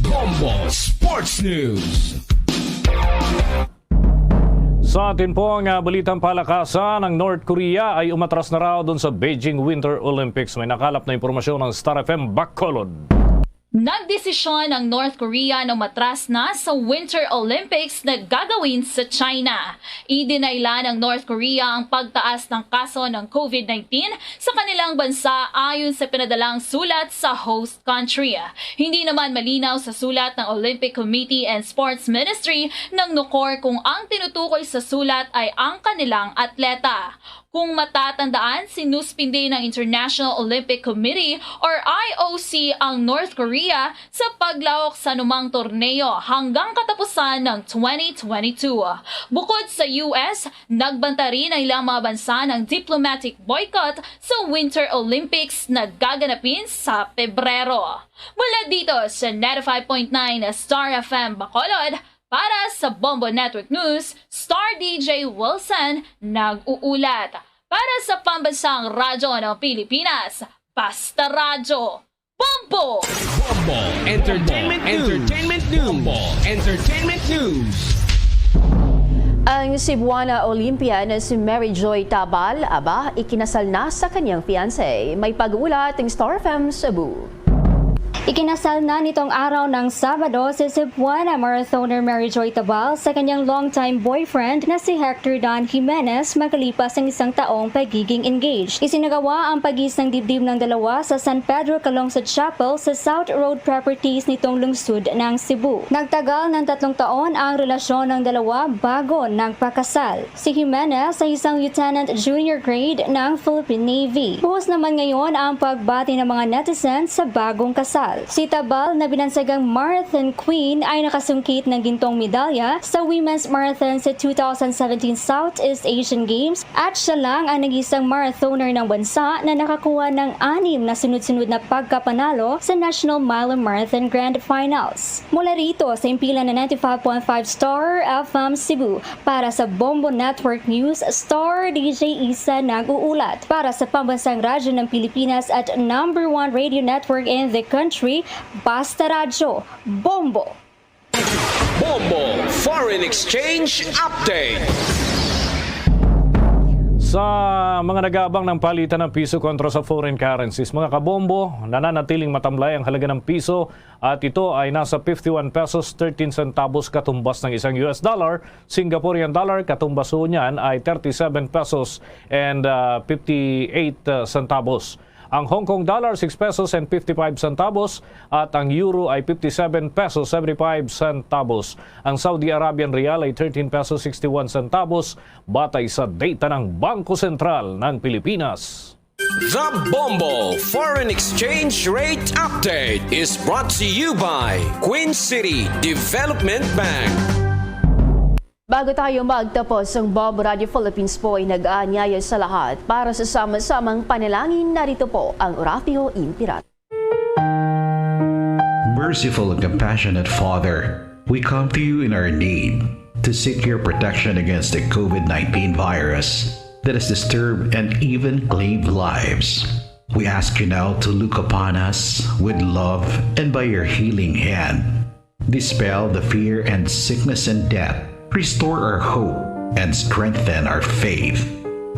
Bombo Sports News. Sa atin pong, ah, balitang palakasan, ang North Korea ay umatras na raw dun sa Beijing Winter Olympics. May nakalap na impormasyon ng Star F M Bacolod. Nagdesisyon ang North Korea na umatras na sa Winter Olympics na gagawin sa China. Idinaylan ng North Korea ang pagtaas ng kaso ng COVID nineteen sa kanilang bansa, ayon sa pinadalang sulat sa host country. Hindi naman malinaw sa sulat ng Olympic Committee and Sports Ministry ng Nukor kung ang tinutukoy sa sulat ay ang kanilang atleta. Kung matatandaan, sinuspindi ng International Olympic Committee or I O C ang North Korea sa paglahok sa anumang torneo hanggang katapusan ng twenty twenty-two. Bukod sa U S, nagbanta rin ang ilang mga bansa ng diplomatic boycott sa Winter Olympics na gaganapin sa Pebrero. Mula dito sa ninety-five point nine Star F M Bacolod, para sa Bombo Network News, Star D J Wilson nag-uulat. Para sa Pambansang Radyo ng Pilipinas, Basta Radyo, Bombo! Bombo Entertainment News. Entertainment News. Bombo Entertainment News. Ang Cebuana Olympian na si Mary Joy Tabal, aba, ikinasal na sa kanyang fiancé. May pag-uulat ang Star F M Cebu. Ikinasal na nitong araw ng Sabado si Cebuana marathoner Mary Joy Tabal sa kanyang longtime boyfriend na si Hector Don Jimenez makalipas ang isang taong pagiging engaged. Isinagawa ang pagis ng dibdib ng dalawa sa San Pedro Calungsod Chapel sa South Road Properties nitong lungsod ng Cebu. Nagtagal ng tatlong taon ang relasyon ng dalawa bago nagpakasal. Si Jimenez ay isang lieutenant junior grade ng Philippine Navy. Buhos naman ngayon ang pagbati ng mga netizens sa bagong kasal. Si Tabal, na binansagang Marathon Queen, ay nakasungkit ng gintong medalya sa Women's Marathon sa two thousand seventeen Southeast Asian Games at siya lang ang nag-isang marathoner ng bansa na nakakuha ng anim na sunod-sunod na pagkapanalo sa National Mile Marathon Grand Finals. Mula rito sa himpilan na ninety-five point five Star F M Cebu, para sa Bombo Network News, Star D J Isa nag-uulat. Para sa Pambansang Radyo ng Pilipinas at number one radio network in the country, Basta Radyo, Bombo! Bombo Foreign Exchange Update. Sa mga nag-aabang ng palitan ng piso kontra sa foreign currencies, mga kabombo, nananatiling matamlay ang halaga ng piso at ito ay nasa fifty-one pesos thirteen centavos katumbas ng isang U S dollar, Singaporean dollar, katumbas ho niyan ay thirty-seven pesos and, ah, fifty-eight centavos. Ang Hong Kong dollar, six pesos and fifty-five centavos, at ang euro ay fifty-seven pesos seventy-five centavos. Ang Saudi Arabian rial ay thirteen pesos sixty-one centavos, batay sa data ng Bangko Sentral ng Pilipinas. The Bombo Foreign Exchange Rate Update is brought to you by Queen City Development Bank. Bago tayo magtapos, ang Bombo Radio Philippines po ay nag-aanyaya sa lahat para sa sama-samang panalangin. Narito po ang Oratio Impirat. Merciful and compassionate Father, we come to you in our need to seek your protection against the COVID nineteen virus that has disturbed and even claimed lives. We ask you now to look upon us with love and by your healing hand, dispel the fear and sickness and death. Restore our hope and strengthen our faith.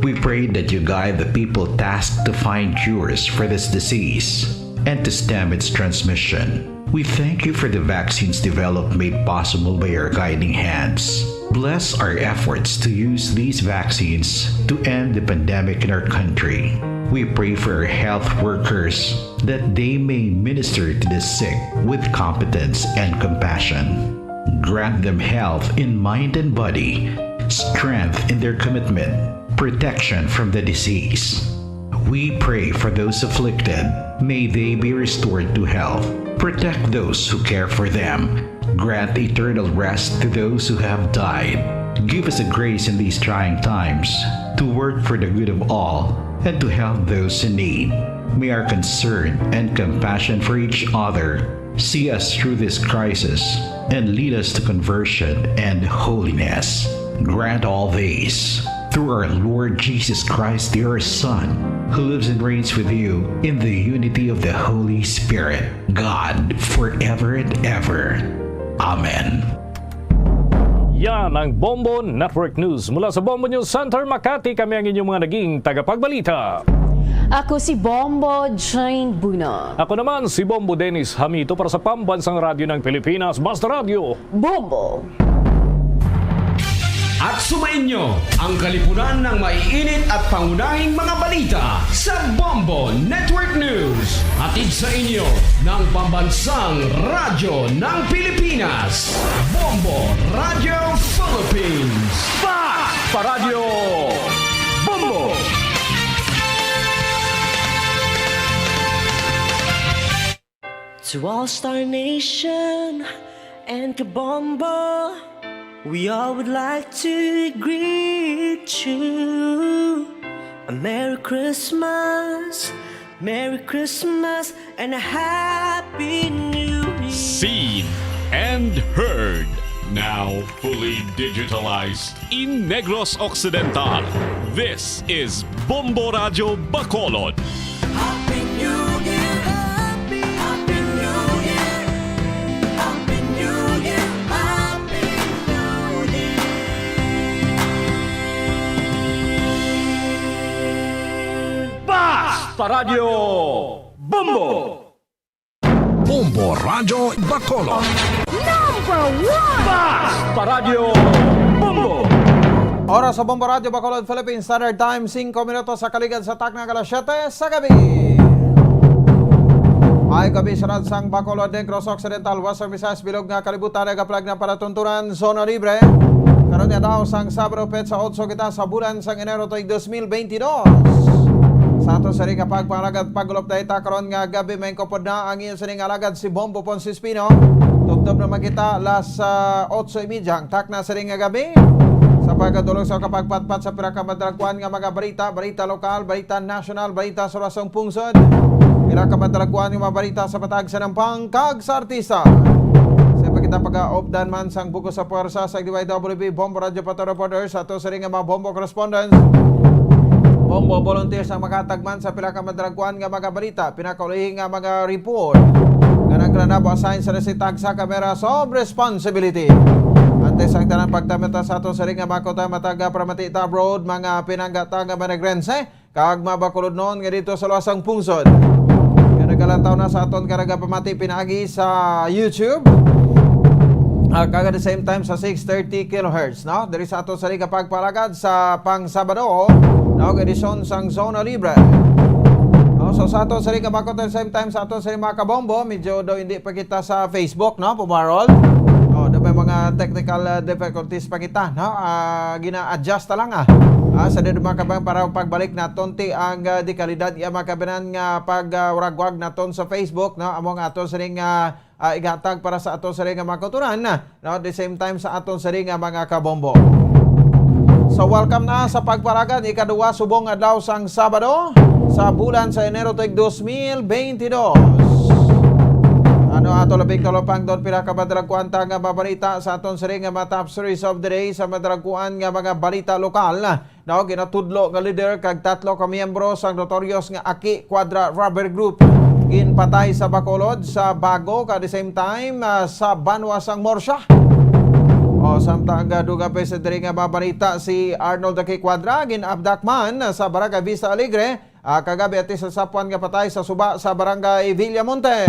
We pray that you guide the people tasked to find cures for this disease and to stem its transmission. We thank you for the vaccines developed made possible by your guiding hands. Bless our efforts to use these vaccines to end the pandemic in our country. We pray for our health workers that they may minister to the sick with competence and compassion. Grant them health in mind and body, strength in their commitment, protection from the disease. We pray for those afflicted. May they be restored to health. Protect those who care for them. Grant eternal rest to those who have died. Give us the grace in these trying times to work for the good of all and to help those in need. May our concern and compassion for each other see us through this crisis and lead us to conversion and holiness. Grant all these through our Lord Jesus Christ, your Son, who lives and reigns with you in the unity of the Holy Spirit, God, forever and ever. Amen. Yan ang Bombo Network News. Mula sa Bombo News Center, Makati, kami ang inyong mga naging tagapagbalita. Ako si Bombo Jane Buna. Ako naman si Bombo Dennis Hamito para sa Pambansang Radyo ng Pilipinas, Basta Radyo. Bombo. At sumainyo ang kalipunan ng maiinit at pangunahing mga balita sa Bombo Network News. Hatid sa inyo ng Pambansang Radyo ng Pilipinas, Bombo Radio Philippines. Fast Paradyo Bombo! To All Star Nation and Kabombo, we all would like to greet you a Merry Christmas, Merry Christmas, and a Happy New Year. Seen and heard, now fully digitalized in Negros Occidental. This is Bombo Radyo Bacolod. Happy New Year! Happy, Happy New Year! Happy New Year! Happy New Year! Basta Radyo Bombo! Bombo Radyo Bacolod. Number one! Basta Radyo Bombo! Oras sa Bombo Radyo Bacolod, Philippine Standard Time, singko minutos sa kaligad sa takna nga alas siyete sa gabi. Ay gabi sa ransang Bacolod, Negros Occidental, Western Visayas, bilog nga kalibutan, nagapalag na palatuntunan, zona libre. Karon nga daw sang Sabado, petsa otso kita sa bulan sang Enero tuig dos mil benti dos. Sa ato sini nga pagpangalagat, pag-update ta karon nga gabi, may kupod na ang iyo sining alagad si Bombo Ponce Espino. Tubtob naman kita alas, ah, otso y media ang takna sining nga gabi. Sa pagkadulog sa kapagpatpat sa pinakamadalag kuan nga mga balita, balita lokal, balita nasyonal, balita sa lasong pungsod. Pinakamadalag kuan nga mga balita sa patag sa nampang kag sa artista. Sa pagkita pag-updan man sang bug-os sa puwersa sa D Y W B, Bombo Radyo Pato Reporter, sa ato sining nga mga Bombo correspondents, Bombo volunteers ang makatagman sa pila ka madalagkuan nga mga balita, pinakaulihi nga mga report nga naglanabo, assign sa resitag sa cameras of responsibility. Antes ang tanan, pagtamita sa ato sining nga mga kuta, matag paramati ta abroad, mga pinanggata nga manegrense, kag mabakulodnon nga dito sa luwasang pungsod nga nagalantaw na sa aton karagapamati pinaagi sa YouTube, ah, kag at the same time sa six thirty kilohertz, no? Diri sa aton sari nga pagpalagad sa pang Sabado, no, nga edisyon sang Zona Libre. No, so sa aton sari nga bakot, at the same time sa aton sari mga kabombo, medyo daw hindi pa kita sa Facebook, no, pumarol. Oh, daw may mga technical, ah, difficulties pa kita, no? Ah, gina-adjust ta lang, ah. Ah, sa dito mga kabang para pagbalik naton ti ang, ah, di kalidad iya mga kabanan nga pag, ah, uragwag naton sa Facebook, no? Amo nga aton sining, ah, ah, igatag para sa aton sining nga mga kauturan, no? At the same time sa aton sining nga mga kabombo. So welcome na sa pagparagan ikaduwa subong adlaw sang Sabado sa bulan sa Enero tuig dos mil benti dos. Ano ato labing talupangdon, pila ka madalagkuan ta nga mabalita sa aton sining nga mga top stories of the day sa madalagkuan nga mga balita lokal. Daw ginatudlo nga leader kag tatlo ka miyembro sang notorious nga Aki Cuadra Robbery Group ginpatay sa Bacolod, sa Bago, kag at the same time, ah, sa banwa sang Murcia. O, samtang, ah, dugang pa sa diri nga mabalita, si Arnold Aki Cuadra gin-abduct man sa Barangay Vista Alegre, ah, kagabi, ati sa sapuan nga patay sa suba sa Barangay Villamonte.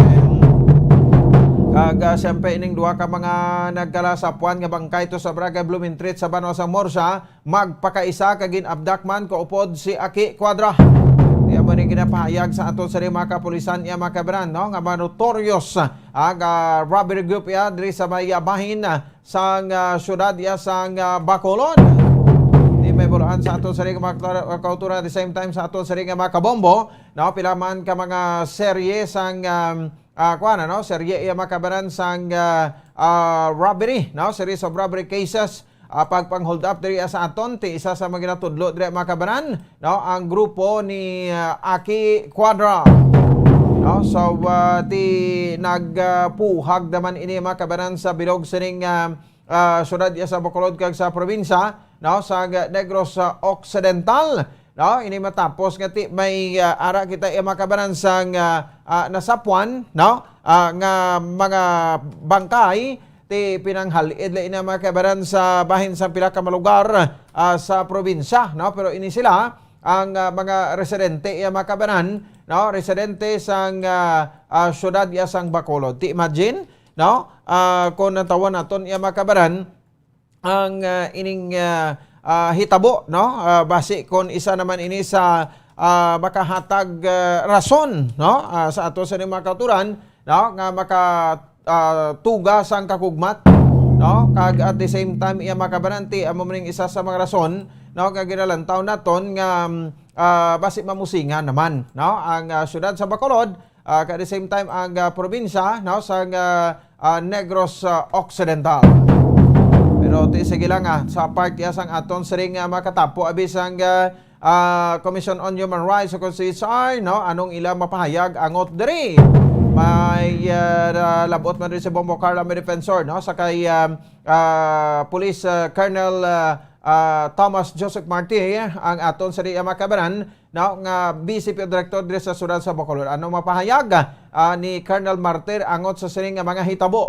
Kag, ah, siyempre, ining duha ka mga nagkalasapuan nga bangkay to sa Barangay Blumentritt sa banwa sang Murcia, magpakaisa kag gin-abduct man kaupod si Aki Cuadra. Iya mo ni ginapahayag sa aton sa mga kapulisan iya mga kabanan, no, nga mga notorious, ah, nga robbery group iya diri sa may, ah, bahin, ah, sang, ah, syudad iya sang, ah, Bacolod. Di may bulaan sa aton sa mga kautura, at the same time sa aton sa mga kabombo, no, pila man ka mga serye sang, um, ah, kuan, ano, serye iya mga kabanan sang, ah, ah, robbery, no, series of robbery cases ah, pagpang-hold up diri sa aton, ti isa sa mga ginatudlo diri, mga kabanan, no, ang grupo ni, ah, Aki Cuadra. No, so, ah, ti nagpuhag naman ini, mga kabanan, sa bilog sining, ah, ah, syudad iya sa Bacolod kag sa probinsya, no, sa Negros, ah, Occidental, no, ini matapos nga ti may, ah, ara kita iya, mga kabanan, sang, ah, ah, nasapwan, no, ah, nga mga bangkay, ti pinanghal-id la ini, mga kabanan, sa bahin sa pila ka mga lugar, ah, sa probinsya, no? Pero ini sila ang, ah, mga residente, iya, mga kabanan, no? Residente sang, ah, ah, syudad iya sang Bacolod. Ti imagine, no? Ah, kung natawan naton, iya, mga kabanan, ang, ah, ining, ah, ah, hitabo, no? Ah, basi kon isa naman ini sa, ah, makahatag, ah, rason, no? Ah, sa ato sa mga kauturan, no? Nga maka, ah, tuga sang kakugmat, no? Kag at the same time, iya, mga kabanan, ti amo man ning isa sa mga rason, no? Nga ginalantaw naton nga, mm, ah, basi mamusingan naman, no? Ang, ah, syudad sa Bacolod, ah, at the same time, ang, ah, probinsya, no, sang, ah, ah, Negros, ah, Occidental. Pero ti sige lang, ah, sa part iya sang aton siring nga makatapo, abi sang, ah, ah, Commission on Human Rights o kung C H R, no, anong ila mapahayag angot diri. May, ah, labot man diri si Bombo Carla, may defensor, no, sa kay, ah, ah, Police, ah, Colonel, ah, ah, Thomas Joseph Marti, ang aton siring nga mga kabanan, no, nga B C P o direktor diri sa siyudad sa Bacolod. Ano mapahayag, ah, ni Colonel Martir angot sa sining nga mga hitabo,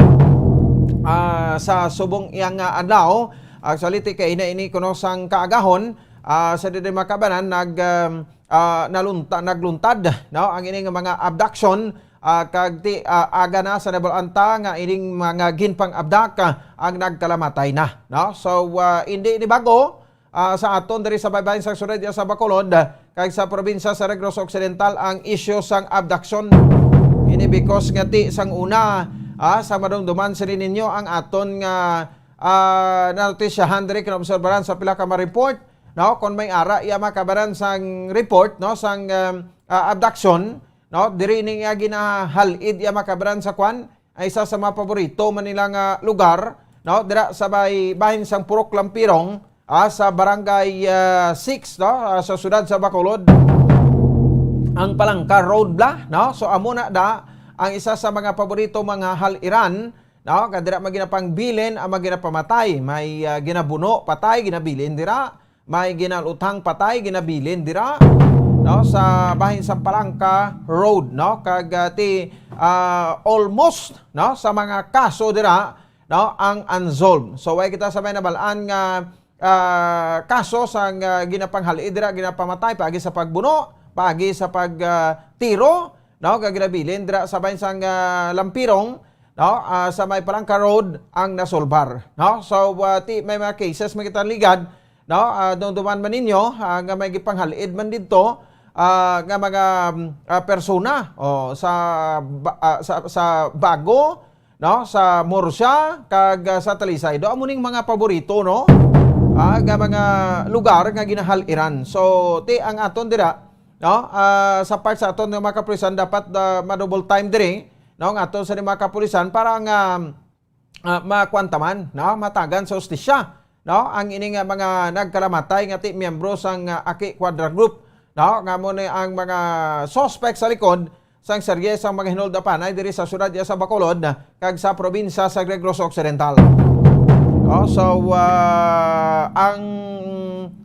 ah, sa subong iyang, ah, adlaw? Actually, ti kay ina ini kuno sang kaagahon, ah, sa diri mga kabanan, nag, um, ah, nalunta-, nagluntad, no, ang ining mga abduction, ah, kag ti, ah, aga na sa nabal-an ta nga ining mga ginpang-abdak, ah, ang nagkalamatay na, no? So, ah, hindi ni bago, ah, sa aton diri sa baybayon sang siyudad sa Bacolod, ah, kag sa probinsya sa Negros Occidental ang isyu sang abduction. Ini because nga ti sang una, ah, sa madumduman sini ninyo ang aton nga, ah, nanotisyahan diri, kinaobserbaran sa pila ka ma-report, no? Kung may ara iya mga kabanan sang report, no, sang, um, ah, abduction, no? Diri ni nga ginahal-id iya mga kabanan sa kwan, ay isa sa mga paborito man nila nga lugar, no? Dira sa bay-, bahin sang Purok Lampirong, ah, sa Barangay, ah, six, no? Ah, sa siyudad sa Bacolod, ang Palangka Road bala, no? So, amo na da ang isa sa mga paborito mga hal-iran, no? Kag dira may ginapangbilin ang mga ginapamatay. May, ah, ginabuno, patay, ginabilin dira. May ginaluthang, patay, ginabilin dira, no, sa bahin sa Palangka Road, no? Kag, ah, ti, ah, almost, no, sa mga kaso dira, no, ang unsolved. So, way kita sa may nabal-an nga, ah, kaso sang, ah, ginapanghal-i dira, ginapamatay, paagi sa pagbuno, paagi sa pag, ah, tiro, no, kag ginabilin dira sa bahin sang, ah, Lampirong, no, ah, sa may Palangka Road ang nasolbar, no? So, ah, ti may mga cases man kita ligad, no? Ah, dumduman man ninyo, ah, nga may gipanghal-id man didto, ah, nga mga, mm, ah, persona, o, sa ba-, ah, sa, sa Bago, no, sa Murcia, kag, ah, sa Talisay. Do amo ning mga paborito, no? Ah, nga mga lugar nga ginahal-iran. So, ti ang aton dira, no? Ah, sa part sa aton nga mga kapulisan dapat, ah, ma-double time diri, no? Nga aton sa mga kapulisan para nga, ah, makuan ta man, no? Matagan sa hustisya, no? Ang ini nga mga nagkalamatay nga ti miyembro sang, ah, Aki Quadra Group, no? Nga amo ni ang mga suspect sa likod sang serye sang mga hinuldapanay diri sa siyudad iya sa Bacolod kag sa probinsya sa Negros Occidental. No? So, ah, ang,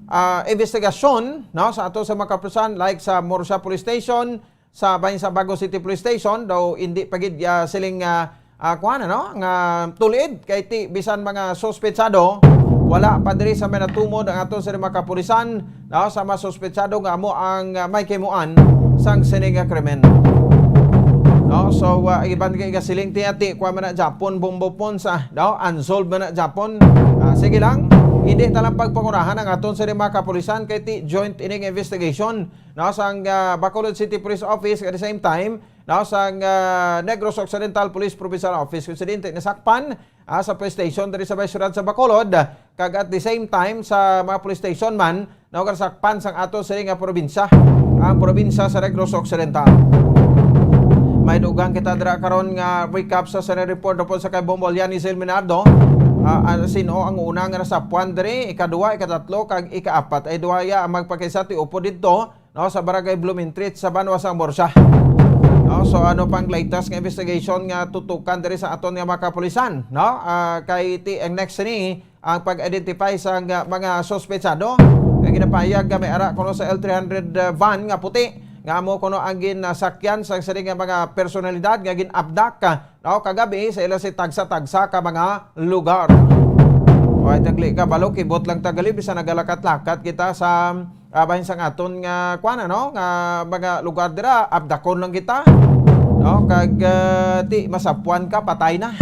ah, investigasyon, no, sa ato sa mga kapulisan, like sa Murcia Police Station, sa bahin sa Bago City Police Station, daw hindi pa gid, ah, siling, ah, ah, kuwan, ano, nga tulid kay ti bisan mga suspetsado, wala pa diri sa may natumod ang aton sa mga kapulisan, no, sa mga suspetsado nga amo ang, ah, may kahimuan sang sini nga krimen. No, so, ah, iban kay gasiling ti ati, kuwan man na Japon, Bombo Pons, ah, no, unsolved man na Japon. Ah, sige lang, hindi ta lang pagpangurahan ang aton sa mga kapulisan kay ti joint ining investigation, no, sang, ah, Bacolod City Police Office at the same time, no, sang, ah, Negros Occidental Police Provincial Office. Kung sila nasakpan, ah, sa police station diri sa may siyudad sa Bacolod, kag at the same time sa mga police station man, no, kasakpan sang ato sini nga probinsya, ang probinsya sa Negros Occidental. May dugang kita dira karon nga recap sa sini report upod sa kay Bombo Liani Zil Minardo. Ah, ah, sino ang una nga nasapuan diri, ikaduha, ikatatlo, kag ikaapat? Ay duha ya ang magpakisa ti upod didto, no, sa Barangay Blumentritt sa banwa sang Murcia. No, so ano pang latest nga investigation nga tutukan diri sa aton nga mga kapulisan, no? Ah, kay ti ang next ni ang pag-identify sa nga mga suspetsado nga ginapahayag nga may ara kuno sa L three hundred van nga puti nga amo kuno ang ginsakyan sa sining nga mga personalidad nga gin-abduct, no, kagabi sa ila si tagsa-tagsa ka mga lugar. Way tagli ka balo, kibot lang tagali bisan nagalakat-lakat kita sa, ah, bahin sang aton nga kuan, ano, nga mga lugar dira, abdakon lang kita, no, kag, ah, ti masapuan ka, patay na.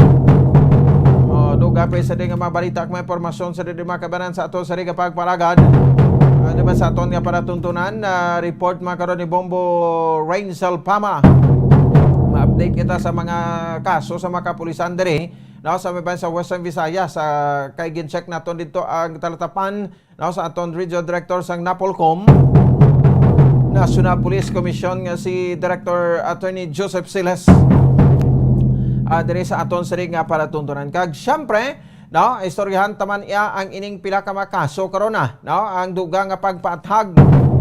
Oh, duga pa sa di nga mga balita kag mga impormasyon sa di mga kabanan sa ato sa di nga pagpalagad. Ah, di ba sa aton nga palatuntunan, ah, report mga karon ni Bombo Rainsel Pama. Ma-update kita sa mga kaso sa mga kapulisan diri, no, sa may bahin sa Western Visayas. Ah, kay gin-check naton dito ang talatapan, no, sa aton Regional Director sang NAPOLCOM, National Police Commission, nga si Director Attorney Joseph Siles, ah, diri sa aton sini nga palatuntunan. Kag siyempre, no, istoryahan taman iya ang ining pila ka mga kaso karon na, no, ang dugang nga pagpaathag,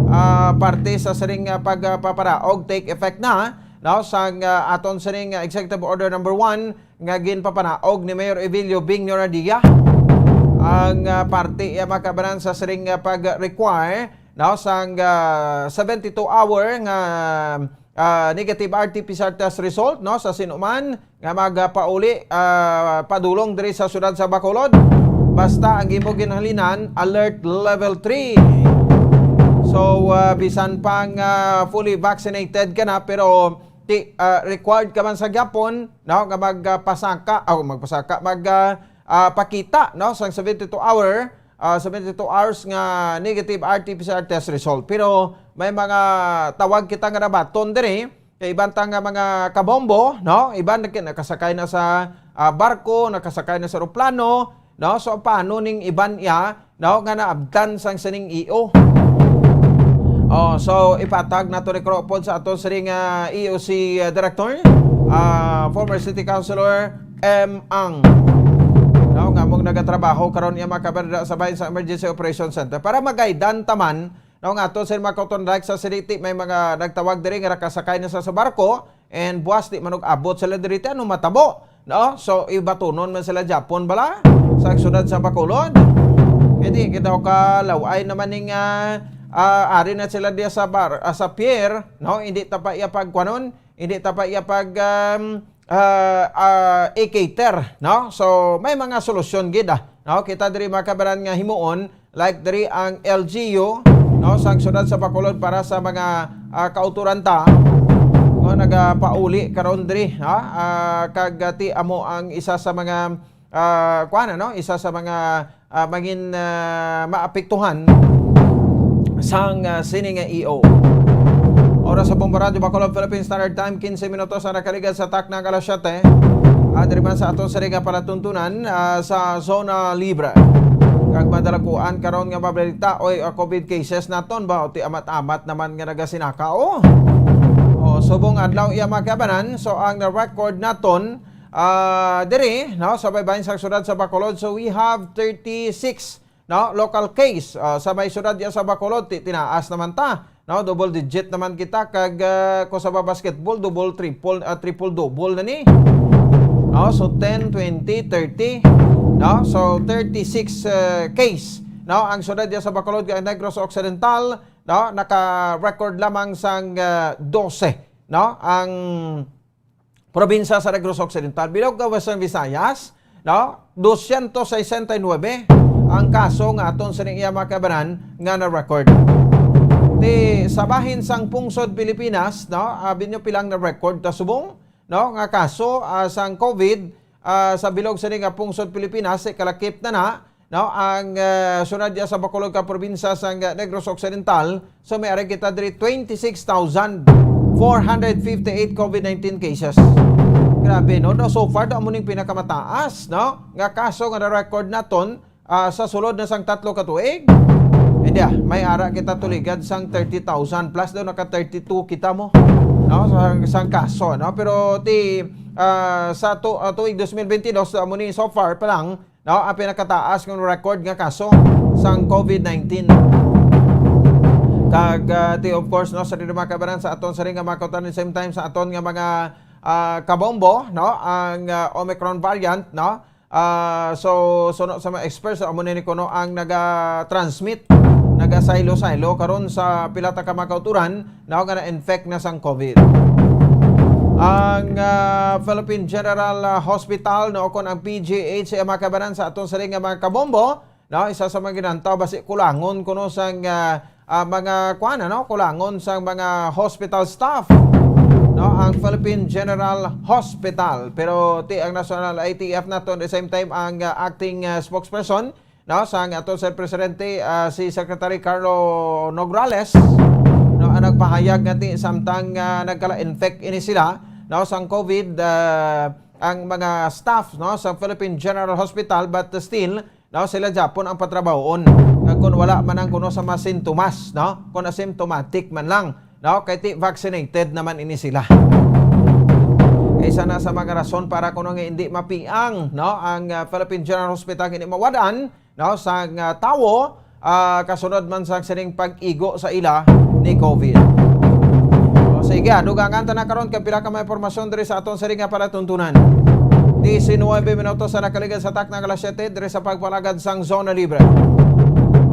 ah, parte sa sining nga pagpaparaog take effect na, no, sang, ah, aton sining, ah, Executive Order number one nga ginpapanaog ni Mayor Evilio Bing Noradia ang, ah, parte iya makabanan sa sining, ah, pag-require, no, sang, ah, seventy-two hour nga, ah, negative R T P C R test result, no, sa sinuman nga magapauli, ah, padulong diri sa siyudad sa Bacolod. Basta ang imo ginhalinan, alert level three. So, ah, bisan pang, ah, fully vaccinated ka na, pero ti, ah, required ka man sa gyapon, no, nga magpasaka, o magpasaka, mag, ah, ah, pakita, no, sang seventy-two hour, ah, seventy-two hours nga negative R T P C R test result. Pero may mga tawag kita nga nabaton diri, kay iban ta nga mga kabombo, no, iban nag-, nakasakay na sa, ah, barko, nakasakay na sa eroplano, no? So, paano ning iban iya, no, nga naabtan sang sining E O? Oh, so ipatag nato ni Crawford sa ato sining, ah, E O C, ah, Director, ah, former City Councilor M Ang, no, nga mong nagatrabaho karon iya makabarda sa bahin sa Emergency Operation Center para magaidan taman, no, nga ato sa mga kautoran sa Siliti, may mga nagtawag diri nga nakasakay na sa, sa barko, and buwas di man og abot sila diri, ti ano matabo, no? So, ibatunon man sila Japon bala sa siyudad sa Bacolod. Kay di kita ka laway naman ning, ah, ah, ari na sila diya sa bar, ah, sa pier, no? Hindi ta pa iya pagkuanon, hindi ta pa iya pag, um, ah, ah, i-cater, no? So, may mga solusyon gid, ah, no? Kita diri mga kabaran nga himuon, like diri ang L G U, no, sang siyudad sa Bacolod para sa mga, ah, kauturan ta, no, nagapauli karon diri, ha? Ah, kag, ah, ti amo ang isa sa mga, ah, kuan, ano, isa sa mga, ah, mangin, ah, maapektuhan sang, ah, sini nga E O. Oras sa Bombo Radyo Bacolod, Philippine Standard Time, quince minutos ang nakaligad sa takna nga alas siyete. Ah, diri man sa aton sini nga palatuntunan, ah, sa Zona Libre. Kag madalakuan karon nga mabalita, oy, ah, COVID cases naton ba? O, ti amat-amat naman nga nagasinaka, oh. Oh, subong adlaw iya mga kabanan. So, ang na-record naton, ah, diri, no, sa baybayin sa siyudad sa Bacolod. So, we have thirty-six, no, local case, ah, sa may siyudad diya sa Bacolod, ti-, tinaas naman ta, no, double digit naman kita kag, ah, kung sa ba basketball, double, triple, ah, triple double na ni. No, so ten, twenty, thirty, no, so thirty-six, ah, case, no, ang siyudad diya sa Bacolod kag Negros Occidental, no, naka-record lamang sang, ah, dose, no, ang probinsya sa Negros Occidental. Bilog ka Western Visayas, no? Doscientos sesenta y nuebe ang kaso nga aton sining iya mga kabanan nga na-record. Ti sa bahin sang pungsod Pilipinas, no? Abi nyo pilang na-record ta subong, no? Nga kaso, ah, sang COVID, ah, sa bilog sini nga pungsod Pilipinas, sa kalakip na na, no, ang, ah, siyudad diya sa Bacolod ka probinsya sang Negros Occidental. So, may ari kita diri twenty-six thousand four hundred fifty-eight COVID nineteen cases. Grabe, no? No, so far, daw amo ning pinakamataas, no, nga kaso nga na-record naton, ah, sa sulod na sang tatlo ka tuig. Hindi, ah, may ara kita tuligad sang thirty thousand plus, daw naka thirty-two kita mo, no, sa, sang kaso, no? Pero ti, ah, sa tu-, ah, tuig dos mil bentidós, daw amo ni so far pa lang, no, ang pinakataas nga record nga kaso sang COVID nineteen. Kag, ah, ti, of course, no, sa diri, mga kabanan, sa aton sa ring nga mga kauturan, the same time sa aton nga mga, ah, kabombo, no, ang, ah, Omicron variant, no. Ah, so, suno sa mga experts, amo ni kuno ang naga-transmit, nagasaylo-saylo karon sa pila ta ka mga kauturan, no, nga na-infect na sang COVID. Ang, ah, Philippine General, ah, Hospital, no, kon ang P G H, eh, mga kabanan, sa aton sa ring nga mga kabombo, no, isa sa mga ginantaw basi kulangon kuno sang, ah, ah, mga kuan, ano, kulangon sang mga hospital staff, no, ang Philippine General Hospital. Pero ti ang National I T F naton, the same time ang, ah, acting, ah, spokesperson, no, sang aton sa presidente, ah, si Secretary Carlo Nograles, no, ang nagpahayag nga ti samtang, ah, nagkala-infect ini sila, no, sang COVID, ah, ang mga staff, no, sa Philippine General Hospital, but still, no, sila gyapon ang patrabahoon. Kag kung wala man ang kuno sa mga sintomas, no, kung asymptomatic man lang, no, kay ti vaccinated naman ini sila. Kay isa na sa mga rason para kuno nga hindi mapiang, no, ang, ah, Philippine General Hospital, hindi mawad-an, no, sang, ah, tawo, ah, kasunod man sang sining pag-igo sa ila ni COVID. O, sige, ah, dugangan ta na karon kay pila ka mga impormasyon diri sa aton sining nga palatuntunan. Diecinuebe minutos sa nakaligad sa takna nga alas siyete diri sa pagpalagad sang Zona Libre.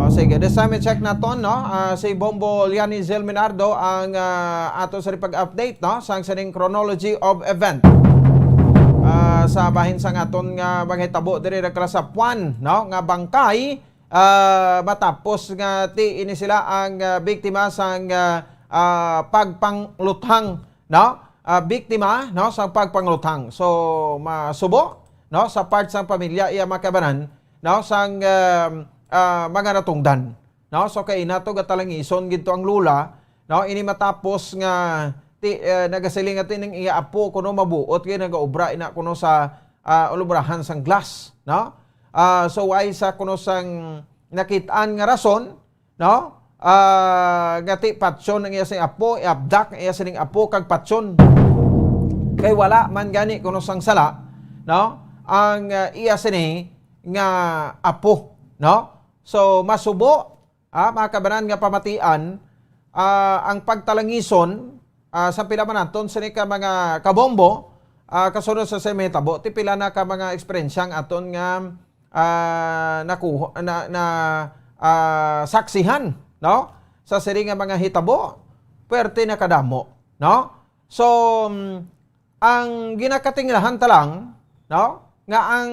O, sige, this time i-check naton, no? Ah, si Bombo Liani Zil Minardo ang, ah, ato sa pag-update, no, sang sining chronology of event. Ah, sa bahin sang aton nga mga hitabo diri, nagkala sa Puan, no, nga bangkay, ah, matapos nga ti ini sila ang, ah, biktima sang, ah, ah, pagpangluthang, no? Ah, biktima, no, sang pagpangluthang. So, masubo, no, sa part sang pamilya iya, mga kabanan, no, sang, ah, ah, mga natungdan, no? So, kay ina to, gatalangison gid to ang lula, no? Ini matapos nga ti, eh, nagasiling nga ti ning iya apo kuno mabuot kay nagaobra ina kuno sa, ah, ulubrahan sang glass, no? Ah, so, way sa kuno sang nakit-an nga rason, no? Ah, nga ti patyon ang iya sing apo, iabdak ang iya sining apo kag patyon. Kay wala man gani kuno sang sala, no? Ang, ah, iya sini nga apo, no? So, masubo, ah, mga kabanan, nga pamatian, ah, ang pagtalangison, ah, sa pila man naton sini ka mga kabombo, ah, kasunod sa sini mahitabo, ti pila na ka mga eksperyensya ang aton nga, ah, nakuha, na, na, ah, saksihan, no? Sa sini nga mga hitabo, pwerte na kadamo, no? So, mm, ang ginakatinglahan ta lang, no, nga ang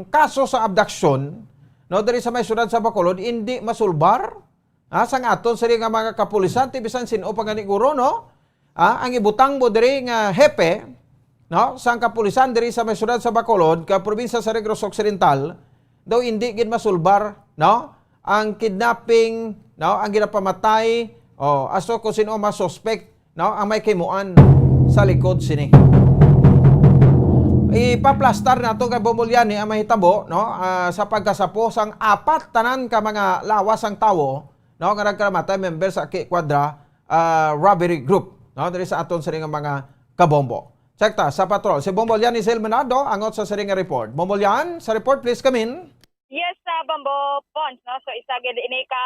kaso sa abduction, no, diri sa may siyudad sa Bacolod, hindi masulbar, ha, sang aton sini nga mga kapulisan, ti bisan sin-o pa gani guro, no? Ah, ang ibutang mo diri nga hepe, no, sang kapulisan diri sa may siyudad sa Bacolod, ka probinsya sa Negros Occidental, daw hindi gid masulbar, no, ang kidnapping, no, ang ginapamatay, o, asto kung sin-o mas suspect, no, ang may kimuan sa likod sini. Ipaplastar nato kay Bombo Liani ang mahitabo, no, ah, sa pagkasapo sang apat tanan ka mga lawas sang tawo, no, nga nagkamatay member sa Aki Quadra, ah, robbery group, no, diri sa aton sini nga mga kabombo. Check ta sa patrol. Si Bombo Liani Silmenado, angot sa sini nga report. Bombo Lian, sa report, please come in. Yes, sa Bombo Pons, no? So, isa gid ini ka,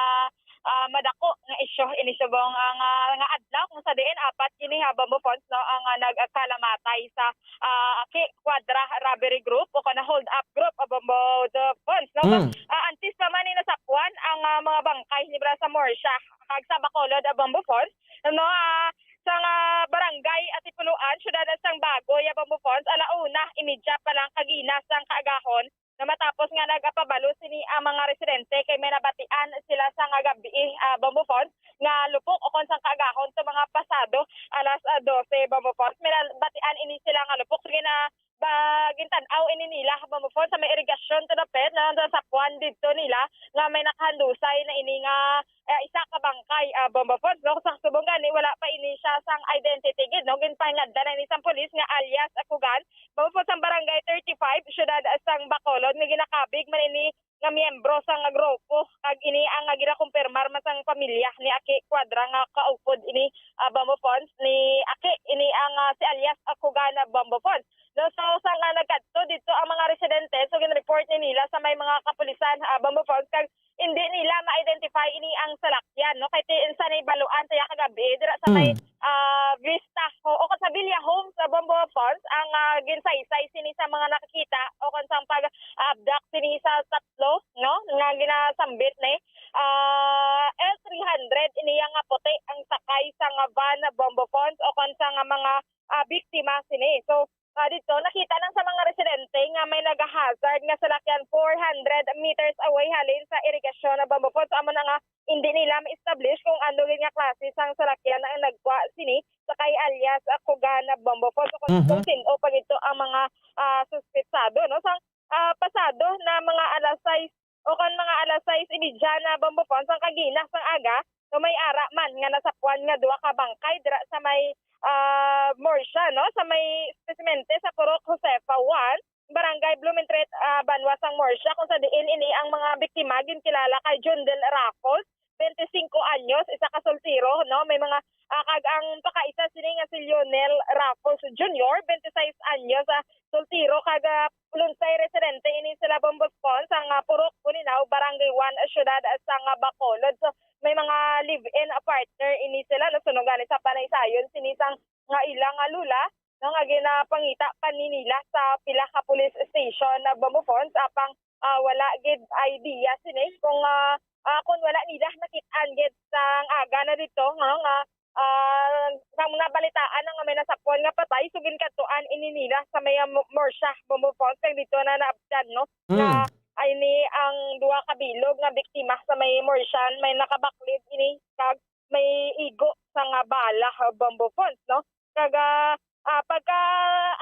ah, madako nga isyu ini subong, ah, nga, nga adlaw, kung sa diin apat kini, ha, Bombo Pons, no, ang, ah, nagkalamatay sa, ah, Aki Quadra robbery group o kana hold up group, ah, Bombo Pons, no? Mm. Ah, antes pa man ni nasapwan ang, ah, mga bangkay ni Brasa Morsha kag sa Bacolod, ah, Bombo Pons, no, ah, sa, ah, barangay Atipuluan, siyudad sang Bagoy, ah, Bombo Pons, ala una imedya pa lang kagina sang kaagahon, na matapos nga nagapabalo sini ang mga residente kay may nabatian sila sa nga gabi, ah, Bombo Pons, nga lupok o kon sang kaagahon sa mga pasado alas, ah, dose, Bombo Pons. May nabatian ini sila nga lupok. Sige na, ba, gintan-aw ini nila, Bombo Pons, sa may irigasyon to the pit na sa sapuan didto nila nga may nakahandusay na ini nga, eh, isa ka bangkay, ah, Bombo Pons, no? Sa subong gani, wala pa ini siya sang identity gid, no? Ginpahingadlan na ini sang pulis nga alias Akugan, Bombo Pons, sang Barangay thirty-five, siyudad sang Bacolod, nga ginakabig man ini nga miyembro sang grupo, kag ini ang nga ginakumpirmar man sang pamilya ni Aki Quadra nga kaupod ini, ah, Bombo Pons, ni Aki ini ang, ah, si alias Akugan Bombo Pons. No, so, sa nga nagkadto dito ang mga residente, so gin-report ni nila sa may mga kapulisan, ah, Bombo Fons, kag hindi nila ma-identify ini ang salakyan, no? Kay ti-, sa nahibaluan tiya kagabi dira sa may, Mm. ah, Vista, o, o sa Villa Homes, sa Bombo Fons, ang, ah, ginsaysay sini sa mga nakakita o kung sa pag-abduct sini sa tatlo, no? Nga ginasambit ni, ah, L three hundred, ini nga puti ang sakay sa nga van, Bombo Fons, o kung sa nga mga, ah, biktima sini. So, ah, dito, nakita lang sa mga residente nga may nagahazard nga salakyan four hundred meters away halin sa irigasyon na Bombo Fons. So, amo na nga, hindi nila ma-establish kung ano gid nga klase sang salakyan ang nagkuha sini sa kay alias, ah, Kugan na Bombo Fons. So, kung, Mhm. kung sin-o pa gito ang mga, ah, suspetsado, no? Sang, ah, pasado na mga alas sais o kon mga alas sais y media na Bombo Fons ang kagina sang aga, so may ara man nga nasapuan nga duha ka bangkay dira sa may, ah, morgue, no, sa may espesimente sa Purok Josefa one, Barangay Blumentritt, ah, banwa sang morgue, kung sa diin ini ang mga biktima ginkilala kay Jundel Raffles, twenty-cinco anyos, isa ka soltero, no, may mga, ah, kag ang pakaisa sini nga si Lionel Raffles Junior, twenty-sais anyos, ah, soltero, kag, ah, Lunsay residente ini sila Bombo Fons, sa, ah, Purok Boninao, Barangay one, Siyudad sang, ah, Bacolod. So, may mga live-in partner ini sila, no? Suno gani sa panaysayon sini sang nga ila nga lola, no, nga ginapangita pa ni nila sa pila ka police station na Bombo Fons, apang, ah, wala gid idea sini kung, ah, ah, kung wala nila nakit-an gid sang aga na dito, no, nga ah, nang nabalitaan na nga may nasapuan nga patay, so ginkadtuan ini nila sa may, ah, mo-, morgue, Bombo Fons, kag dito na naabtan, no, Mm. nga ay ni ang duha ka bilog nga biktima sa may morgue, may nakabaklid ini kag may igo sa nga bala, ah, Bombo Fons, no? Kag, ah, ah, pagka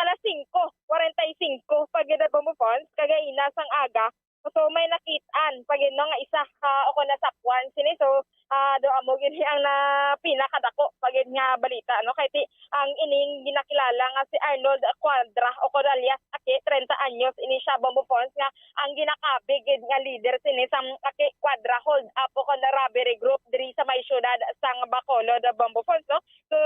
alas singko kwarenta y singko pa gid, Bombo Fons, kagaina sang aga, So, may nakit-an pa gid, no, nga isa ka o kon nasapuan sini. So, ah, do amo gid ang na pinakadako pa gid nga balita, no, kay ti ang ining ginakilala nga si Arnold Cuadra o kon alias Aki, treinta anyos ini siya, Bombo Fons, nga ang ginakabig gid nga leader sini sa Aki Cuadra hold up o kon robbery group diri sa may siyudad sang Bacolod, Bombo Fons, no. So,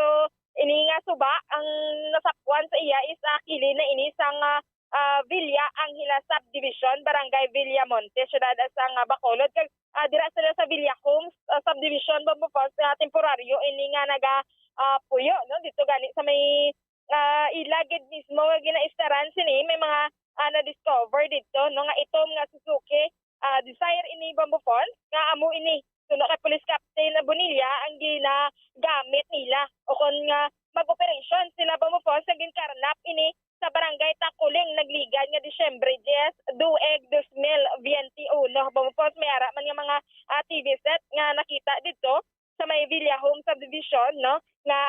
ini nga suba ang nasapuan sa iya is, ah, kilid na ini sang, ah, ah, Villa Angela Subdivision, Barangay Villamonte, siyudad sang, ah, Bacolod. Kag, ah, dira sila sa Villa Homes, ah, Subdivision, Bombo Fons, nga temporaryo ini nga naga, ah, puyo, no? Dito gani sa may, ah, ila gid mismo nga ginaistaran sini, may mga, ah, na-discover dito, no, nga itom nga Suzuki, ah, Desire ini, Bombo Fons, nga amo ini, suno kay Police Captain Bonilla, ang ginagamit nila o kon nga mag-operasyon sila, Bombo Fons, nga ginkarnap ini sa Barangay Takuling, Nagligan, nga Disyembre diyes, tuig dos mil biyente uno. Bombo Fons, may ara man nga mga, ah, T V set nga nakita didto sa may Villa Home Subdivision, no, nga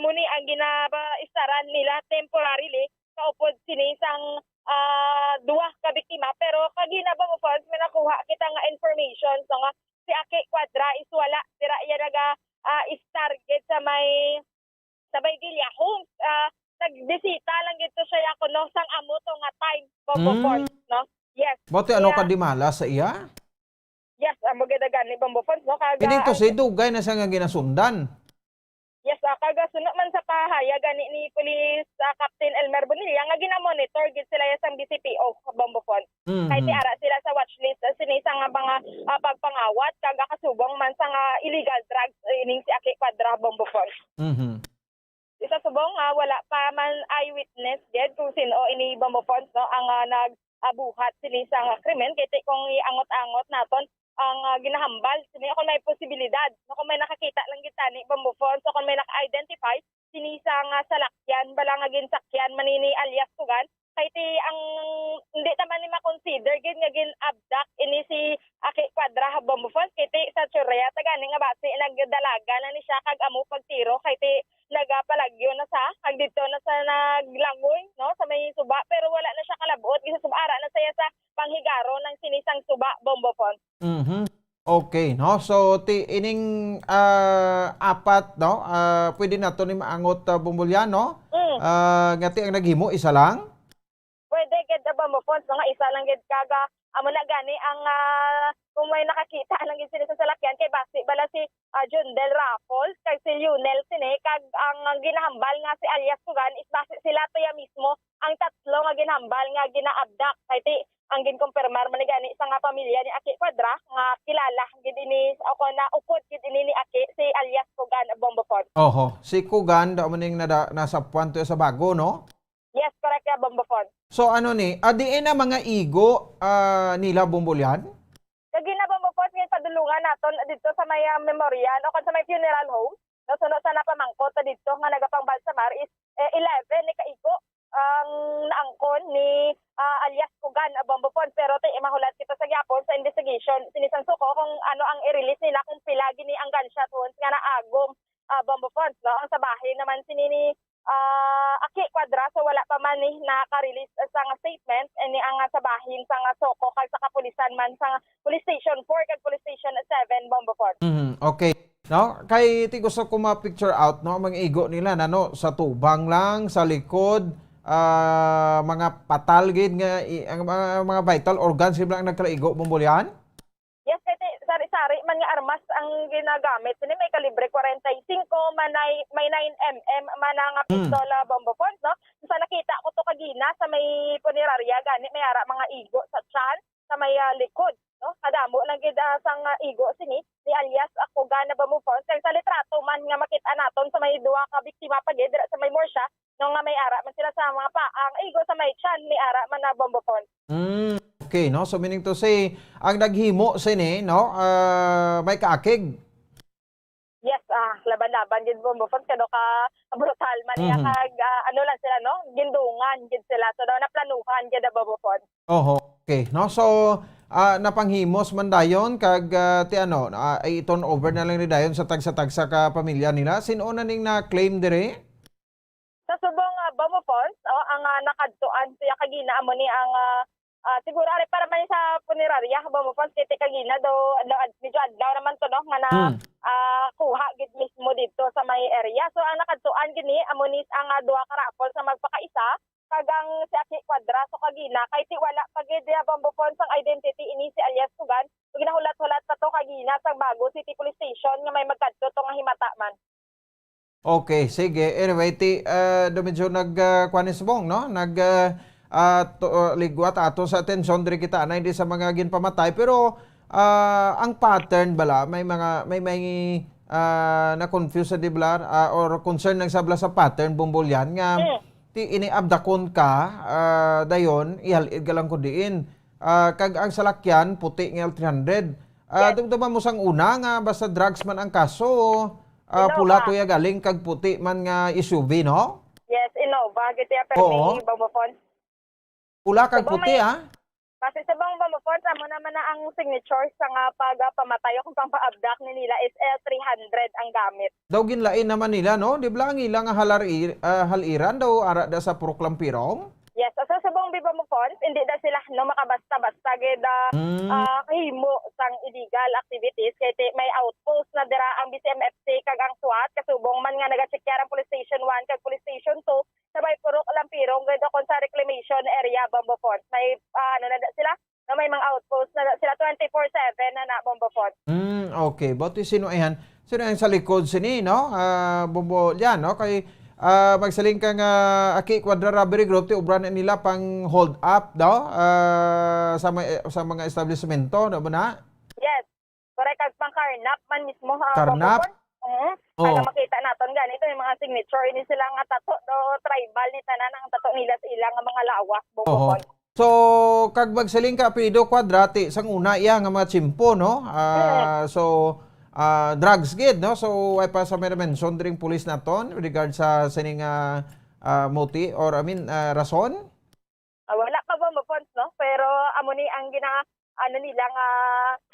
amo ni ang ginabaistaran nila temporarily kaupod sini sang, ah, duha ka biktima. Pero kagina, Bombo Fons, may nakuha kita nga information, so, nga si Aki Cuadra is wala dira iya naga, ah, istar gid sa may, sa may Villa Homes. Ah, nagbisita lang gid to siya, ya, kuno sang amo to nga time, Bombo Mm. Fons, no? Yes. Buti ano Iya. ka di malas sa iya? Yes, amo gid gani, Bombo Fons, no? Kag, Ini to ah, si dugay na siya nga ginasundan. Yes, ah, kag suno man sa pahayag gani ni Police, ah, Captain Elmer Bonilla nga ginamonitor gid sila sang B C P O, Bombo Fons. Mhm. Kay ti ara sila sa watch list, ah, sini sa nga mga, ah, pagpangawat kag kasubong man sa nga illegal drugs, eh, ining si Aki Cuadra, Bombo Fons. Mhm. Isa subong, ah, wala pa man eyewitness gid kung sin-o ini, Bombo Fons, no, ang, ah, nag, ah, buhat sini sa nga krimen. Kay ti kung iangot-angot naton ang, ah, ginahambal sini, kung may posibilidad, no, kung may nakakita lang gid tani, Bombo Fons, o kung may naka-identify sini sa nga salakyan, bala nga ginsakyan man ini alias Kugan, kay ti ang hindi naman ni ma-consider gid nga gin-abduct ini si Aki Cuadra, Bombo Fons, kay ti sa tsorya ta gani nga basi nagdalaga na ni siya kag amo pagtiro, kay ti nagapalagyo na sa, kag didto na sa naglangoy, no, sa may suba, pero wala na siya kalab-ot, gid sa suba, ara na siya sa panghigaro ng sinisang suba, Bombo Fons. Mhm. Okay, no? So, ti-, ining, ah, apat, no? Ah, pwede nato ni maangot, ah, Bombo Lian, no? Mm. Ah, nga ti ang naghimo, isa lang? Pwede gid, ah, Bombo Fons, no, nga isa lang gid, kag amo na gani ang, ah, kung may nakakita lang gid sila sa salakyan, kay basi bala si, ah, Jundel Raffles, kag si Lionel sini, kag ang, ang ginahambal nga si alias Kugan is basi sila to ya mismo ang tatlo nga ginahambal nga gina-abduct. Kay ti, ang ginkumpirmar man gani sa nga pamilya ni Aki Cuadra nga kilala gid ini o kon naupod gid ini ni Aki, si alias Kugan Bombo Fons. Oho, si Kugan daw man ning nada-, nasa Puanto sa Bago, no? Yes, correct ya, Bombo Fons. So, ano ni, ah, diin na mga igo, ah, nila, Bombo Lian? Kagina, Bombo Fons, nga padulungan naton dito sa may, ah, memorial o kon sa may funeral home. No, suno sa napamangkot ta dito nga nagapangbalsamar is, eh, eleven ni kaigo ang naangkon ni, ah, alias Kugan, ah, Bombo Fons. Pero ti, mahulat kita sa gyapon sa investigation sini sang SOCO kung ano ang i-release nila, kung pila gini ang gunshot wounds nga naagom, ah, Bombo Fons, no? Ang sa bahin naman sini ni, ah, Aki Cuadra, so wala pa man ni naka-release sang statement, eh, ni ang, ah, sa bahin sang, ah, SOCO kag sa kapulisan man sang Police Station four kag Police Station seven, Bombo Fons. Mhm, okay. No? Kay ti gusto ko ma-picture out, no, ang mga igo nila, nano, sa tubang lang, sa likod, ah, mga patal gid nga i-, ang mga, mga vital organs sila ang nagkalaigo, Bombo Lian? Yes, kay ti, sari-sari man nga armas ang ginagamit. Sini may kalibre forty-five, may nine, may nine M M man nga Hmm. pistol, ah, Bombo Fons, no? Sa nakita ko to kagina sa may punerarya, gani may ara mga igo sa tiyan, sa may, ah, likod, no? Kadamo lang gid, ah, sang, ah, igo sini ni alias Kugan Bombo Fons. Kag sa litrato man nga makita naton sa may duha ka biktima pa gid dira sa may morsa, no, nga may ara man sila sa mga paa, ang igo sa may tiyan may ara man na Bombo Fons. Mm, okay, no? So, meaning to say, ang naghimo sini, no, ah, may kaakig. Yes, ah, laban-laban gid, Bombo Fons, kano ka brutal man niya, Mhm. kag, ah, ano lang sila, no? Gindungan gid sila. So, daw naplanuhan gid ang Bombo Fons. Oho, okay, no? So, ah, napanghimos man dayon kag, ah, ti ano, ah, i-turn over na lang ni dayon sa tagsa-tagsa ka pamilya nila. Sin-o na ning na-claim diri? Sa subong, ah, Bombo Fons, oh, ang, ah, nakadtuan siya kagina amo ni ang, ah, ah, siguro ari para man sa punerarya, Bombo Fons, kay ti kagina do, do, ad-, medyo adlaw naman to, no, nga na, Hmm. ah, kuha gid mismo dito sa may area. So, ang nakadtuan gini amo ni ang, ah, duha ka raffle sa magpakaisa, kag ang si Aki Cuadra. So, kagina, kay ti wala pa gid, ah, Bombo Fons, ang identity ini si alias Kugan. Ginahulat-hulat pa to kagina sa Bago City Police Station nga may magkadto to nga himata man. Okay, sige. Anyway, ti, ah, do medyo nag, ah, kuwan ni subong, no? Nag, ah, ah, to, ah, ligwat ato sa atensyon diri kita na hindi sa mga ginpamatay, pero, ah, ang pattern bala, may mga, may, may, ah, na-confuse sa di bala, ah, or concern lang sa bala sa pattern, Bombo Lian, nga Hmm. ti ini abdakon ka, ah, dayon, ihal-id ka lang ko diin. Ah, kag ang salakyan, puti nga L three hundred. Ah, Yes. dumduman mo sang una nga basta drugs man ang kaso, ah, Innova. pula to ya galing kag puti man nga S U V, no? Yes, Innova, gid ya, pero Oo. may Bombo Fons. Pula kag Subong puti, may, ah? Kasi subong, Bombo Fons, amo naman na ang signature sa nga pag, ah, pamatay o kung pang-abduct ni nila is L three hundred ang gamit. Daw ginlain naman nila, no? Di ba ang ila nga halar-, ah, hal-iran daw ara da sa Purok Lampirong? Yes, so subong, Bombo Fons, hindi na sila, no, makabasta-basta gid, ah, Mm. ah, kahimo sang illegal activities kay ti-, may outpost na dira ang B C M F C kag ang SWAT, kasubong man nga nagachekyar ang Police Station one kag Police Station two sa may Purok Lampirong gid, o kon sa reclamation area, Bombo Fons. May, ah, ano na da sila, no, may mga outpost na sila, twenty-four seven na na, Bombo Fons. Mm, okay. But sino ayan? Sino ang sa likod sini, no? Ah, Bombo, yan, no? Kay, ah, magsiling ka nga, Aki Cuadra Robbery Group, ti obra na nila pang hold up daw, ah, sa may, sa mga establishmento, no ba na? Yes. Correct, kag pang carnap man mismo, ah, Carnap? Bombo Fons. Mhm. Oo. Kaya makita naton gani, ito yung mga signature, ini sila nga tato, do, tribal ni tanan ang tato nila sa ilang mga lawas, Bombo Oho. Fons. So, kag magsiling ka, Pido Cuadra, ti, sang una iya nga mga tsimpo, no? Ah, Mm. so, ah, drugs gid, no? So, way pa sa may mention dring pulis naton with regard sa sining, ah, ah, moti or, I mean, ah, rason? Ah, wala pa, Bombo Fons, no? Pero amo ni ang gina-, ano nila nga,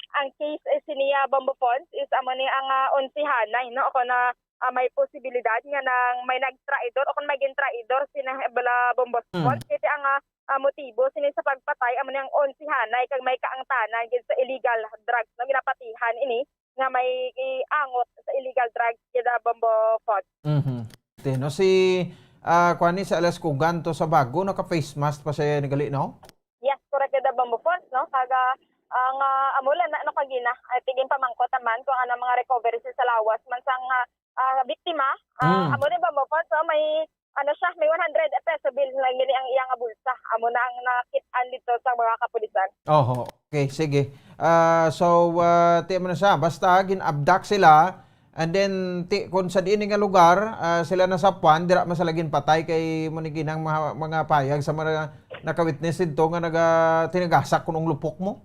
ang case is niya, Bombo Fons, is amo ni ang, ah, onsihanay, no? Ako na, ah, may posibilidad nga nang may nagtraidor o kung may gintraidor sina bala Bombo Hmm. Fons. Kasi ang, ah, ah, motibo sini sa pagpatay, amo ni ang onsihanay kag may kaangtanan gid sa illegal drugs, no? Ginapatihan ini nga may iangot sa illegal drugs gid, ah, Bombo Fons. Mhm. Te, no, si, ah, kuan ni, si alias Kugan to sa Bago, naka-face mask pa siya nagali, no? Yes, correct, the Bombo Fons, no? Kaga, ang, ah, amo lang na, ano, kagina, I think, yung pamangkot naman kung ano mga recovery sa lawas man sang, ah, ah, biktima. Ah, Mm. amo ni Bombo Fons, no? May, Ano siya, may one hundred peso bill lang gini ang iyang bulsa. Amo na ang nakit-an dito sa mga kapulisan. Oho. Okay, sige. Ah, so, ah, ti mo na siya. Basta, gin-abduct sila. And then, ti, kung sa diin nga lugar, ah, sila nasapwan, dira man sila ginpatay kay mo ni ginang mga, mga payag sa mga naka-witness dito nga naga, tinagasak kunong lupok mo.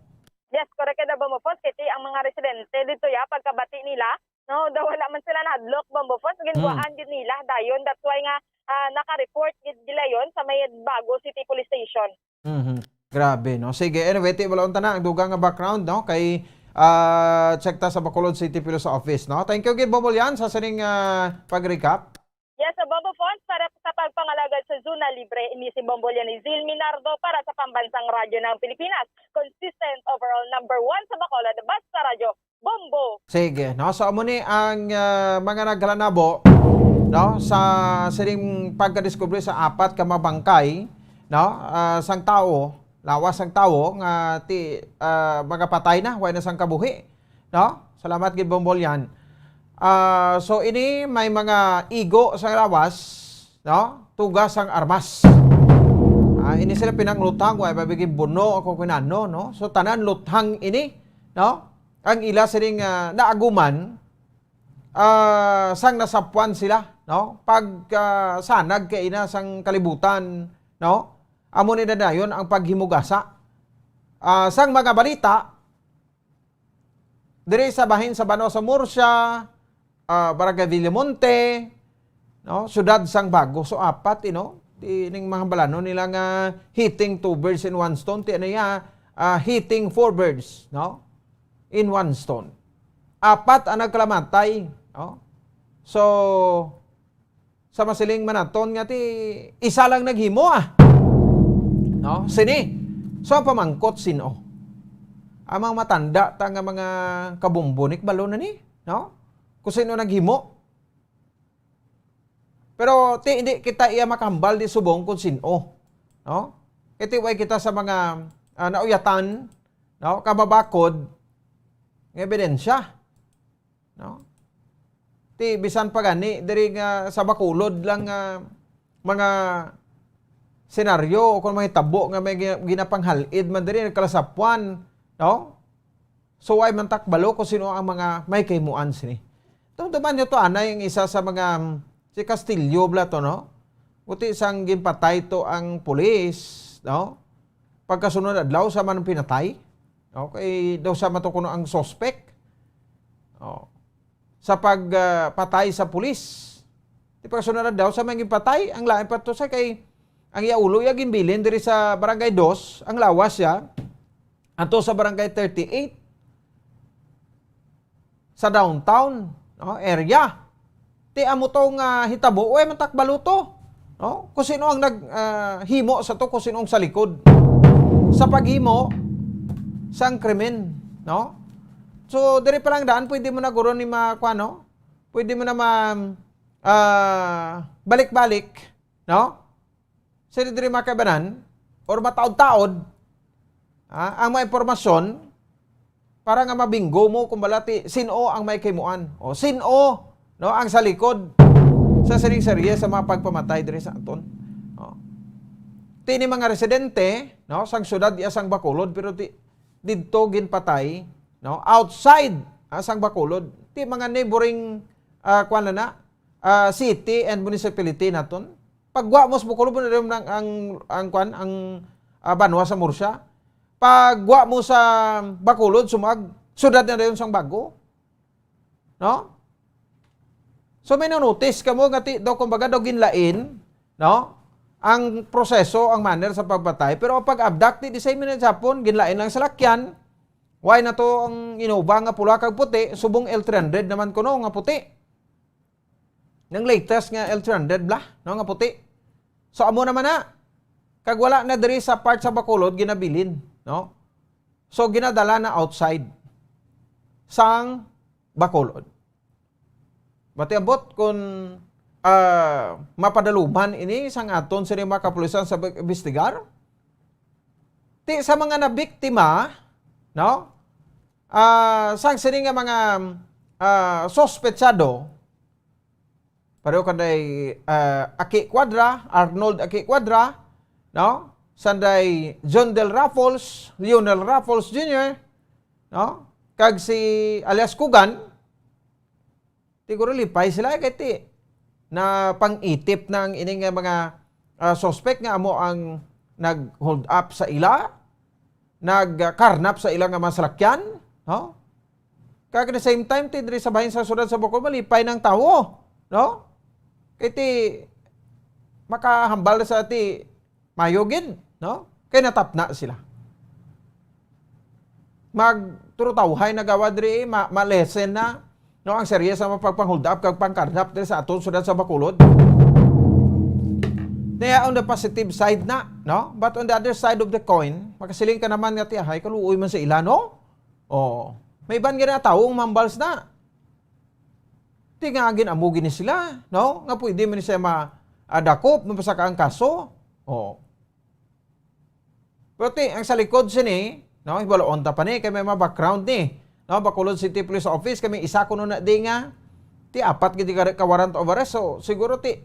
Yes, correct ka na, Bombo Fons. Kay ti ang mga residente dito ya, pagkabati nila, no, daw wala man sila nahadlok, Bombo Fons. Ginwaan gid nila dayon. That's why nga, ah, naka-report gid sila yon sa may Bago City Police Station. Mhm. Grabe, no? Sige, anyway, ti, wala unta na ang dugang nga background, no? Kay, ah, check ta sa Bacolod City Police Office, no? Thank you gid, Bombo Lian, sa sining, ah, pag-recap. Yes, sa Bombo Fons, para sa pagpangalagad sa Zona Libre, ini si Bombo Lian Izil Minardo para sa Pambansang Radyo ng Pilipinas. Consistent overall number one sa Bacolod, basta radyo, Bombo. Sige, no? So, amo ni ang, ah, mga nagkalanabo, no? Sa sining pagkadiskubre sa apat ka mabangkay, no? Ah, sang tawo, lawas sang tawo nga ti, ah, magapatay na, way na sang kabuhi, no? Salamat gid, Bombo Lian. Ah, so, ini may mga igo sa lawas, no? Tugas sang armas. Ah, ini sila pinangluthang, way ba bigay buno ako kinano, no? So, tanan luthang ini, no? Ang ila sining, ah, naaguman, ah, sang nasapwan sila, no? Pag, ah, sanag kay ina sang kalibutan, no? Amo ni na dayon ang paghimugasa. Ah, sang mga balita, diri sa bahin sa Banwa sa Murcia, ah, Barangay Villamonte, no? Siyudad sang Bago. So, apat, you know, di ning mga balanon nila nga hitting two birds in one stone, ti ano ya, ah, hitting four birds, no? In one stone. Apat ang nagkalamatay, no? So, sa masiling man naton nga ti isa lang naghimo, ah. No? Sini. So, ang pamangkot, sin-o? Ang mga matanda ta nga mga kabumbunik, balo na ni, no? Kung sino naghimo. Pero ti, hindi kita iya makahambal di subong kung sin-o, no? Kay ti way kita sa mga, ah, nauyatan, no? Kababakod nga ebidensya, no? Ti bisan pa gani diri nga sa Bacolod lang nga mga senaryo o kung mahitabo nga may gi-, ginapanghal-id man diri, nagkalasapwan, no? So, way man ta kabalo kung sino ang mga may kahimuan sini. Tumtuman niyo to, anay, ang isa sa mga, um, si Castillo bala to, no? Buti sang ginpatay to ang pulis, no? Pagkasunod adlaw, sa man pinatay. Okay, daw sa matukuno ang suspect. Oh. Sa pag, ah, patay sa pulis. Di pagkasunod adlaw, sa may ginpatay, ang lain pa to sa kay, ang iya ulo, iya ginbilin diri sa Barangay Dos, ang lawas siya. Ato sa Barangay thirty-eight, sa downtown, no, area. Ti amo to nga hitabo, way man ta kabalo to, no? Kung sino ang nag, ah, himo sa to, kung sino ang sa likod sa paghimo sang krimen, no? So, diri pa lang daan, pwede mo na guro ni ma-, kuwan, no? Pwede mo na ma-, ah, balik-balik, no? Sila diri mga kaibanan, or mataod-taod, ah, ang mga impormasyon para nga mabinggo mo kung bala ti sin-o ang may kahimuan o sin-o, no, ang sa likod sa sining serye sa mga pagpamatay diri sa aton. Oh. Ti ni mga residente, no, sang syudad iya sang Bacolod, pero ti, didto ginpatay, no, outside, ah, sang Bacolod, ti mga neighboring, ah, kuwan na na, ah, city and municipality naton. Pagwa mo sa Bacolod, mo na rin ang, ang, ang, kwan, ang, ah, banwa sa Murcia. Pagwa mo sa Bacolod, sumag, syudad na rin sang Bago. No? So, may notice ka mo nga ti, daw, kumbaga, daw ginlain, no? Ang proseso, ang manner sa pagpatay. Pero ang pag-abduct, di, di sa minute sa hapon, ginlain lang sa lakyan. Why na to ang Innova nga pula kag puti, subong L three hundred naman kuno nga puti. Nang latest nga L three hundred bala, no, nga puti. So, amo naman na. Kag wala na diri sa part sa Bacolod ginabilin, no? So, ginadala na outside sang Bacolod. Matiambot kung, ah, mapadaluman ini sang aton sini mga kapulisan sa pag-imbestigar. Ti sa mga nabiktima, no? Ah, sang sini nga mga, ah, suspetsado, Pareho kanday, ah, Aki Cuadra, Arnold Aki Cuadra, no? Sanday John Del Raffles, Lionel Raffles Junior, no? Kag si alias Kugan, siguro lipay sila kay ti na pang-itip na ang ini nga mga, ah, suspect nga amo ang nag-hold up sa ila, nagkarnap sa ila nga mga salakyan, no? Kag at the same time, ti diri sa bahin sa siyudad sa Bacolod, malipay ng tawo, no? Kay ti makahambal na sa ti mayo gid, no? Kay natapna sila. Magturutawhay na gawad diri, ma-, ma-lessen na, no, ang serye sa mga pagpanghold up kag pangkarnap diri sa aton siyudad sa Bacolod. Kaya on the positive side na, no? But on the other side of the coin, makasiling ka naman nga ti, "Ay, kaluoy man sa ila, no?" Oh, may iban gani tawo ang mambals na. Ti nga gin-amo gini sila, no? Nga pwede man siya ma-, ah, dakop, mapasaka ang kaso. Oh. Pero ti, ang sa likod sini, no, hibaluon ta pa ni, kay may mga background ni, no, Bacolod City Police Office, kay may isa kuno na di nga, ti apat gid ka, ka warrant of arrest. So, siguro ti,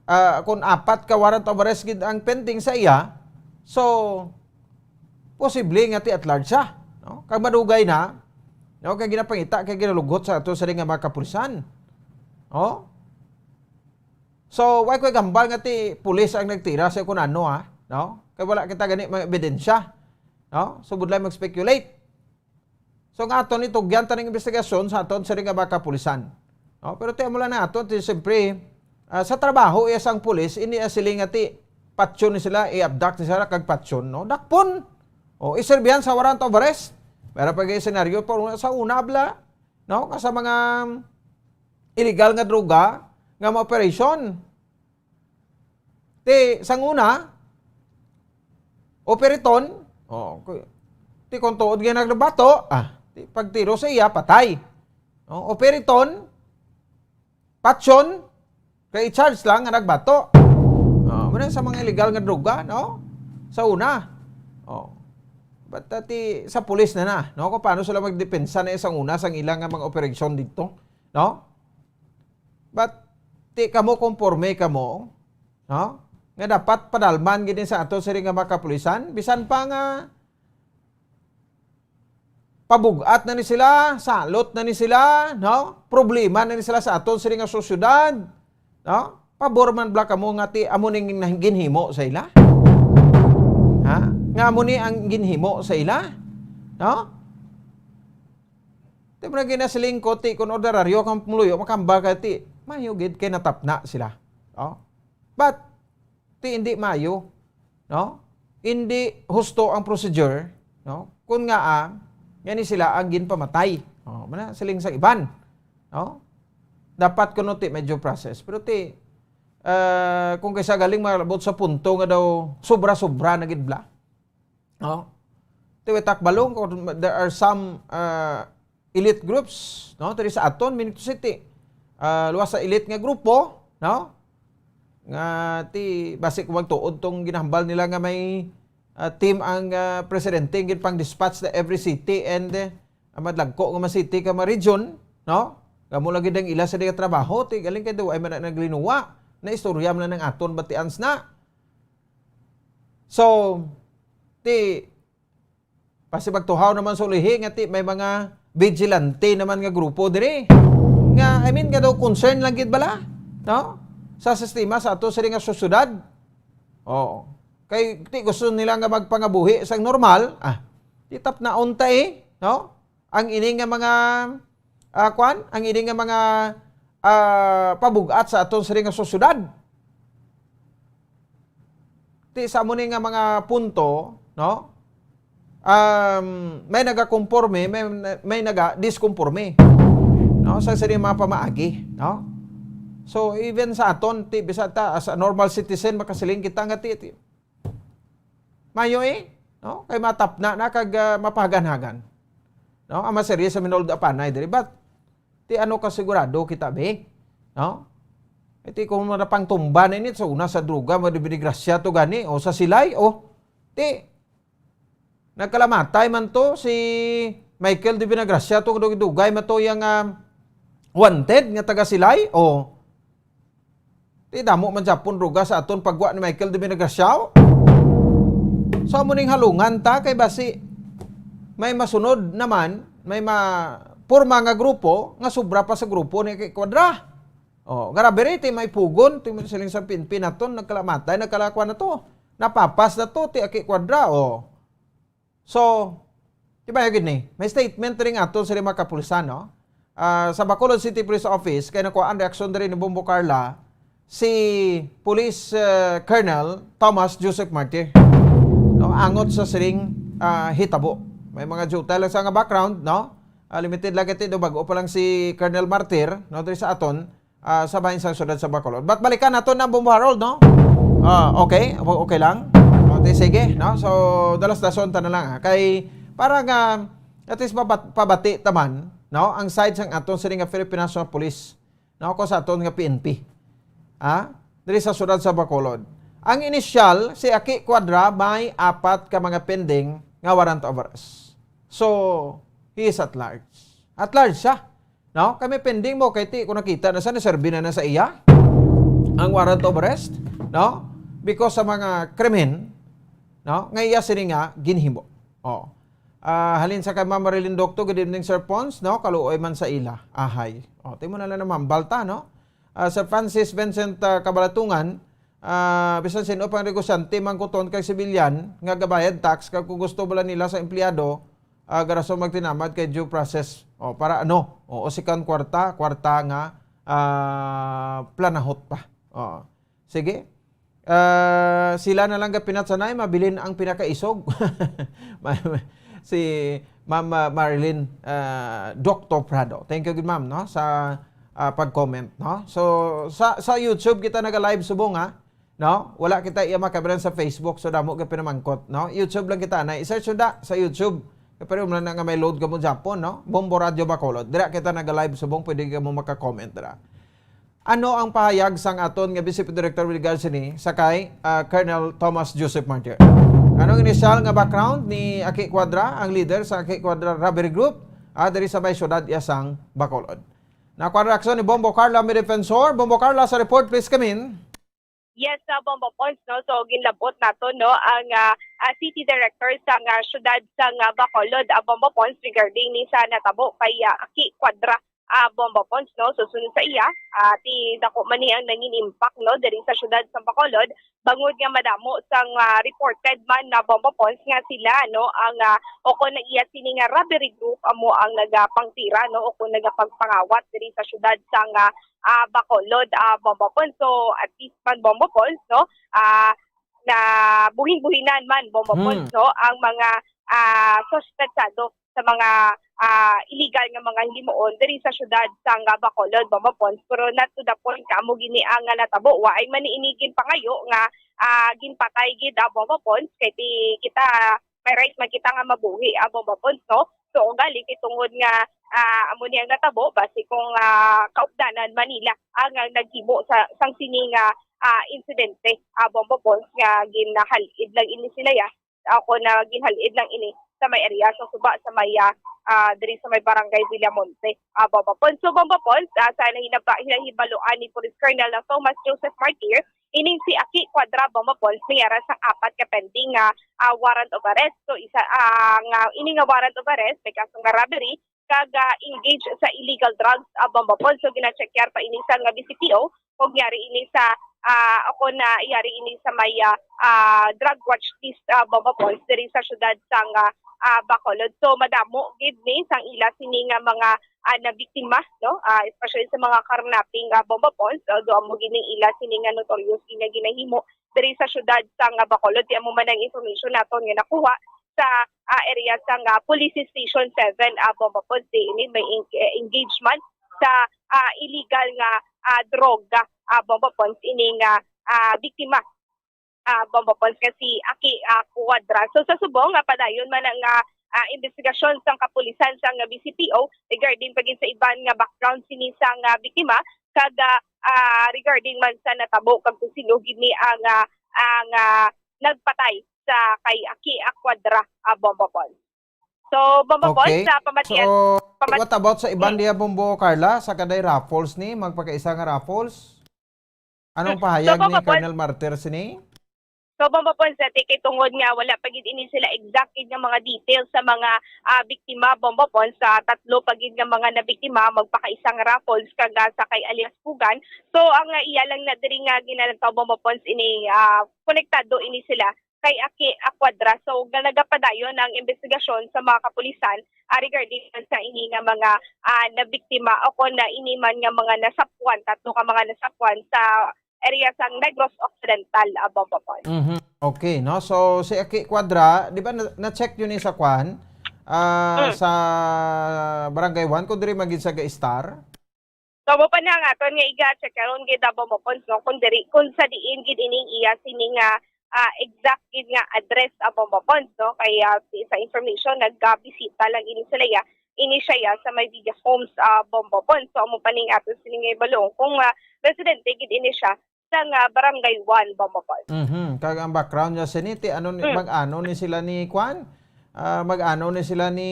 ah, kung apat ka warrant of arrest gid ang pending sa iya, so, posible nga ti at large siya, no? Kag madugay na, no, kay ginapangita, kay ginalugot sa ato sa nga mga kapulisan. Oh? So, why ko gambal nga ti pulis ang nagtira sa kun ano, ha? No? Kay wala kita gani mga ebidensya. No? So, budlay mag-speculate. So, nga aton itugyan ta ning investigasyon sa aton sa nga mga kapulisan. No? Pero ti amo lang na aton, ti siyempre, ah, sa trabaho iya sang pulis, ini ang siling nga ti patyon ni sila, i-abduct ni sila, kag patyon, no? Dakpon. O, iserbihan sa warrant of arrest. Meron pa gay senaryo pa sa una, bla, no? Nga sa mga illegal nga droga, nga mga operasyon. Ti, sang una, operaton, oh, ku-, ti kung tuod nga nagbato, ah, ti pagtiro sa iya, patay. Oh, operaton, patyon, kay i-charge lang nga nagbato. Oh, muna sa mga illegal nga droga, no? Sa una. Oh. But, uh, ti, sa pulis na na, no? Kung paano sila magdepensa na sang una, sang ilang nga mga operasyon dito, no? But, ti kamo, konforme kamo, no? Nga dapat padalman gid sa ato sini nga mga kapulisan, bisan pa nga pabug-at na ni sila, salot na ni sila, no? Problema na ni sila sa aton sini nga sosyedad, no? Pabor man bala kamo nga ti amo ning ginhimo sa ila? Ha? Nga amo ni ang ginhimo sa ila? No? Ti mo na ginasiling ko, ti, kung ordinaryo kang pumuluyo, makambal ka, ti, mayo gid kay natapna sila. Oh? But, ti, hindi mayo, no? Hindi husto ang procedure, no? Kung nga, ah, nga ni sila ang ginpamatay. Oh, mana, siling sa iban, no? Dapat kuno, ti, may due process. Pero, ti, ah, kung kaysa galing malabot sa punto nga daw sobra-sobra na gid bala. No? Ti, we talk balong, kung there are some, ah, elite groups, no? Diri sa aton, Minito City. Ah, luwas sa elite nga grupo, no? Nga ti, basi ko magtuod tong ginahambal nila nga may, ah, team ang, ah, presidente, gid pang dispatch na every city and, eh, ang madlagko nga mga city ka mga region, no? Kamo lagi dang ila sa diya trabaho, ti galing kay daw ay man na naglinuwa. Na istorya man na ng aton batians na. So, ti, pasibagtuhaw naman sa ulihi nga ti may mga vigilante naman nga grupo diri. Nga, I mean, nga daw concern lang gid bala, no? Sa sistema sa ato sini nga sosyedad. Oo. Kay ti gusto nila nga magpangabuhi sang normal, ah, ti tapnaon ta eh, no? Ang ini nga mga, ah, kwan, ang ini nga mga, ah, pabug-at sa aton sini nga sosyedad. Ti sa amo ni nga mga punto, no? Um, may nagakonforme, may, may nagadiskonforme, no? Sa sini mga pamaagi, no? So, even sa aton, ti, bisa ta, as a normal citizen, makasiling kita nga ti, ti, mayo eh, no? Kay matapna na kag, ah, mapahagan-hagan. No? Ang maserye sa minulod apanay diri. But, ti ano ka sigurado kita, be? No? Iti kung mga pangtumba na ini, sa una sa droga, mga dibinigrasya to gani, o sa silay, o, ti, nagkalamatay man to si Michael de Vinagracia, to dugay-dugay man to yang, ah, wanted nga taga Silay, o, Ti damo man gyapon druga sa aton pagwa ni Michael de Vinagraciao. So, amo ning halungan ta kay basi may masunod naman, may ma porma nga grupo nga sobra pa sa grupo ni Aki Quadra. Oh, grabe rin, ti may pugon, ti may siling sa pinpinaton, nagkalamatay, nagkalakuan na to. Napapas na to, ti Aki Quadra, oh. So, di ba yun ni? May statement rin ato sa lima kapulisan, no? Ah, sa Bacolod City Police Office, kay nakuha ang reaksyon diri ni Bombo Carla, si Police, eh, Colonel Thomas Joseph Martir. No, angot sa siring, ah, hitabo. May mga jutay lang sa nga background, no? Ah, limited lang ito, bago pa lang si Colonel Martir, no, diri sa aton, ah, sa bahin sa siyudad sa Bacolod. But balikan nato na, Bombo Harold, no? Ah, okay? O-, okay lang? Okay, sige, no? So, dalas-dason ta na lang, ha? Kay, para nga, at least, mabat-, pabati taman, no? Ang side sang aton sini nga Philippine National Police, no? Ko sa aton nga P N P. Ha? Diri sa siyudad sa Bacolod. Ang inisyal, si Aki Quadra may apat ka mga pending nga warrant of arrest. So, he is at large. At large siya. No? Kami pending mo, kay ti, kung nakita na sa, naserbi na na sa iya ang warrant of arrest, no? Because sa mga krimen, no? Nga iya sini nga ginhimo. Oh. Ah, halin sa kay Ma'am Marilyn Docto, good evening, Sir Pons, no? Kaluoy man sa ila. Ahay. Oh, timo na lang naman, balta, no? Ah, Sir Francis Vincent, ah, Kabalatungan, ah, bisan sino pang negosyante, mangkuton kay sibilyan nga gabayad tax, kag kung gusto bala nila sa empleyado, ah, garason magtinamad kay due process. O, para ano? O, o sikan kwarta, kwarta nga, ah, planahot pa. O. Sige. Ah, sila na lang gapinatsanay, mabilin ang pinakaisog. Ma-, si Ma'am, ah, Marilyn, ah, Doctor Prado. Thank you, good ma'am, no, sa, ah, pag-comment, no? So, sa, sa YouTube kita naga-live subong, ha? No? Wala kita iya makabilan sa Facebook, so damo ka pinamangkot, no? YouTube lang kita na. I-search nyo da sa YouTube. Kay pero man na nga may load ka mo Japon, no? Bombo Radio Bacolod. Dira kita naga-live subong, pwede ka mo maka-comment dira. Ano ang pahayag sang aton nga Vice Director with regards sini sa kay, ah, Colonel Thomas Joseph Martir? Anong inisyal nga background ni Aki Quadra, ang leader sa Aki Quadra Robbery Group, ah, diri sa may siyudad iya sang Bacolod? Nakuha ang reaksyon ni Bombo Carla, may defensor. Bombo Carla, sa report, please come in. Yes, sa Bombo Pons, no? So, ginlabot nato, no, ang, ah, ah, city director sa nga syudad sa nga Bacolod, ah, Bombo Pons, regarding ni sa natabo kay, ah, Aki Quadra, ah, Bombo Pons, no? So, sunod sa iya, ah, ti dako man ni ang nangin impact, no, diri sa syudad sa Bacolod, bangod nga madamo sang, ah, reported man na Bombo Pons nga sila, no, ang, ah, o kon ang iya sini nga robbery group amo ang nagapangtira, no, o kon nagapagpangawat diri sa syudad sa nga, ah, Bacolod, ah, Bombo Pons. So, at least man, Bombo Pons, no, ah, na buhin-buhinan man, Bombo Hmm. Pons, no, ang mga, ah, suspetsado sa mga, ah, illegal nga mga himoon diri sa syudad sa nga Bacolod, Bombo Pons. Pero not to the point nga amo gini ang nga natabo. Waay man ni ini ginpangayo nga, ah, ginpatay gid, ah, Bombo Pons. Kay ti kita, may right man kita nga mabuhi, ah, Bombo Pons, no? So, ugali kay tungod nga, ah, amo ni ang natabo, basi kung, ah, kaupdanan man nila ang, ang naghimo sa, sang sini nga, ah, insidente, ah, Bombo Pons, nga ginahal-id lang ini sila, ya. Ako na ginhal-id lang ini sa may area sa suba sa may, ah, ah, diri sa may barangay Villamonte, ah, Bombo Pons. So, Bombo Pons, ah, sa nahinaba-, hinahibaluan ni Police Colonel na Thomas Joseph Martir, ining si Aki Quadra, Bombo Pons, may ara sang apat ka pending nga, ah, warrant of arrest. So, isa, ah, nga, ini nga warrant of arrest, may kaso nga robbery, kag, ah, engage sa illegal drugs, ah, Bombo Pons. So, gina-check yar pa ini sa nga V C P O, kung yari ini sa, ah, ako na yari ini sa may, ah, ah, drug watch list, ah, Bombo Pons, diri sa syudad sa nga, ah, Bacolod. So, madamo gid ni sang ila sini nga mga, ah, nabiktima, no? Ah, especially sa mga carnapping, ah, Bombo Pons, although amo gid ni ila sini nga notorious gid nga ginahimo diri sa syudad sa nga Bacolod. Ti amo man ang information naton nga nakuha sa, ah, area sa nga Police Station seven, ah, Bombo Pons. Ti ini may en-, eh, engagement sa, ah, illegal nga, ah, droga, ah, Bombo Pons, ini nga, ah, biktima, ah, Bombo Pons, nga si Aki, ah, Cuadra. So, sa subong nga padayon man ang, ah, ah, investigasyon sang kapulisan sang V C P O regarding pa gid sa iban nga background sini sang, ah, biktima, kag, ah, ah, regarding man sa natabo kag kung sino gid ni ang, ah, ang, ah, nagpatay sa kay Aki Aquadra, ah, Bombo Pons. So, Bombo Pons, Okay. sa pamatian, So, pamat- what about sa iban Mm. diya, Bombo Carla? Sa kaday raffles ni, magpakaisa nga raffles? Anong pahayag ni Colonel Martir sini? So, Bombo Pons, ati, kay tungod nga wala pa gid ini sila exact gid nga mga details sa mga, ah, biktima, Bombo Pons, sa tatlo pa gid nga mga nabiktima, magpakaisa nga raffles kag, ah, sa kay alias Pugan. So, ang, ah, iya lang na diri nga ginalantaw, Bombo Pons, ini, ah, konektado ini sila kay Aki Aquadra. So, nga nagapadayon ang investigasyon sa mga kapulisan, ah, regarding sa ini nga mga, ah, nabiktima o kon na ini man nga mga nasapwan, tatlo ka mga nasapwan sa area sang Negros Occidental, ah, Bombo Pons. Mhm. Okay, no? So, si Aki Quadra, di ba na, na-check yun ni sa kwan? Ah, Mm. sa Barangay one, kung diri man gid sa Gaistar? So, mo pa na nga, aton nga iga-check karon gid, ah, Bombo Pons, no? Kung diri, kung sa diin gid ining iya sini nga, ah, exact gid nga address, ah, Bombo Pons, no? Kaya, sa information, nagbisita lang ini sila, ya. Ini siya, ya, sa may Villa Homes, ah, Bombo Pons. So, amo pa ning aton sini nga ibalong kung, ah, residente gid ini siya sa nga Barangay one, Bombo Pons. Mhm. Kag ang background niya sini, ti ano ni, Mm. mag-ano ni sila ni kwan? Ah, mag-ano ni sila ni,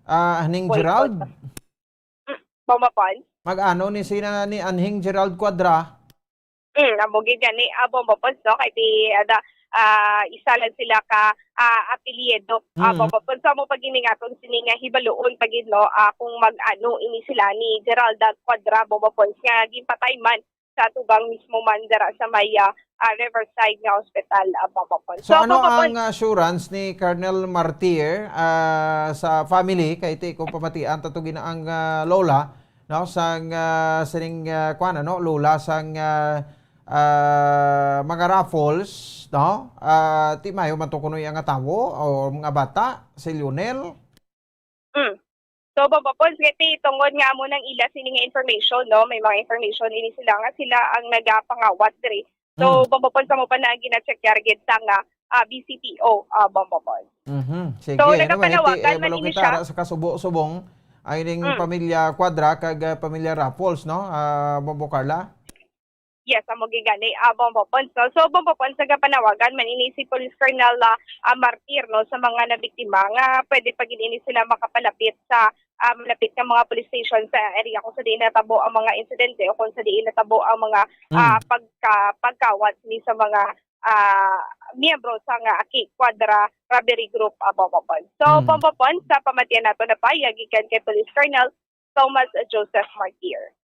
ah, Aning Boy, Gerald? Boy. Mm, Bombo Pons. Mag-ano ni sila ni Anhing Gerald Quadra? Mm, amo gid gani, ah, Bombo Pons, no? Kay di, ada, ah, isa lang sila ka, ah, apelyido, ah, Mm. Bombo Pons. So, amo pa gid ning aton sini nga hibaluon pa gid, no? Ah, kung mag-ano ini sila ni Geralda Quadra, Bombo Pons, nga ginpatay man sa atubang mismo man dira sa may, ah, ah, Riverside nga hospital, ah, Bombo Pons. So, So, ano Bombo Pons, ang assurance ni Colonel Martir, ah, sa family? Kay ti ko pamatian, tato gina ang, ah, lola, no, sang, ah, sining, ah, kwan, ano, lola sang, ah, ah, mga raffles, no? Ah, ti mayo man to kuno iya nga tawo o mga bata, si Lionel? Mm. So, Bombo Pons, kay ti tungod nga amo nang ila sini nga information, no? May mga information ini sila nga sila ang nagapangawat diri. So, Mm. Bombo Pons, amo pa na gina-check yar gid sa nga, ah, B C P O, ah, Bombo Pons. Mhm. Sige, So, anyway, nagapanawagan ti, eh, man balong ini kita siya. ara sa kasubo-subong, ay ning Mm. pamilya Quadra kag, ah, pamilya Raffles, no? Ah, Bombo Carla? Yes, amo gid gani, ah, Bombo Pons, no? So, Bombo Pons, nagapanawagan man ini si Police Colonel, ah, ah, Martir, no, sa mga nabiktima nga pwede pa gid ini sila makapalapit sa, ah, malapit nga mga police station sa area kung sa diin natabo ang mga insidente o kung sa diin natabo ang mga, Mm. ah, pagka-, pagkawat ni sa mga, ah, miyembro sa nga Aki Quadra Robbery Group, ah, Bombo Pons. So, Mm. Bombo Pons, sa pamatian nato na pahayag gikan kay Police Colonel Thomas Joseph Martir.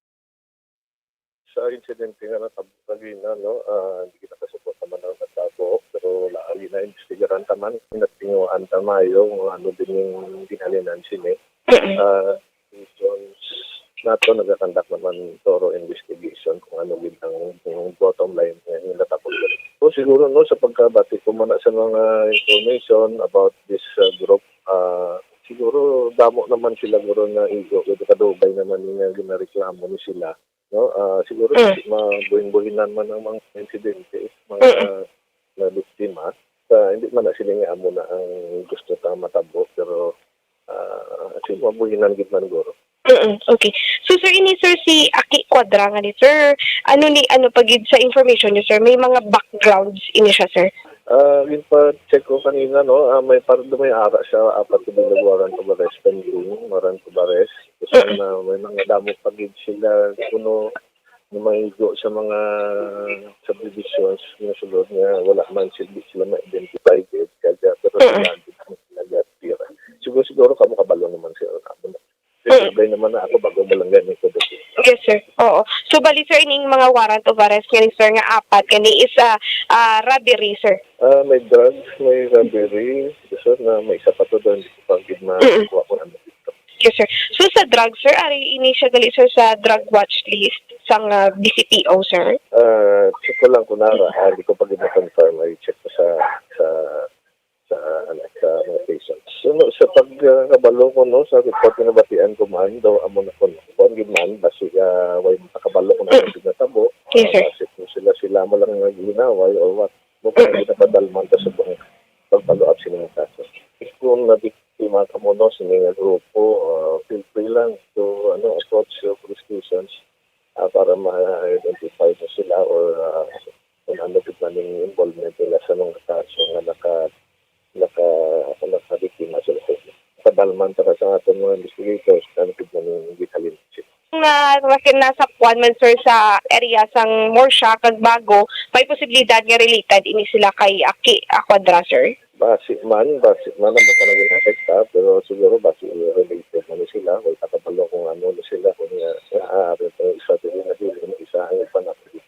Sa insidente nga natabo kagina, no, ah, hindi kita kasuko naman ang natabo, pero wala, ali na, imbestigaran ta man. Pinatinguan ta maayo kung ano din yung ginhalinan sini. Mm-mm. Ah, reasons nato, nagakandak naman thorough investigation kung ano gid ang, yung bottom line nga natabo. So, siguro, no, sa pagkabati ko man sa mga information about this, ah, group, ah, siguro damo naman sila guro na igo, kadugay naman nga ginareklamo ni sila, no? Ah, siguro Mm. mabuhin-buhinan man ang mga insidente, mga Mm. na biktima. Sa, hindi man na sila nga amo na ang gusto ta matabo, pero, ah, siguro mabuhinan gid man guro. Mm, okay. So, sir, ini, sir, si Aki Quadra nga ni, sir, ano ni, ano pa gid sa information niyo, sir? May mga backgrounds ini siya, sir? Ah, ginpa-check ko kanina, no? Ah, may par-, may ara siya, apat ka bilog warrant of arrest pending, warrant of arrest. So, Mm. na may mga damo pa gid sila kuno nga maigo sa mga subdivisions nga sulod nga wala man sila, di sila ma-identify gid. Kaya, pero Mm. sila gid ang nagatira. Siguro, siguro kamo kabalo naman sila, kamo na. Mm. Siyempre naman na ako, bago mo lang gani ko dito. Yes, sir. Oo. So, bali, sir, ining mga warrant of arrest nga ni, sir, nga apat, kani is, ah, ah, robbery, sir? Ah, may drugs, may robbery. Sir, na may isa pa to doon, hindi ko pa gid Mm. makuha kung ano dito. Yes, sir. So, sa drug, sir, ari ini siya gali, sir, sa drug watch list sang, ah, B C P O, sir? Ah, check ko lang kung nara. Ah, hindi ko pa gid na-confirm. I check ko sa, sa sa, ano, sa mga patients. So, no, sa pagkabalo ko, no, sa report nga nabatian ko man, daw amo na ko, no. Kuwan gid man, basi, ah, way makakabalo kung ano Mm. gid natabo. Yes, sir. Ah, basi kung sila, sila mo lang nga ginaway or what. Mo pa Mm. ginapadalman ta sa bang pag-follow up sila ng kaso. Kung nabiktima ka mo, no, sa mga grupo, ah, feel free lang to, ano, approach your police stations, ah, para ma-identify mo sila or, ah, kung ano gid man yung involvement nila sa mga kaso nga naka-, naka-, nakabiktima sila sa inyo. Padalman ta ka sa aton mga investigators, ano gid man yung gihalin sila. nga, nga kinasapwan man, sir, sa area sang Murcia kag Bago, may posibilidad nga related ini sila kay Aki, ah, Cuadra, sir? Basi man, basi man ang mga naging afekta, pero siguro basi related man sila. Wala ka kabalo kung ano na sila, kung nga, ah, ah, isa dili na dili, isa ang ipanakit.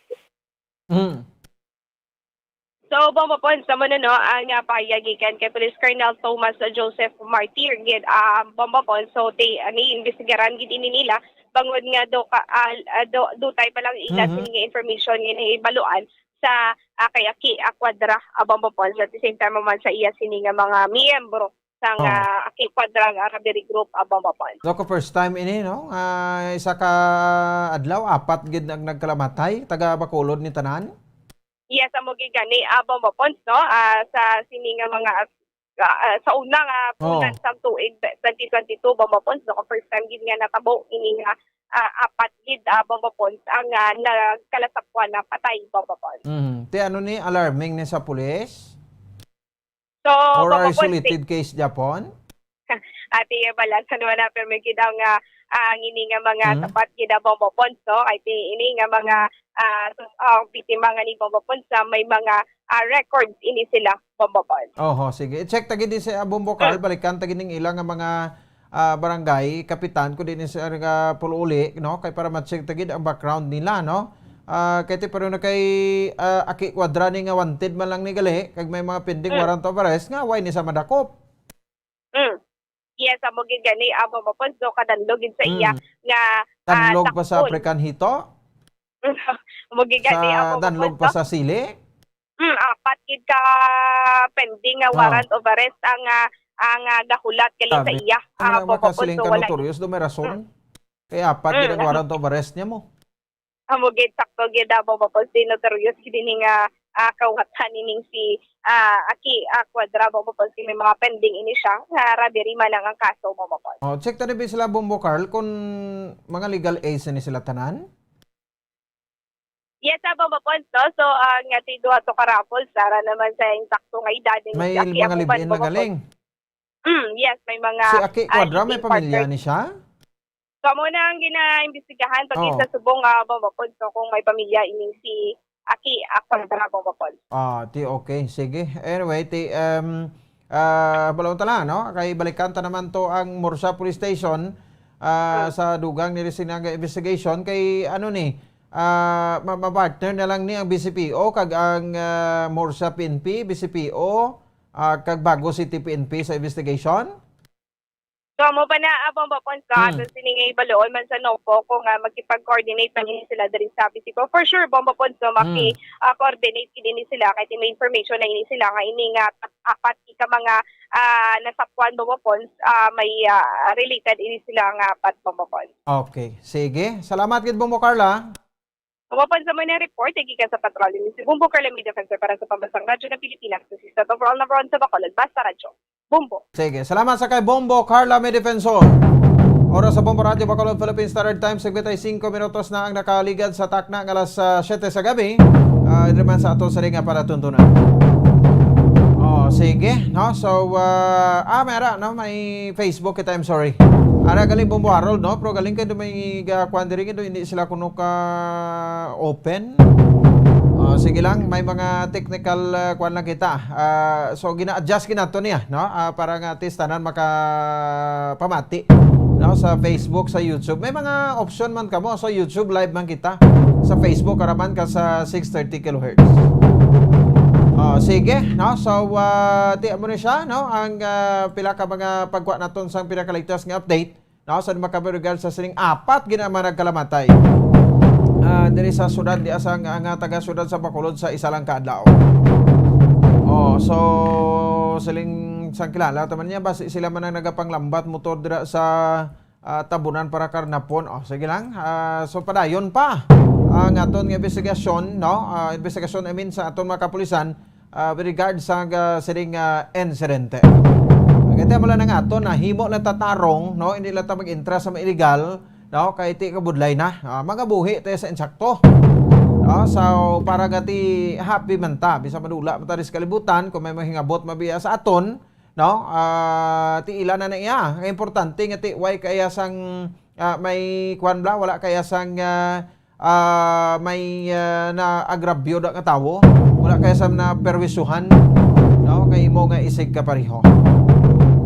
Mm. So, Bombo Pons, amo na, no, ang, ah, pahayag gikan kay Police Colonel Thomas Joseph Martir gid, ah, Bombo Pons. So, ti-, ani, imbestigaran gid ini nila bangod nga do ka, ah, ah, do, dutay pa lang ila Mhm. sini nga information nga nahibaluan sa, ah, kay Aki, ah, Cuadra, ah, Bombo Pons. At the same time man sa iya sini nga mga miyembro sang, Oh. ah, Aki Cuadra nga robbery group, ah, Bombo Pons. So, ka first time ini, no? Ah, isa ka adlaw, apat gid ang nagkalamatay, taga Bacolod ni tanan? Yes, amo gid gani, ah, Bombo Pons, no? Ah, sa sini nga mga, ah, ah, sa una nga Oh. bulan sang tuig twenty twenty-two, Bombo Pons, no? Ka first time gid nga natabo ini nga, ah, apat gid, ah, Bombo Pons, ang, ah, nagkalasapwan na patay, Bombo Pons. Mhm. Ti ano ni, alarming ni sa pulis? So, Or Bombo Pons, isolated case, Japon? Ati, balansa naman na, pero may kita nga, ah, ang ini nga mga Hmm? sapat gid, ah, Bombo Pons, no? Kay ti-, ini nga mga, ah, sus-, ah, biktima nga ni Bombo Pons, ah, may mga, ah, records ini sila, Bombo Pons. Oho, sige. I-check ta gid ni si, ah, Bombo Carl, Hmm. balikan ta gid ning ila nga mga, ah, barangay kapitan, kundi ni Sir, ah, Pululi, no? Kay para ma-check ta gid ang background nila, no? Ah, kay ti pero na kay, ah, Aki Cuadra ni nga wanted man lang ni gali, kag may mga pending Mm. warrant of arrest nga, why ni sa madakop? Mm. Yes, amo gid gani, amo, Bombo Pons, do kadanlog gid sa iya Mm. nga, ah, Danlog pa sa sakon. African hito? Amo gid gani, Sa amo, Bombo danlog Pons, pa no? Sa sili? Mm, apat gid ka pending nga Oh. warrant of arrest ang, ah, ang, ah, gahulat gali sa Sabi. iya, Ano ah, na Bombo Pons, makasiling so ka wala. Notorious, do may rason? Mm. Kay apat gid ang Mm. warrant of arrest niya mo. Amo gid, sakto gid, ah, Bombo Pons, di notorious gid ini nga, ah, kawatan ining si, ah, Aki, ah, Cuadra, Bombo Pons, may mga pending ini siya nga robbery man ang, ang kaso, Bombo Pons. Oh, check ta ni sila, Bombo Carl, kung mga legal age ni sila tanan? Yes, ah, Bombo Pons, no? So, ang, ah, ti duha to ka raffles, ara naman sa insakto nga edad ni May si Aki, mga ako man, live-in na Bombo Pons. Galing. Mm, yes, may mga, Si Aki ah, Cuadra, may live-in pamilya partner. Ni siya? So, amo na ang ginaimbestigahan pag Oh. sa subong, ah, Bombo Pons, no, kung may pamilya ining si Aki, ah, Cuadra, Bombo Pons. Ah, ti, okay, sige. Anyway, ti, um, ah, balon ta lang, no? Kay balikan ta naman to ang Murcia Police Station, ah, Hmm. sa dugang ni sini nga investigation kay ano ni, ah, ma-, ma-partner na lang ni ang B C P O kag ang, ah, Murcia P N P, B C P O, ah, kag Bago City P N P sa investigation? So, amo pa na, ah, Bombo Pons, no? Hmm. Ato sini nga ibaluon man sa NOPO kung, ah, makipag-coordinate man ini sila diri sa B C P O. For sure, Bombo Pons, no, Hmm. maki-, ah, coordinate gid ini sila kay may information na ini sila nga ini nga apat ka mga, ah, nasapwan, Bombo Pons, ah, may, ah, related ini sila nga apat, Bombo Pons. Okay. Sige. Salamat gid, Bombo Carla. Mapapansa mo na report, eh, gikan sa patrol ni si Bombo Carla, may defensor para sa Pambansang Radyo ng Pilipinas, consistent of all number one sa Bacolod, Basta Radyo, Bombo. Sige, salamat sa kay Bombo Carla, may defensor. Oras sa Bombo Radyo Bacolod, Philippine Standard Time, singkwenta y cinco minutos na ang nakaligad sa takna nga alas, ah, siyete sa gabi. Ah, diri man sa ato sa ring nga palatuntunan. Oh, sige, no? So, ah, ah, may ara, no? May Facebook kita, I'm sorry. Ara, galing Bombo Harold, no? Pero galing kayo may ga-, kwan diri, hindi sila kuno ka open. Ah, sige lang, may mga technical, ah, kwan lang kita. Ah, so, gina-adjust ginato niya, no? Ah, para nga at least tanan makapamati, no? Sa Facebook, sa YouTube. May mga option man kamo. Sa YouTube, live man kita. Sa Facebook, araman ka sa six thirty kilohertz. Ah, sige, no? So, ah, ti, amo na siya, no? Ang, ah, pila ka mga pagkuha naton sa pinakaligtas nga update. No, sa makabay regard sa sining apat gid ang mga nagkalamatay. Ah, diri sa syudad, di asa nga, nga taga syudad sa Bacolod sa isa lang ka adlaw. Oh, so, siling sang kilala ta man niya, basi sila man ang nagapanglambat motor dira sa, ah, Tabunan para Carnapon. Oh, sige lang. Ah, so, padayon pa ang aton nga investigasyon, no? Ah, investigasyon, I mean, sa aton mga kapulisan, ah, with regard sa, ah, sining, ah, insidente. Ang ito mo lang nga ato, nahimo lang tatarong, no? Hindi lang ta mag-intra sa mga illegal, no? Kay ti kabudlay na. Ah, mga buhi tayo sa insakto. No? So, para nga ti happy man ta, bisa madula man ta rin sa kalibutan, kung may mahingabot mabiya sa aton, no? Ah, ti ila na na iya. Ang importante nga ti, why kaya sang Ah, may kuwan bala, wala kaya sang, ah, ah, may, ah, naagrabyo da nga tawo, wala kaya sang naperwisyuhan, no, kay imo nga isig kapareho.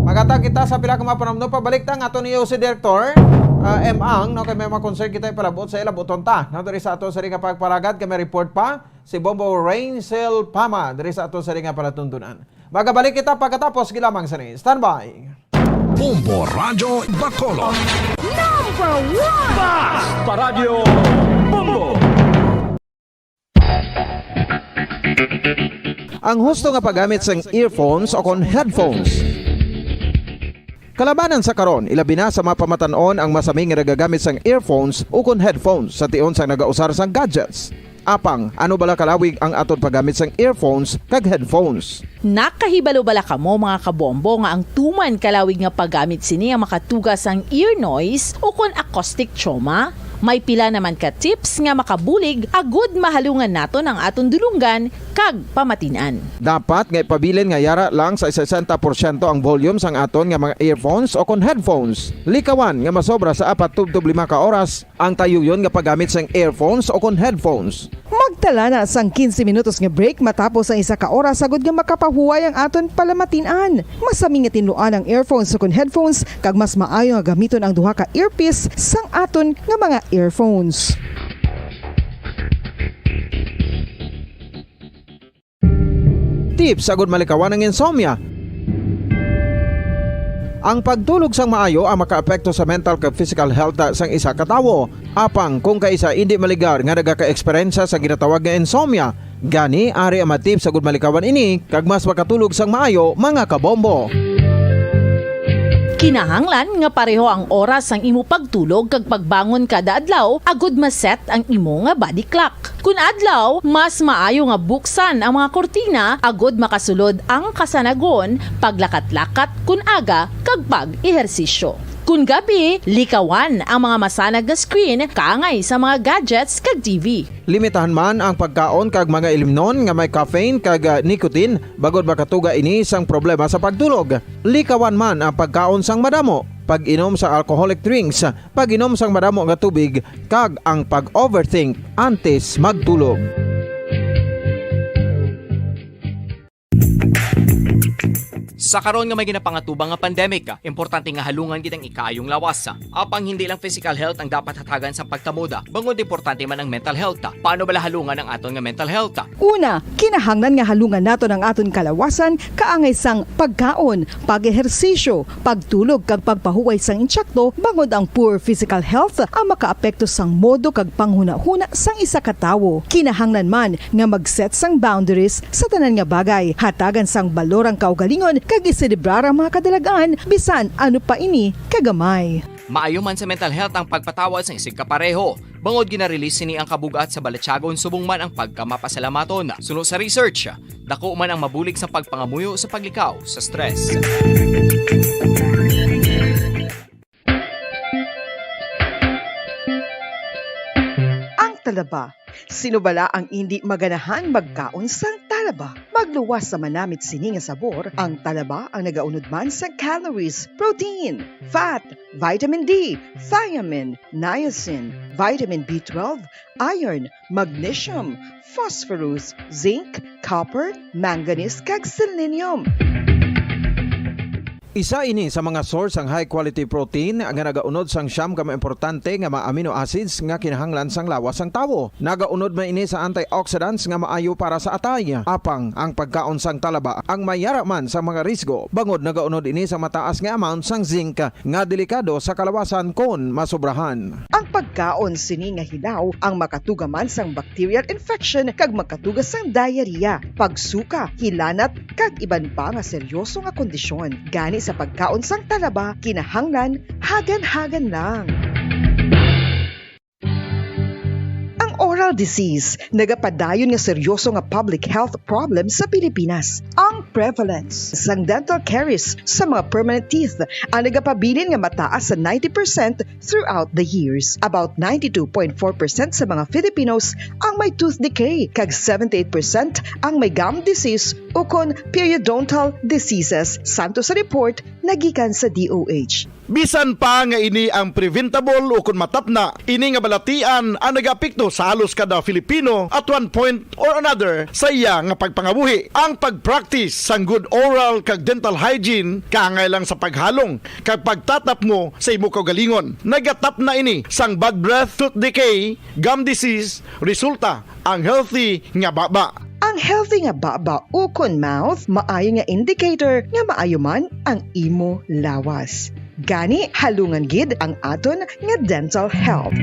Magatag kita sa pila ka mga panumno. Pabalik ta nga ato niyo si Director, ah, M Ang, no, kay may mga concern kita ipalabot sa ila. Buton ta, no, diri sa ato sa nga pagparagad, kay may report pa si Bombo Rainsel Pama diri sa ato sa nga palatuntunan. Magabalik kita pagkatapos gilamang sini. Standby. Bombo Radyo Bacolod. Number one! Basta Radyo Bombo! Ang husto nga paggamit sang earphones o kon headphones. Kalabanan sa karon, ilabi na sa mga pamatan-on ang masami nga nagagamit sang earphones o kon headphones sa tion sang nagausar sang gadgets. Apang, ano bala kalawig ang aton paggamit sang earphones kag headphones? Nakahibalo bala kamo, mga kabombo, nga ang tuman kalawig nga paggamit sini ang makatuga sang ear noise o kon acoustic trauma? May pila naman ka tips nga makabulig agud mahalungan naton ang aton dulonggan kag pamatin-an. Dapat nga ipabilin nga yara lang sa sesenta porsyento ang volume sang aton nga mga earphones o kon headphones. Likawan nga masobra sa apat tubtob lima ka oras ang tayuyon nga paggamit sang earphones o kon headphones. Magtala na sang quince minutos nga break matapos ang isa ka oras, agud nga makapahuway ang aton palamatin-an. Masami nga tinluan ang earphones o kon headphones, kag mas maayo nga gamiton ang duha ka earpiece sang aton nga mga earphones. Tips agud malikawan ang insomnia. Ang pagtulog sang maayo ang makaapekto sa mental kag physical health sang isa ka tawo. Apang kung kaisa indi maligar nga nagaka-eksperyensya sa ginatawag nga insomnia, gani ari ang mga tips agud malikawan ini kag mas makatulog sang maayo, mga kabombo. Kinahanglan nga pareho ang oras sang imo pagtulog kag pagbangon kada adlaw agud ma-set ang imo nga body clock. Kun adlaw, mas maayo nga buksan ang mga kurtina agud makasulod ang kasanagon, paglakat-lakat kun aga, kag pag-ehersisyo. Kun gabi, likawan ang mga masanag nga screen kaangay sa mga gadgets kag T V. Limitahan man ang pagkaon kag mga ilimnon nga may caffeine kag, ah, nicotine, bangod makatuga ini sang problema sa pagtulog. Likawan man ang pagkaon sang madamo, pag-inom sa alcoholic drinks, pag-inom sang madamo nga tubig, kag ang pag-overthink antes magtulog. Sa karon nga may ginapangatubang nga pandemic, importante nga halungan gid ang ikaayong lawas. Apang hindi lang physical health ang dapat hatagan sa pagkamoda, bangod importante man ang mental health. Paano bala halungan ang aton nga mental health? Una, kinahanglan nga halungan naton ang aton kalawasan kaangay sang pagkaon, pag-ehersisyo, pagtulog kag pagpahuway sang insakto, bangod ang poor physical health ang makaapekto sang modo kag panghunahuna sang isa ka tawo. Kinahanglan man nga mag-set sang boundaries sa tanan nga bagay, hatagan sang balor ang kaugalingon kag iselebrar ang mga kadalag-an, bisan ano pa ini kagamay. Maayo man sa mental health ang pagpatawad sang isig kapareho, bangod gina-release sini ang kabug-at sa balatyagon subong man ang pagkamapasalamaton. Suno sa research, dako man ang mabulig sa pagpangamuyo sa paglikaw sa stress. Ang talaba. Sino bala ang indi maganahan magkaon sang talaba? Magluwas sa manamit sini nga sabor, ang talaba ang nagaunod man sa calories, protein, fat, vitamin D, thiamine, niacin, vitamin B twelve, iron, magnesium, phosphorus, zinc, copper, manganese, kag selenium. Isa ini sa mga source sang high quality protein nga nagaunod sang siyam ka mga importante nga mga amino acids nga kinahanglan sang lawas sang tawo. Nagaunod man ini sa antioxidants nga maayo para sa atay. Apang ang pagkaon sang talaba ang may yara man sa mga risgo, bangod nagaunod ini sa mataas nga amount sang zinc nga delikado sa kalawasan kon masobrahan. Ang pagkaon sini nga hilaw ang makatuga man sang bacterial infection kag makatuga sang diarrhea, pagsuka, hilanat, kag iban pa nga seryoso nga kondisyon. Gani sa pagkaon sang talaba, kinahanglan hagan-hagan lang. Ang oral disease nagapadayon nga seryoso nga public health problem sa Pilipinas. Ang prevalence sang dental caries sa mga permanent teeth ang nagapabilin nga mataas sa ninety percent throughout the years. About ninety-two point four percent sa mga Filipinos ang may tooth decay, kag seventy-eight percent ang may gum disease ukon periodontal diseases, santo sa report nagikan sa D O H. Bisan pa nga ini ang preventable ukon matapna, ini nga balatian ang nagaapekto sa halos kada Filipino at one point or another sa iya nga pagpangabuhi. Ang pag-practice sang good oral kag dental hygiene kaangay lang sa paghalong kag pagtatapmo sa imo kaugalingon. Nagatapna ini sang bad breath, tooth decay, gum disease, resulta ang healthy nga baba. Ang healthy nga baba ukon mouth maayo nga indicator nga maayo man ang imo lawas. Gani, halungan gid ang aton nga dental health.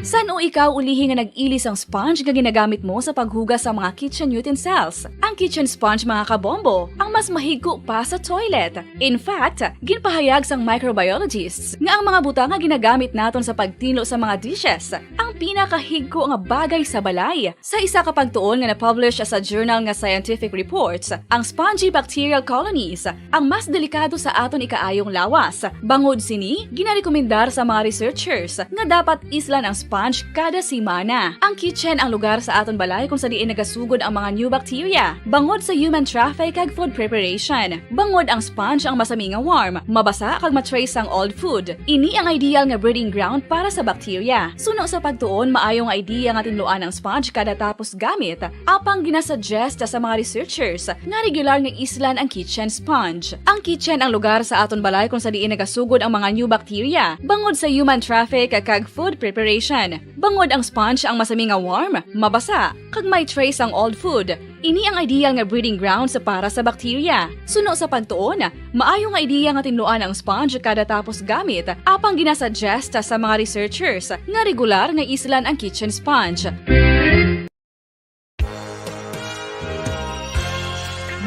San-o ikaw ulihi nga nag-ili sang sponge nga ginagamit mo sa paghugas sa mga kitchen utensils? Ang kitchen sponge, mga kabombo, ang mas mahigko pa sa toilet. In fact, ginpahayag sang microbiologists nga ang mga butang nga ginagamit naton sa pagtinlo sa mga dishes ang pinakahigko nga bagay sa balay. Sa isa ka pagtuon nga na-publish sa journal nga Scientific Reports, ang spongy bacterial colonies ang mas delikado sa aton ikaayong lawas. Bangod sini, ginarekomendar sa mga researchers nga dapat islan ang sponge kada semana. Ang kitchen ang lugar sa aton balay kung sa diin nagasugod ang mga new bacteria, bangod sa human traffic kag food preparation. Bangod ang sponge ang masami nga warm, mabasa kag ma-trace sang old food. Ini ang ideal nga breeding ground para sa bacteria. Suno sa pagtuon, maayo nga idea nga tinluan ang sponge kada tapos gamit, apang ginasuggest sa mga researchers nga regular nga islan ang kitchen sponge. Ang kitchen ang lugar sa aton balay kung sa diin nagasugod ang mga new bacteria, bangod sa human traffic kag food preparation. Bangod ang sponge ang masami nga warm, mabasa, kag may trace ang old food, ini ang ideal nga breeding grounds para sa bacteria. Suno sa pagtuon, maayo nga idea nga tinluan ang sponge kada tapos gamit, apang ginasuggest sa mga researchers nga regular nga islan ang kitchen sponge.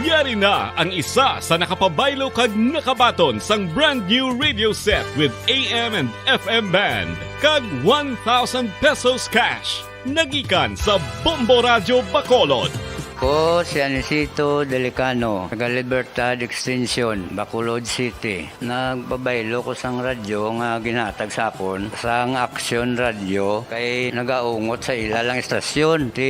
Yari na ang isa sa nakapabaylo kag nakabaton sang brand new radio set with A M and F M band kag one thousand pesos cash. Nagikan sa Bombo Radyo Bacolod. Ko si Anisito Delicano, taga Libertad Extension, Bacolod City. Nagpabaylo ko sang radyo nga ginhatag sa akon sang Aksyon Radyo kay nagaungot sa ila lang istasyon. Ti,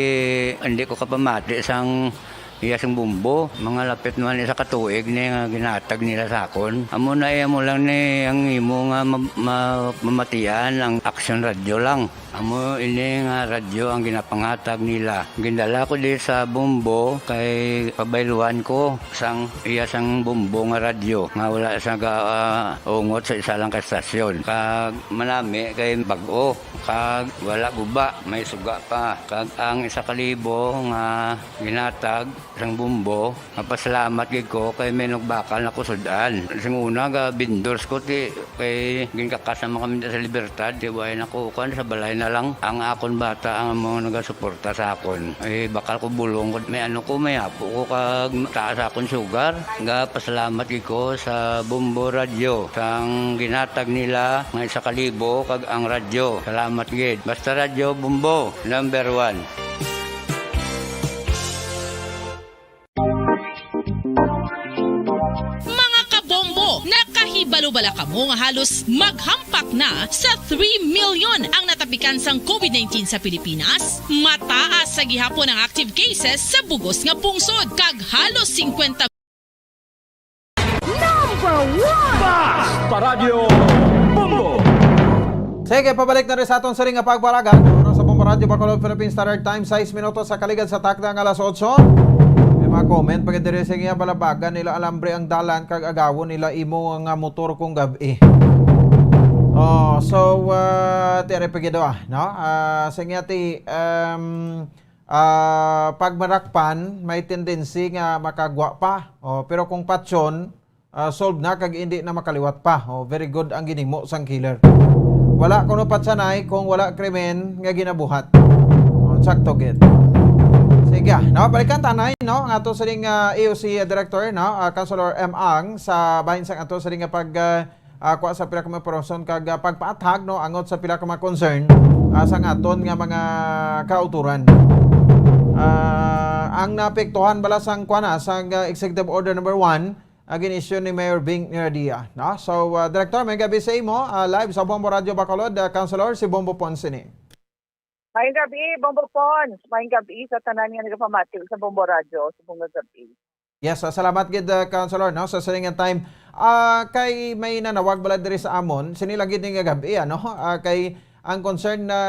hindi ko kapamati sang iya sing bumbo. Mga lapit naman isa ka tuig ni nga ginhatag nila sa akon. Amo na, iya mo lang ni ang imo nga ma-, ma-, mamatian ang Aksyon Radyo lang. Amo ini nga radyo ang ginapangatag nila. Gindala ko di sa Bombo kay pabayluan ko sang iya sang Bombo nga radyo nga wala sa ga, ah, ungot sa isa lang ka estasyon. Kag manami kay bag-o, kag wala guba, may suga pa. Kag ang isa ka libo nga ginatag sang Bombo, mapasalamat gid ko kay may nagbakal na ko sud-an. Sing una, ga vendors ko, ti, kay ginkakas naman kami sa Libertad, ti, way na ko, kuan, sa balay na lang. Ang akon bata ang mga nagasuporta sa akon. Eh, bakal ko bulong ko, may ano ko, may apo ko, kag taas akon sugar. Ga pasalamat gid ko sa Bombo Radyo, sang ginatag nila nga isa ka libo, kag ang radyo. Salamat gid. Basta Radyo Bombo, number one. Mga kabombo, nakahibalo bala kamo nga halos maghampak na sa three million ang natapikan sang COVID nineteen sa Pilipinas? Mataas sa gihapon ang active cases sa bugos nga pungsod, kag halos singkwenta Number one! Basta Radyo Bombo! Sige, pabalik na rin sa aton siring nga pagparagan. Oras sa Bombo Radyo Bacolod, Philippine Standard Time, sais minutos sa kaligad sa takna nga alas otso. May mga comment pa gid diri sa iya, balabagan nila alambre ang dalan kag agawon nila imo nga motor kung gab-i. Oh, so, ah, ti ari pa gid, ah, no? Ah, sa inyo ti, um, ah, pag marakpan, may tendency nga makagwa pa. Oh, pero kung patyon, ah, solve na kag indi na makaliwat pa. Oh, very good ang ginhimo sang killer. Wala kuno patsanay kung wala krimen nga ginabuhat. Oh, sakto gid. Sige, ah, no, balikan ta anay, no, ang ato sining, ah, A O C Director, no, ah, Councilor M Ang, sa bahin sang ato sining nga pag, ah, ah, kuha sa pila ka mga impormasyon kag, ah, pagpaathag, no, angot sa pila ka mga concern, ah, sang aton nga mga kautoran. Ah, ang naapektuhan bala sang kuan, ah, sang, ah, Executive Order number one, ah, gin-issue ni Mayor Bing Iradia, no? So, ah, Director, may gabi sa imo, ah, live sa Bombo Radyo Bacolod, ah, Councilor, si Bombo Pons ini. Maayong gabi, Bombo Pons. Maayong gabi sa tanan nga nagapamati sa Bombo Radyo, sa Bombo Gabi. Yes, ah, salamat gid, ah, Councilor, no, sa sining nga time. Ah, kay may nanawag bala diri sa amon, sini lang gid ni nga gab-i, ano? Ah, kay ang concern na,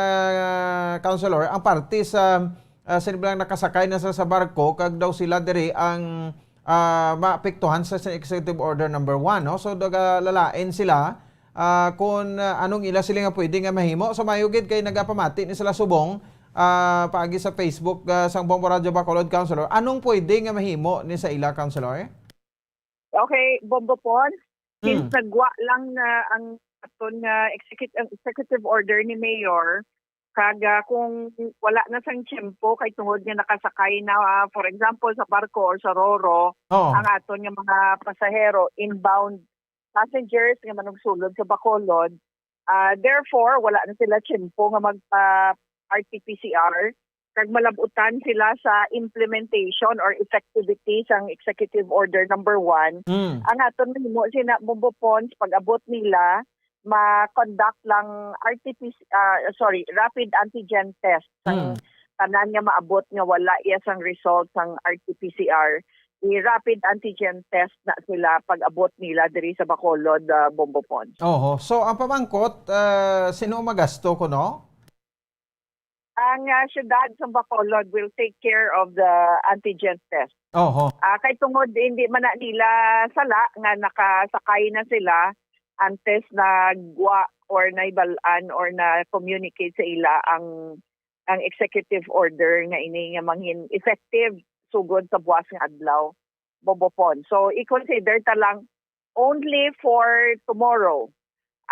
Councilor, ang parte sa, ah, sini bilang nakasakay na sa, sa barko, kag daw sila diri ang, ah, maapektuhan sa, sa Executive Order number one, no? So, nagalalain sila, ah, kung, ah, anong ila sila nga pwede nga mahimo. So, maayo gid kay nagapamati ni sila subong, ah, paagi sa Facebook, ah, sang Bombo Radyo Bacolod, Councilor. Anong pwede nga mahimo ni sa ila, Councilor? Okay, Bombo Pons, since Hmm. nagwa lang na ang aton nga execut-, ang executive order ni Mayor, kag, ah, kung wala na sang tiyempo kay tungod nga nakasakay na, ah, for example, sa barko or sa roro, Oo. ang aton nga mga pasahero, inbound passengers nga manugsulod sa Bacolod, ah, therefore, wala na sila tiyempo nga magpa-R T P C R, kag malab-utan sila sa implementation or effectivity sang Executive Order number one. Mm. Ang aton mahimo sina Bombo Pons, pag-abot nila, ma-conduct lang R T P C, ah, sorry, rapid antigen test sang Mm. tanan nga maabot nga wala iya sang result sang R T P C R. I-rapid antigen test na sila pag-abot nila diri sa Bacolod, ah, Bombo Pons. Oho. So, ang pamangkot, ah, sino magasto kuno? Ang, ah, siyudad sa Bacolod will take care of the antigen test. Oho. Ah, kay tungod hindi man na nila sala nga nakasakay na sila antes nagwa or naibal-an or na-communicate sa ila ang, ang executive order nga ini nga mangin effective sugod sa buwas nga adlaw, Bombo Pons. So, i-consider ta lang only for tomorrow.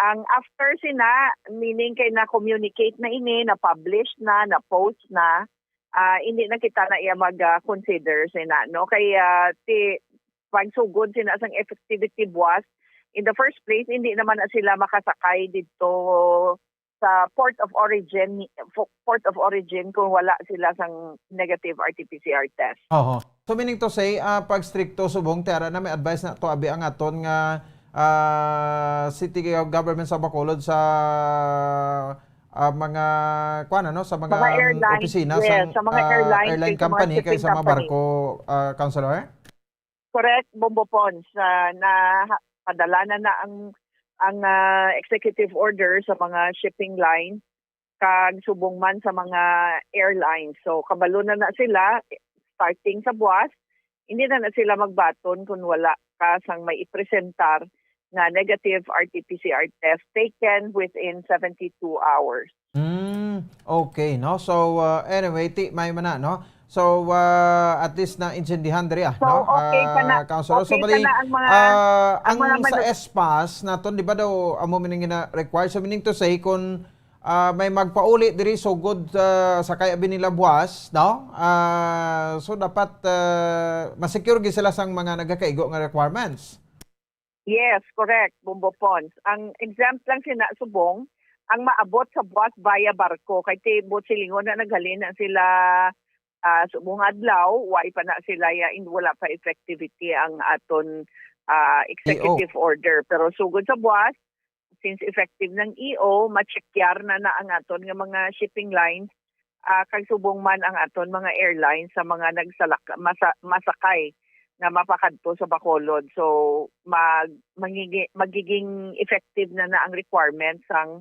Ang after sina, meaning kay na-communicate na ini, na-publish na, na-post na, ah, hindi na kita na iya mag, ah, consider sina, no? Kay, ah, ti-, pagsugod sina sang effectivity buwas, in the first place, hindi naman na sila makasakay dito sa port of origin, fo-, port of origin kung wala sila sang negative R T P C R test. Oho. So, meaning to say, ah, pag stricto subong, ti ara na may advice na to, abi ang aton nga, ah, city government sa Bacolod sa, ah, mga, kuwan, ano, sa mga Mga airline, opisina yes, sang, sa mga ah, airline, airline kay sa mga company, shipping kay sa mga company. barko, ah, Councilor? Correct, Bombo Pons, ah, na padala na na ang, ang, ah, executive order sa mga shipping line kag subong man sa mga airlines. So, kabalo na na sila, starting sa buwas, hindi na na sila magbaton kung wala ka sang may ipresentar nga negative R T P C R test taken within seventy-two hours. Hmm, okay, no? So, uh, anyway, ti, may man na, no? So, uh, at least naintindihan diri, ah, So, no? okay pa na, Ah, Councilor, so, okay pa bali, na ang mga, ah, ang ang mga sa manu- S PAS naton, di ba daw, amo man ang gina-require? So, meaning to say, kung, ah, may magpauli diri, sugod, ah, sa kay abi nila buwas, no? Ah, so, dapat, ah, ma-secure gid sila sang mga nagakaigo nga requirements. Yes, correct, Bombo Pons. Ang exempt lang sina subong ang maabot sa buwas via barko. Kay ti buot silingon na naghalin na sila, ah, subong adlaw, way pa na sila ya, in-, wala pa effectivity ang aton, ah, E O. executive order. Pero sugod sa buwas, since effective ng E O, ma-check-yar na na ang aton nga mga shipping lines, ah, kag subong man ang aton mga airlines sa mga nagsalak-, masa-, masakay nga mapakadto sa Bacolod. So, mag-, mangigi-, magiging effective na na ang requirements sang,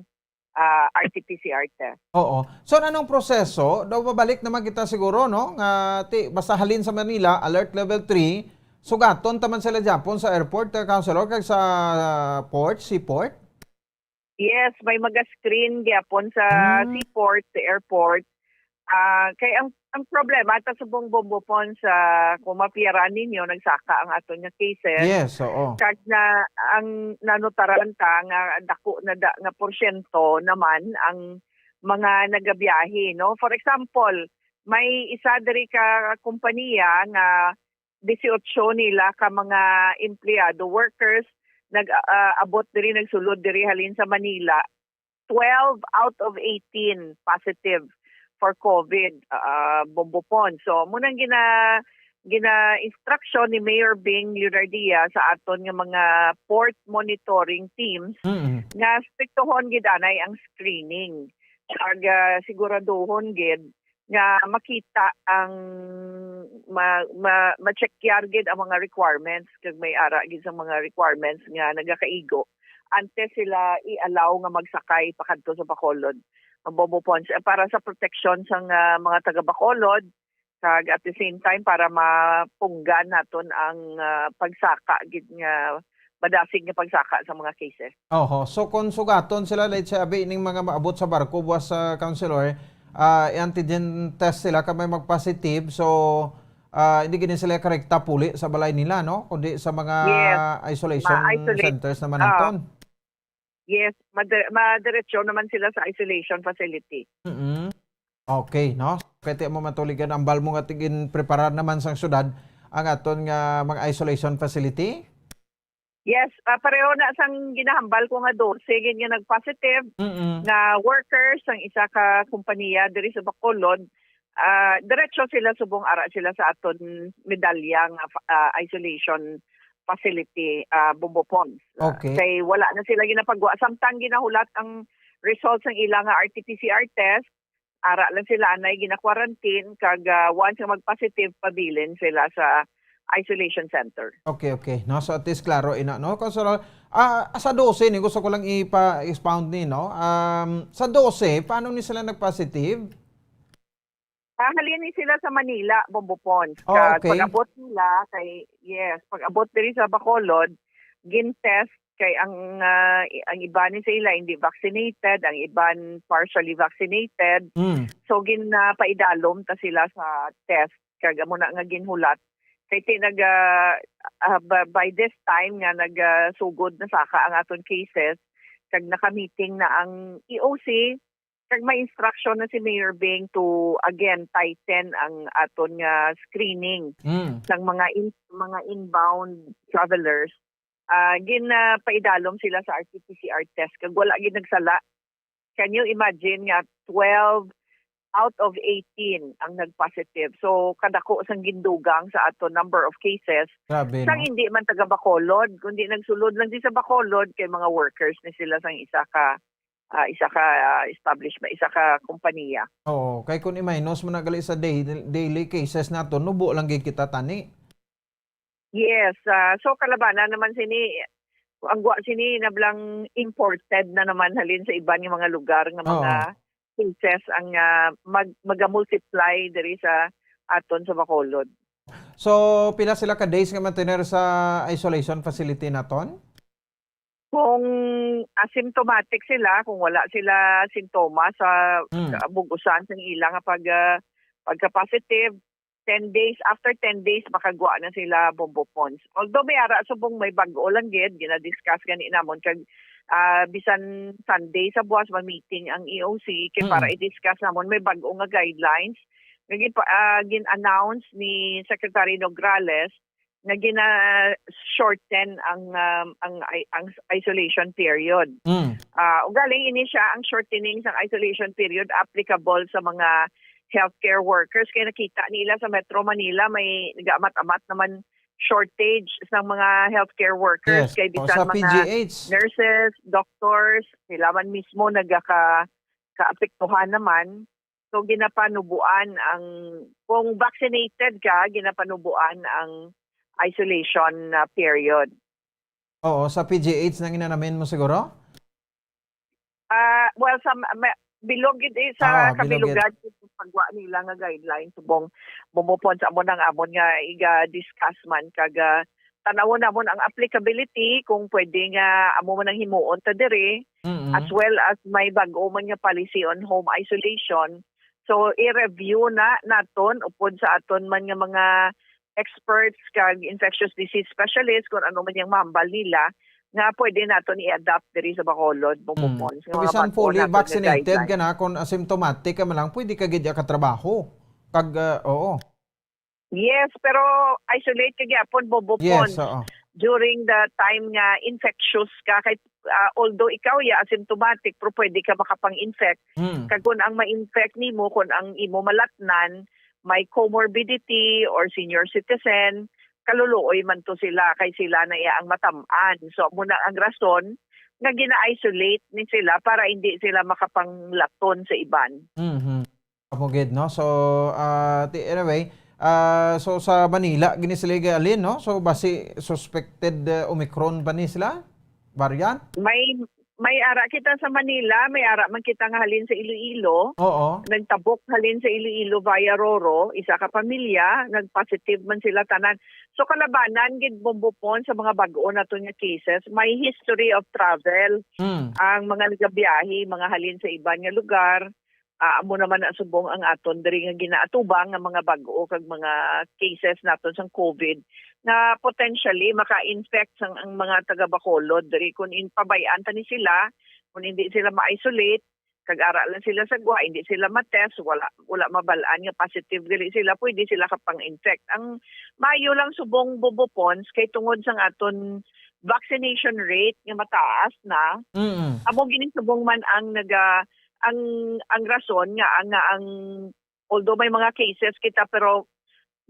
ah, R T P C R test. Oo. So, anong proseso? Daw babalik naman kita siguro, no? Nga, ti, basta halin sa Manila, alert level three, sugaton taman sila gyapon sa airport, eh, Councilor, kag sa port, seaport? Yes, may mga screen gyapon sa Hmm. seaport, sa airport. Ah, kay ang, ang problema, ta subong, Bombo Pons, sa, kung mapiyaran ninyo, nagsaka ang aton nga cases. Yes, oo. Kag na, ang nanutaran ta nga dako na da, nga porsyento naman ang mga nagabiyahe, no? For example, may isa diri ka kompanya nga disiotso nila ka mga empleyado, workers, nag, ah, abot diri, nagsulod diri halin sa Manila, twelve out of eighteen positive for COVID, ah, Bombo Pons. So, amo nang gina-, gina-instruction ni Mayor Bing Leonardia sa aton nga mga port monitoring teams Mm. nga striktohon gid anay ang screening. Kag, ah, siguraduhon gid nga makita ang ma, ma, ma-checkyar gid ang mga requirements, kag may ara gid sa mga requirements nga nagakaigo antes sila i-allow nga magsakay pakadto sa Bacolod, ang Bombo Ponds, eh, para sa proteksyon sa nga mga taga Bacolod, kag at the same time para mapunggan naton ang, ah, pagsaka gid nga madasig nga pagsaka sa mga cases. Oho. So, kung sugaton sila, let's say, abi ning mga maabot sa barko, buwas sa councilor, ah, i-antigen test sila, kag may mag-positive, so, ah, hindi gini sila karekta puli sa balay nila, no? Kundi sa mga Yes. isolation Ma-isolate. centers naman Ah. naton. Yes, madire-, madiretso naman sila sa isolation facility. Mm-mm. Okay, no? Kaya ti mo matuligan, ambal mo nga tigin preparar naman sang syudad ang aton nga mga isolation facility? Yes, ah, pareho na sang ginahambal ko nga dose gid nga nag-positive Mm-mm. nga workers sang isa ka kompanya diri sa Bacolod. Ah, diretso sila subong ara sila sa aton medalya nga fa-, ah, isolation facility, ah, Bombo Ponds. Ah, Okay. Kay wala na sila ginapagwa. Samtang ginahulat ang results sang ila nga R T P C R test, ara lang sila anay gina-quarantine, kag, ah, once nga mag-positive, pabilin sila sa isolation center. Okay, okay. No, so at least klaro ina, no? Kaso, ah, sa dose ni, gusto ko lang ipa-expound ni, no? Um, sa dose, paano ni sila nag-positive? Ah, halin ni sila sa Manila, Bombo Ponds. Oh, Kag okay. pag-abot nila kay, yes, pag-abot diri sa Bacolod, gin-test kay ang, ah, i-, ang iban ni sa ila hindi vaccinated, ang iban partially vaccinated. Mm. So, gin, ah, paidalom ta sila sa test, kag amo na nga ginhulat. Kay ti nag, ah, ah, ba-, by this time nga nag, ah, sugod na saka ang aton cases, kag naka-meeting na ang E O C, kag may instruction na si Mayor Bing to again tighten ang aton nga screening Mm. sang mga in-, mga inbound travelers. Ah, gin, ah, paidalom sila sa R T P C R test, kag wala gid nagsala. Can you imagine nga twelve out of eighteen ang nag-positive? So, kadako sang gindugang sa aton number of cases. Grabe, Sang no? hindi man taga Bacolod, kundi nagsulod lang di sa Bacolod kay mga workers ni sila sang isa ka, ah, isa ka, ah, establishment, isa ka kompanya. Oo, kay kung i-minus mo na gali sa day-, daily cases nato, nubo lang gid kita tani. Yes, ah, so kalabanan naman sini, ang gwa sini nablang imported na naman halin sa iban nga mga lugar nga mga Oo. cases ang, ah, mag-, maga-multiply diri sa aton sa Bacolod. So, pila sila ka days nga mantener sa isolation facility naton? Kung asymptomatic sila, kung wala sila sintomas sa Mm. kabug-usan sang ila nga pag, ah, pagka-positive, ten days, after ten days, makagwa na sila Bombo Ponds. Although may ara subong may bag-o lang gid, gina-discuss gani namon kag, ah, bisan Sunday sa buwas, ma-meeting ang E O C kay para Mm. i-discuss namon may bag-o nga guidelines nga gin-, ah, gin-announce ni Secretary Nograles nga gina-shorten ang, um, ang i-, ang isolation period. Mm. Ah, ugaling ini siya ang shortening sang isolation period applicable sa mga healthcare workers kay nakita nila sa Metro Manila may nagaamat-amat naman shortage sang mga healthcare workers Yes. kay O, bisan sa mga P G H. nurses, doctors, sila man mismo nagaka-, kaapektuhan naman. So, ginapanubuan ang, kung vaccinated ka, ginapanubuan ang isolation, ah, period. Oo, sa P G H nang inanamin mo siguro? Ah, well, sa ma-, ma-, bilog gid eh, sa Ah, bilog gid. kabilugan, pagwa nila nga guidelines, subong Bombo Ponds, amo nang amon nga iga-discuss man, kag, ah, tanawon namon ang applicability, kung pwede nga amo man ang himuon ta diri, Mm-mm. as well as may bag-o man nga policy on home isolation. So, i-review na naton upod sa aton man nga mga experts kag infectious disease specialist kung ano man yung mahambal nila nga pwede naton i-adapt diri sa Bacolod, Bombo Mm. Ponds, nga Kung mga bisan bag-o fully naton nga vaccinated guidelines. ka na, kung asymptomatic ka man lang, pwede ka gid katrabaho. Kag, ah, oo. Yes, pero isolate ka gyapon, Bombo Yes, Ponds, oo. during the time nga infectious ka. Kay, ah, although ikaw ya asymptomatic, pero pwede ka makapang-infect. Hmm. Kag kung ang ma-infect nimo, kung ang imo malatnan, may comorbidity or senior citizen, kaluluoy man to sila kay sila na iya ang matam-an. So, amo na ang rason nga gina-isolate ni sila para hindi sila makapanglaton sa iban. Mhm. Amo gid, no? So, ah, ti-, anyway, Ah, so sa Manila gini sila gihalin, no? So basi suspected, uh, Omicron pa ni sila variant? May, may ara kita sa Manila, may ara man kita nga halin sa Iloilo. Oo. Nagtabok halin sa Iloilo via Roro, isa ka pamilya, nag-positive man sila tanan. So kalabanan gid, Bombo Pons, sa mga bag-o naton nga cases, may history of travel. Hmm. Ang mga nagabiyahe, mga halin sa iban nga lugar, ah, amo naman na subong ang aton diri nga ginaatubang nga mga bag-o kag mga cases naton sang COVID nga potentially maka-infect sang ang mga taga Bacolod diri. Kung in, pabay-an ta ni sila, kung hindi sila ma-isolate, kag ara lang sila sa gwa, hindi sila ma-test, wala, wala mabal-an nga positive gali sila, pwede sila kapang-infect. Ang maayo lang subong, Bombo Pons, kay tungod sang aton vaccination rate nga mataas na, Mm. amo gini subong man ang naga-, ang, ang rason nga, nga ang, although may mga cases kita, pero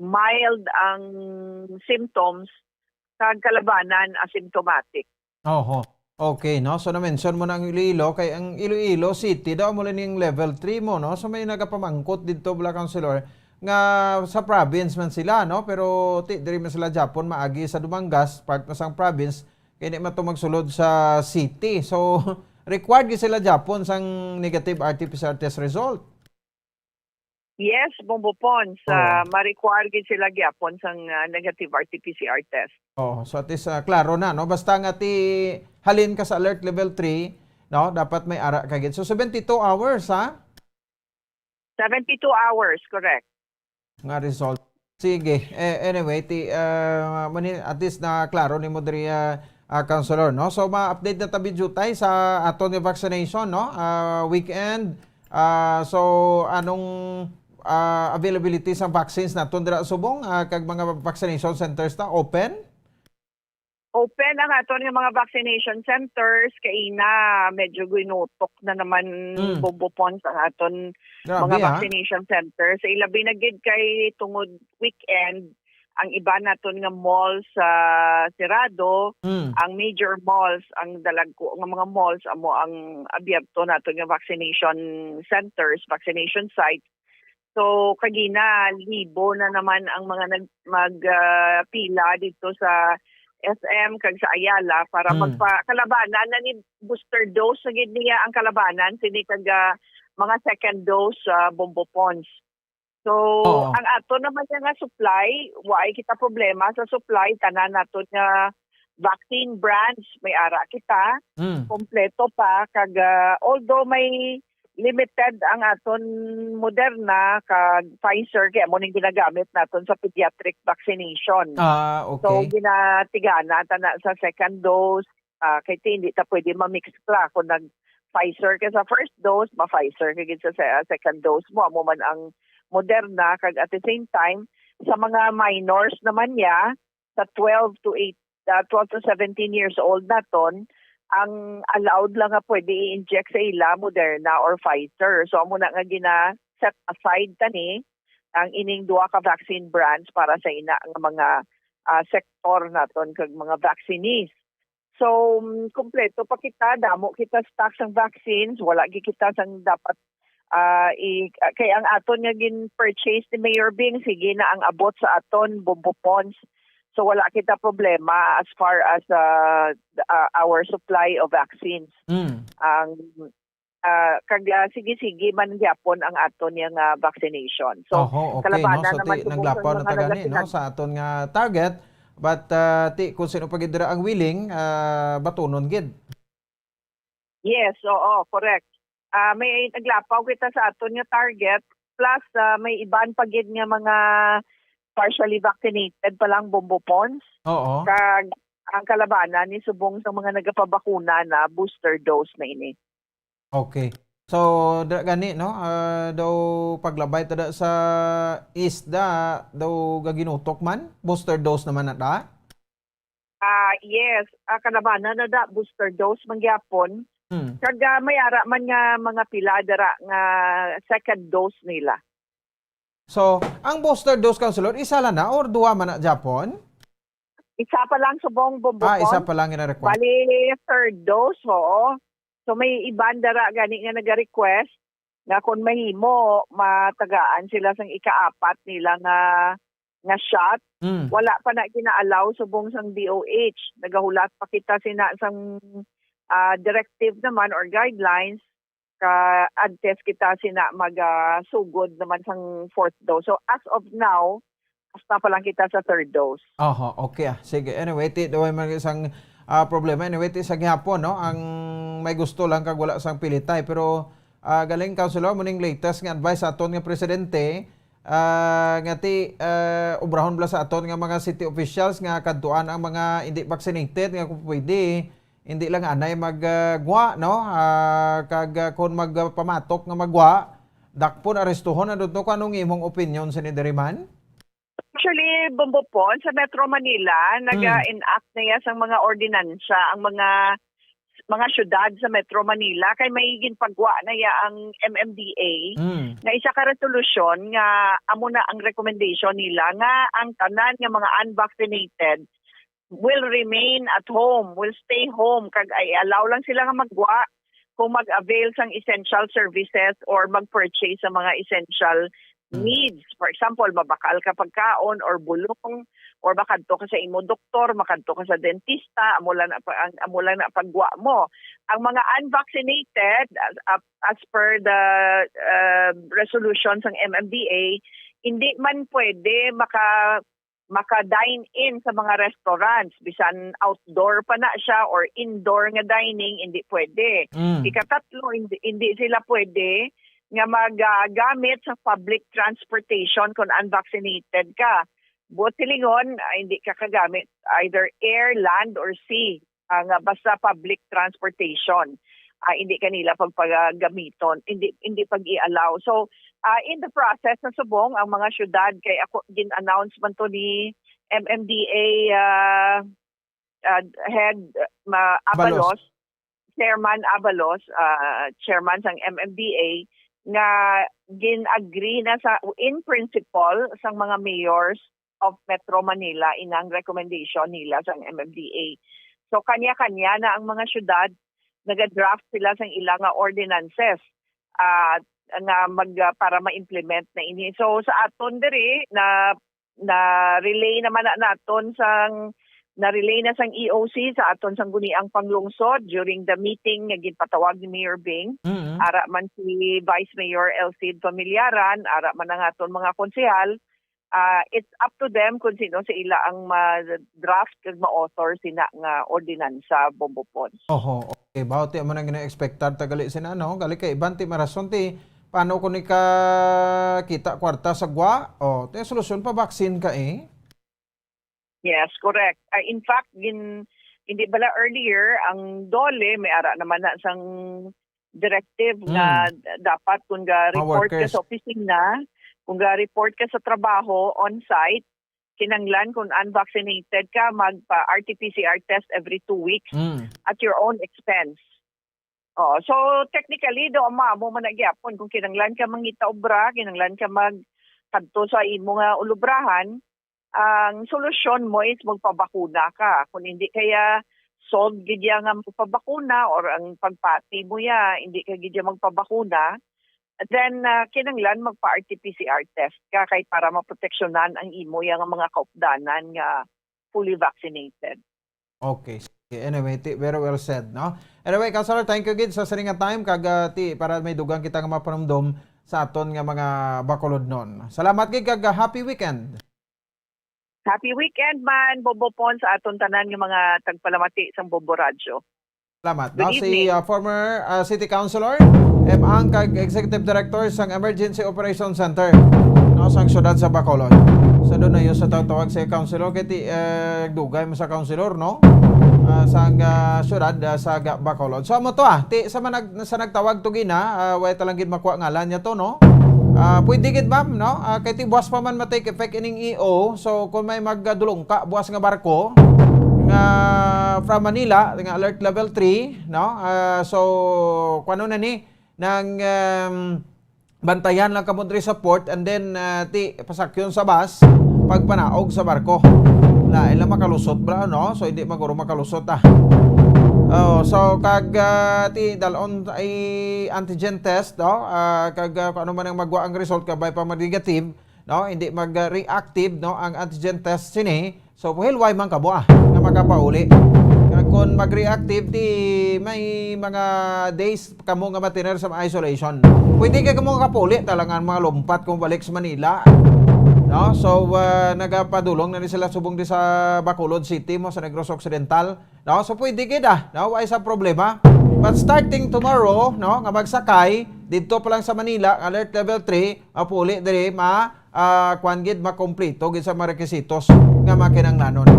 mild ang symptoms, kag kalabanan asymptomatic. Oho. Okay, no? So, na-mention mo na ang Iloilo, kay ang Iloilo City daw mo lang yung level three mo, no? So, may nagapamangkot dito, bala, Councilor, nga sa province man sila, no? Pero ti, diri man sila Japon, maagi sa Dumangas, part na sang province, kaya di man to magsulod sa city. So, required gyud sila Japon sang negative R T P C R test result. Yes, Bombo Pons, Oo. ah, ma-require gid sila gyapon sang, ah, negative R T P C R test. Oo, so at least, ah, klaro na, no? Basta nga ti halin ka sa alert level three, no? Dapat may ara ka gid. So, seventy-two hours, ha? Seventy-two hours, correct. Nga result. Sige. Eh, anyway, ti, ah, mani-, at least na klaro nimo diri, ah, ah, Councilor, no? So, ma-update na ta, Bijutay, sa aton nga vaccination, no? Ah, weekend. Ah, so, anong, ah, availability sa vaccines naton dira subong, ah, kag mga vaccination centers ta open? Open ang aton nga mga vaccination centers, kay ina medyo ginutok na naman, Mm. Bombo Pons, ang aton Grabe, mga ah. vaccination centers. Sa ilabi na gid kay tungod weekend, ang iban naton nga malls, ah, sirado, Mm. ang major malls, ang dalagko nga mga malls, amo ang abierto naton nga vaccination centers, vaccination sites. So, kagina, libo na naman ang mga nag-, mag, ah, pila dito sa S M kag sa Ayala para Hmm. magpa-, kalabanan na ni booster dose na gid niya ang kalabanan sini kag, ah, mga second dose, ah, Bombo Pons. So, Oo. ang ato naman nga supply, waay kita problema sa supply. Tanan naton nga vaccine brands, may ara kita. Hmm. Kompleto pa. Kag, ah, although may limited ang aton Moderna kag Pfizer, kay amo ning ginagamit naton sa pediatric vaccination. Ah, So, okay. ginatigana ta na sa second dose, ah, kay ti-, hindi ta pwede ma-mix ra. Kung nag-Pfizer ka sa first dose, ma-Pfizer ka gid sa se-, second dose mo. Amo man ang Moderna, kag at the same time, sa mga minors naman niya, sa twelve to eight, ah, twelve to seventeen years old naton, ang allowed lang nga pwede i-inject sa ila, Moderna or Pfizer. So, amo na nga gina-set aside ta ni ang ining duha ka vaccine brands para sa ina nga mga, ah, sektor naton kag mga vaccinees. So, mm, kompleto pa kita, damo kita stock sang vaccines, wala gid kita sang dapat, ah, i-, ah, kay ang aton nga gin-purchase ni Mayor Bing, sige na ang abot sa aton, Bombo Pons. So, wala kita problema as far as, ah, ah, our supply of vaccines. Mm. Ang, ah, kag, ah, sige-sige man gyapon ang aton nga vaccination. So, Oho, okay, no? kalabanan So, naman ti, subong naglapaw sang na mga ta gani, no, nagasinan. sa aton nga target. But, ah, ti, kung sino pa gid dira ang willing, ah, batunon gid. Yes, oo, correct. Ah, may naglapaw kita sa aton nga target, plus, ah, may iban pa gid nga mga partially vaccinated pa lang, Bombo Pons. Oo. Kag ang kalabanan ni subong sa mga nagapabakuna na, booster dose na ini. Okay. So, dira gani, no? Ah, daw paglabay ta da sa isda, daw gaginutok man, booster dose naman na da? Ah, yes. Ah, kalabanan na da, booster dose man gyapon. Hmm. Kag, ah, may ara man nga mga pila dira nga second dose nila. So, ang booster dose, Councilor, isa lang na or duha man na gyapon? Isa pa lang subong, Bombo Ah, isa Pons. pa lang gina-require. Bali, third dose, oo. So, may iban dara gani nga naga-request. nga kung mahimo, matagaan sila sang ikaapat nila nga, nga shot. Mm. Wala pa na gina-allow subong sang D O H. Nagahulat pa kita sina sang, ah, directive naman or guidelines ka antes kita sina mag, ah, sugod naman sang fourth dose. So, as of now, hasta pa lang kita sa third dose. Oho, okay, ah. Sige. Anyway, ti, daw man isang, ah, problema. Anyway, ti, sa gihapon, no? Ang may gusto lang kag wala sang pilitay. Pero, ah, galing, Councilor, mo ning latest nga advice sa aton nga presidente, ah, nga ti, ah, obrahon bala sa aton nga mga city officials nga kadtuan ang mga hindi vaccinated nga kung pwede, hindi lang anay mag, ah, gwa, no? Ah, kag, ah, kung magpamatok nga magwa, dakpon arestuhon. Ano to, kung anong imong opinion sini diri man? Actually, Bombo Pon, sa Metro Manila, Mm. naga-enact na ya sang mga ordinansya ang mga, mga syudad sa Metro Manila, kay may ginpagwa na ya ang M M D A, Mm. nga isa ka resolusyon nga amo na ang recommendation nila nga ang tanan nga mga unvaccinated will remain at home, will stay home, kag i-allow lang sila nga magwa kung mag-avail sang essential services or mag-purchase sa mga essential Mm. needs. For example, mabakal ka pagkaon or bulong, or makadto ka sa imo doktor, makadto ka sa dentista, amo lang na pa-, ang, amo lang na pagwa mo. Ang mga unvaccinated, as, as, as per the, uh, resolution sang M M D A, hindi man pwede maka-, maka-dine in sa mga restaurants, bisan outdoor pa na siya or indoor nga dining, hindi pwede. Mm. Ikatatlo, hindi, hindi sila pwede nga maggamit sa public transportation kung unvaccinated ka. Buot silingon, ah, hindi ka kagamit either air, land, or sea, ah, nga basta public transportation. Ah, hindi kanila pagpagamiton, hindi, hindi pag-i-allow. So, ah, in the process na subong ang mga syudad, kay ako, gin-announce man to ni M M D A, ah, ah, head, ah, ma-, Abalos. Abalos, Chairman Abalos, ah, chairman sang M M D A, nga gin-agree na sa, in principle, sang mga mayors of Metro Manila, inang recommendation nila sang M M D A. So, kanya-kanya na ang mga syudad, nagadraft sila sang ila nga ordinances, ah, nga mag-, ah, para ma-implement na ini. So, sa aton diri, na, na-relay naman na naton sang, na-relay na sang E O C sa aton sang guniang panglungsod during the meeting nga ginpatawag ni Mayor Bing. Mm. Ara man si Vice Mayor Elcid Familiaran, ara man ang aton mga konsehal, ah, it's up to them kung sino sa ila ang ma-draft kag ma-author sina nga ordinansa, Bombo Pons. Oho, okay. Bawo ti amo nang gina-expectar ta gali sina, no? Gali kay iban ti marason ti, paano ko ni ka kita kwarta sa gwa? Oh, ti solusyon pa vaccine ka, eh. Yes, correct. Ah, in fact, gin-, hindi bala earlier, ang DOLE, may ara naman na sang directive nga Mm. d-, dapat kung ga-report ka Mga workers. sa opisina, kung ga-report ka sa trabaho, on-site, kinanglan kung unvaccinated ka, magpa-R T P C R test every two weeks Mm. at your own expense. Oh, so technically, do, maamo man na gyapon kung kinanglan ka mangita obra, kinanglan ka mag-, kadto sa imo nga ulubrahan, ang solusyon mo is magpabakuna ka. Kung hindi kaya solved gid ya nga magpabakuna or ang pagpati mo ya, hindi ka gid ya magpabakuna, then, ah, kinanglan magpa-R T P C R test ka kay para maproteksyonan ang imo ya nga mga kaupdanan nga fully vaccinated. Okay. Sige. Anyway, ti, very well said, no? Anyway, Councilor, thank you gid sa sining nga time kag, ah, ti, para may dugang kita nga mapanumdom sa aton nga mga Bacolodnon. Salamat gid kag, ah, happy weekend. Happy weekend man, Bombo Pon, sa aton tanan nga mga tagpalamati sang Bombo Radyo. Salamat. Good Now, si, evening. ah, former, ah, City Councilor, M. Ang, kag Executive Director sang Emergency Operations Center, no, sang siyudad sa Bacolod. Sa doon na yun sa tawag-tawag sa councilor, kay ti, eh, dugay mo sa councilor, no? Ah, sang, ah, siyudad, ah, sa Ga-, Bacolod. So, amo to, ah, ti, sa manag-, sa nagtawag to gina, ah, way talang gid makuha ngalan niya to, no? Ah, pwede gid, ma'am, no? Ah, kay ti buwas pa man ma-take effect ining E O. So, kung may magdulong ka, buwas nga barko, nga from Manila, nga alert level three, no? Ah, so, kung ano na ni, nang, um, bantayan lang kamo diri sa port and then, ah, ti, pasakyon sa bus, pagpanaog sa barko. Lain lang makalusot bala, no? So, hindi maguro makalusot, ah. Oh, so kag, ah, ti dalon ay antigen test, no? Ah, kag, ah, kung ano man ang magwa ang result, kabay pa mag-negative, no? Hindi mag-reactive, no, ang antigen test sini. So, hilway man kamo, ah, nga makapauli. Kag kung mag-reactive, di may mga days kamo nga matiner sa isolation. Pwede kay kamo makapauli, talangan mga lumpat kung balik sa Manila. No? So, ah, nagapadulong na ni sila subong di sa Bacolod City mo sa Negros Occidental. No? So, pwede gid, ah, no? Wala sa problema. But starting tomorrow, no, nga magsakay didto pa lang sa Manila, alert level three, mapuli diri, ma, ah, kwan gid, makompleto gid sa mga requisitos nga makinanglanon.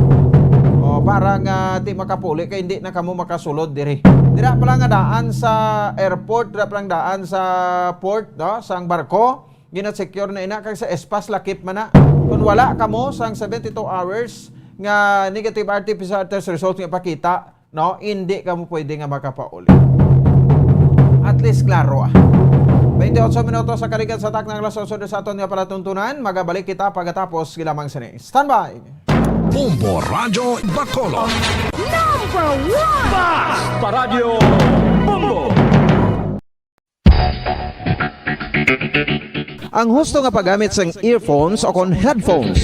O, para nga di makapuli kay hindi na kamo makasulod diri. Dira pa lang nga daan sa airport, dira pa lang daan sa port, no, sang barko, ginasecure na ina kag sa S-PaSS lakip man na. Kung wala kamo sang seventy-two hours nga negative R T P C R test result nga ipakita, no, hindi kamo pwede nga makapauli. At least klaro, ah. Twenty-eight minutos sa kaligad sa taknang alas otso sa aton nga palatuntunan. Magabalik kita pagkatapos gilamang sini. Standby! Bombo Radyo Bacolod. Number one! Bas! Paradyo Bombo! Ang husto nga paggamit sang earphones o kon headphones.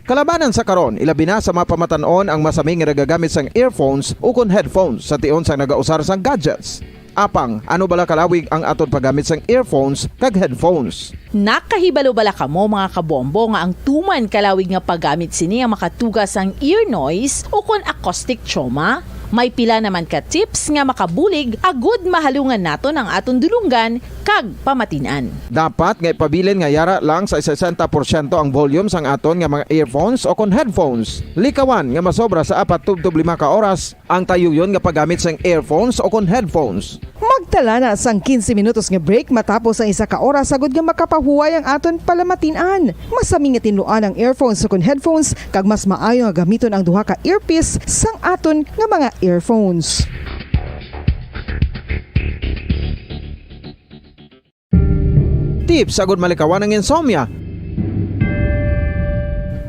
Kalabanan sa karon, ilabi na sa mga pamatan-on ang masami nga nagagamit sang earphones o kon headphones sa tion sang nagausar sang gadgets. Apang, ano bala kalawig ang aton paggamit sang earphones kag headphones? Nakahibalo bala kamo, mga kabombo, nga ang tuman kalawig nga paggamit sini ang makatuga sang ear noise o kon acoustic trauma? May pila naman ka tips nga makabulig agud mahalungan naton ang aton dulonggan kag pamatin-an. Dapat nga ipabilin nga yara lang sa sesenta porsyento ang volume sang aton nga mga earphones o kon headphones. Likawan nga masobra sa apat tubtob lima ka oras ang tayuyon nga paggamit sang earphones o kon headphones. Magtala na sang quince minutos nga break matapos ang isa ka oras agud nga makapahuway ang aton palamatin-an. Masami nga tinluan ang earphones o kon headphones, kag mas maayo nga gamiton ang duha ka earpiece sang aton nga mga earphones. Tips agud malikawan ang insomnia.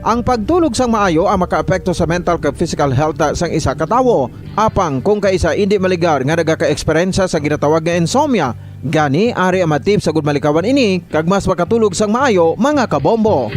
Ang pagtulog sang maayo ang makaapekto sa mental kag physical health sang isa ka tawo. Apang kung kaisa indi maligar nga nagaka-eksperyensya sa ginatawag nga insomnia, gani ari ang mga tips agud malikawan ini kag mas makatulog sang maayo, mga kabombo.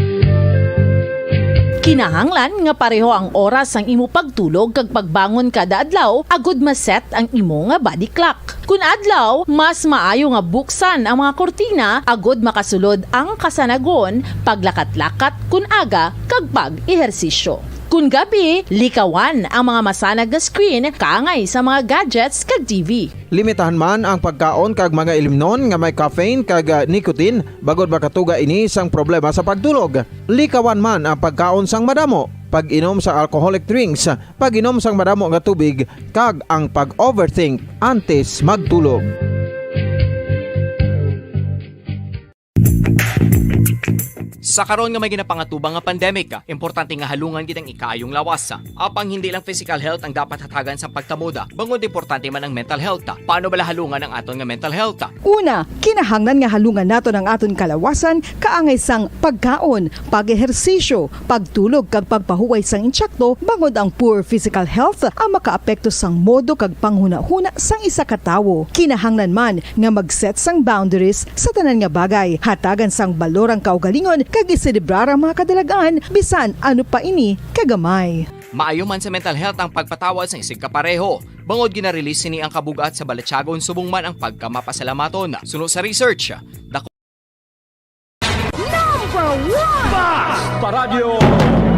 Kinahanglan nga pareho ang oras sang imo pagtulog kag pagbangon kada adlaw agud ma-set ang imo nga body clock. Kun adlaw, mas maayo nga buksan ang mga kurtina agud makasulod ang kasanagon, paglakat-lakat kun aga, kag pag-ehersisyo. Kun gabi, likawan ang mga masanag nga screen kaangay sa mga gadgets kag T V. Limitahan man ang pagkaon kag mga ilimnon nga may caffeine kag, ah, nicotine, bangod makatuga ini sang problema sa pagtulog. Likawan man ang pagkaon sang madamo, pag-inom sa alcoholic drinks, pag-inom sang madamo nga tubig, kag ang pag-overthink antes magtulog. Sa karon nga may ginapangatubang nga pandemic, importante nga halungan gid ang ikaayong lawas. Apang hindi lang physical health ang dapat hatagan sang pagkamoda, bangod importante man ang mental health. Paano bala halungan ang aton nga mental health? Una, kinahanglan nga halungan naton ang aton kalawasan kaangay sang pagkaon, pag-ehersisyo, pagtulog kag pagpahuway sang insakto, bangod ang poor physical health ang makaapekto sang modo kag panghunahuna sang isa ka tawo. Kinahanglan man nga mag-set sang boundaries sa tanan nga bagay, hatagan sang balor ang kaugalingon kag iselebrar ang mga kadalag-an bisan ano pa ini kagamay. Maayo man sa mental health ang pagpatawad sang isigkapareho, bangod gina-release sini ang kabug-at sa balatyagon subong man ang pagkamapasalamaton. Suno sa research, dako Number one! Bas! Paradyo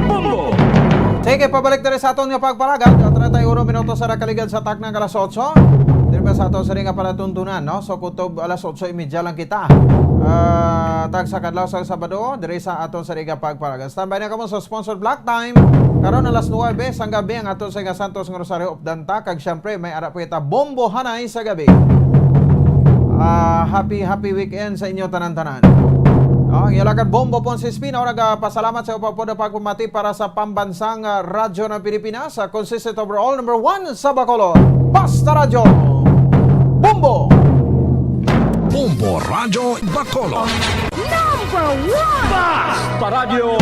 Bombo! Sige, pabalik diri sa aton nga pagpalagad. Treinta y uno minutos sa nakaligad sa taknang alas otso. Diri pa sa aton sa nga palatuntunan, no? So, kutob alas otso y media lang kita. Ah, tagsa kadlaw sa Sabado, diri sa aton sa nga pagpalagad. Standby na kamo sa sponsor Black Time. Karon alas nuwebe sang gabi ang aton sa nga Santos nga Rosario Updanta. Kag syempre, may ara po kita Bombo Hanay sa gabi. Ah, happy, happy weekend sa inyo tanan-tanan. Oh, ang Yalakan Bombo Ponce Espino, nagapasalamat sa upapod na pagpamati para sa pambansang, ah, radyo ng Pilipinas, sa consistent overall number one sa Bacolod. Basta Radyo Bombo! Bombo Radyo Bacolod. Number one! Bas! Paradyo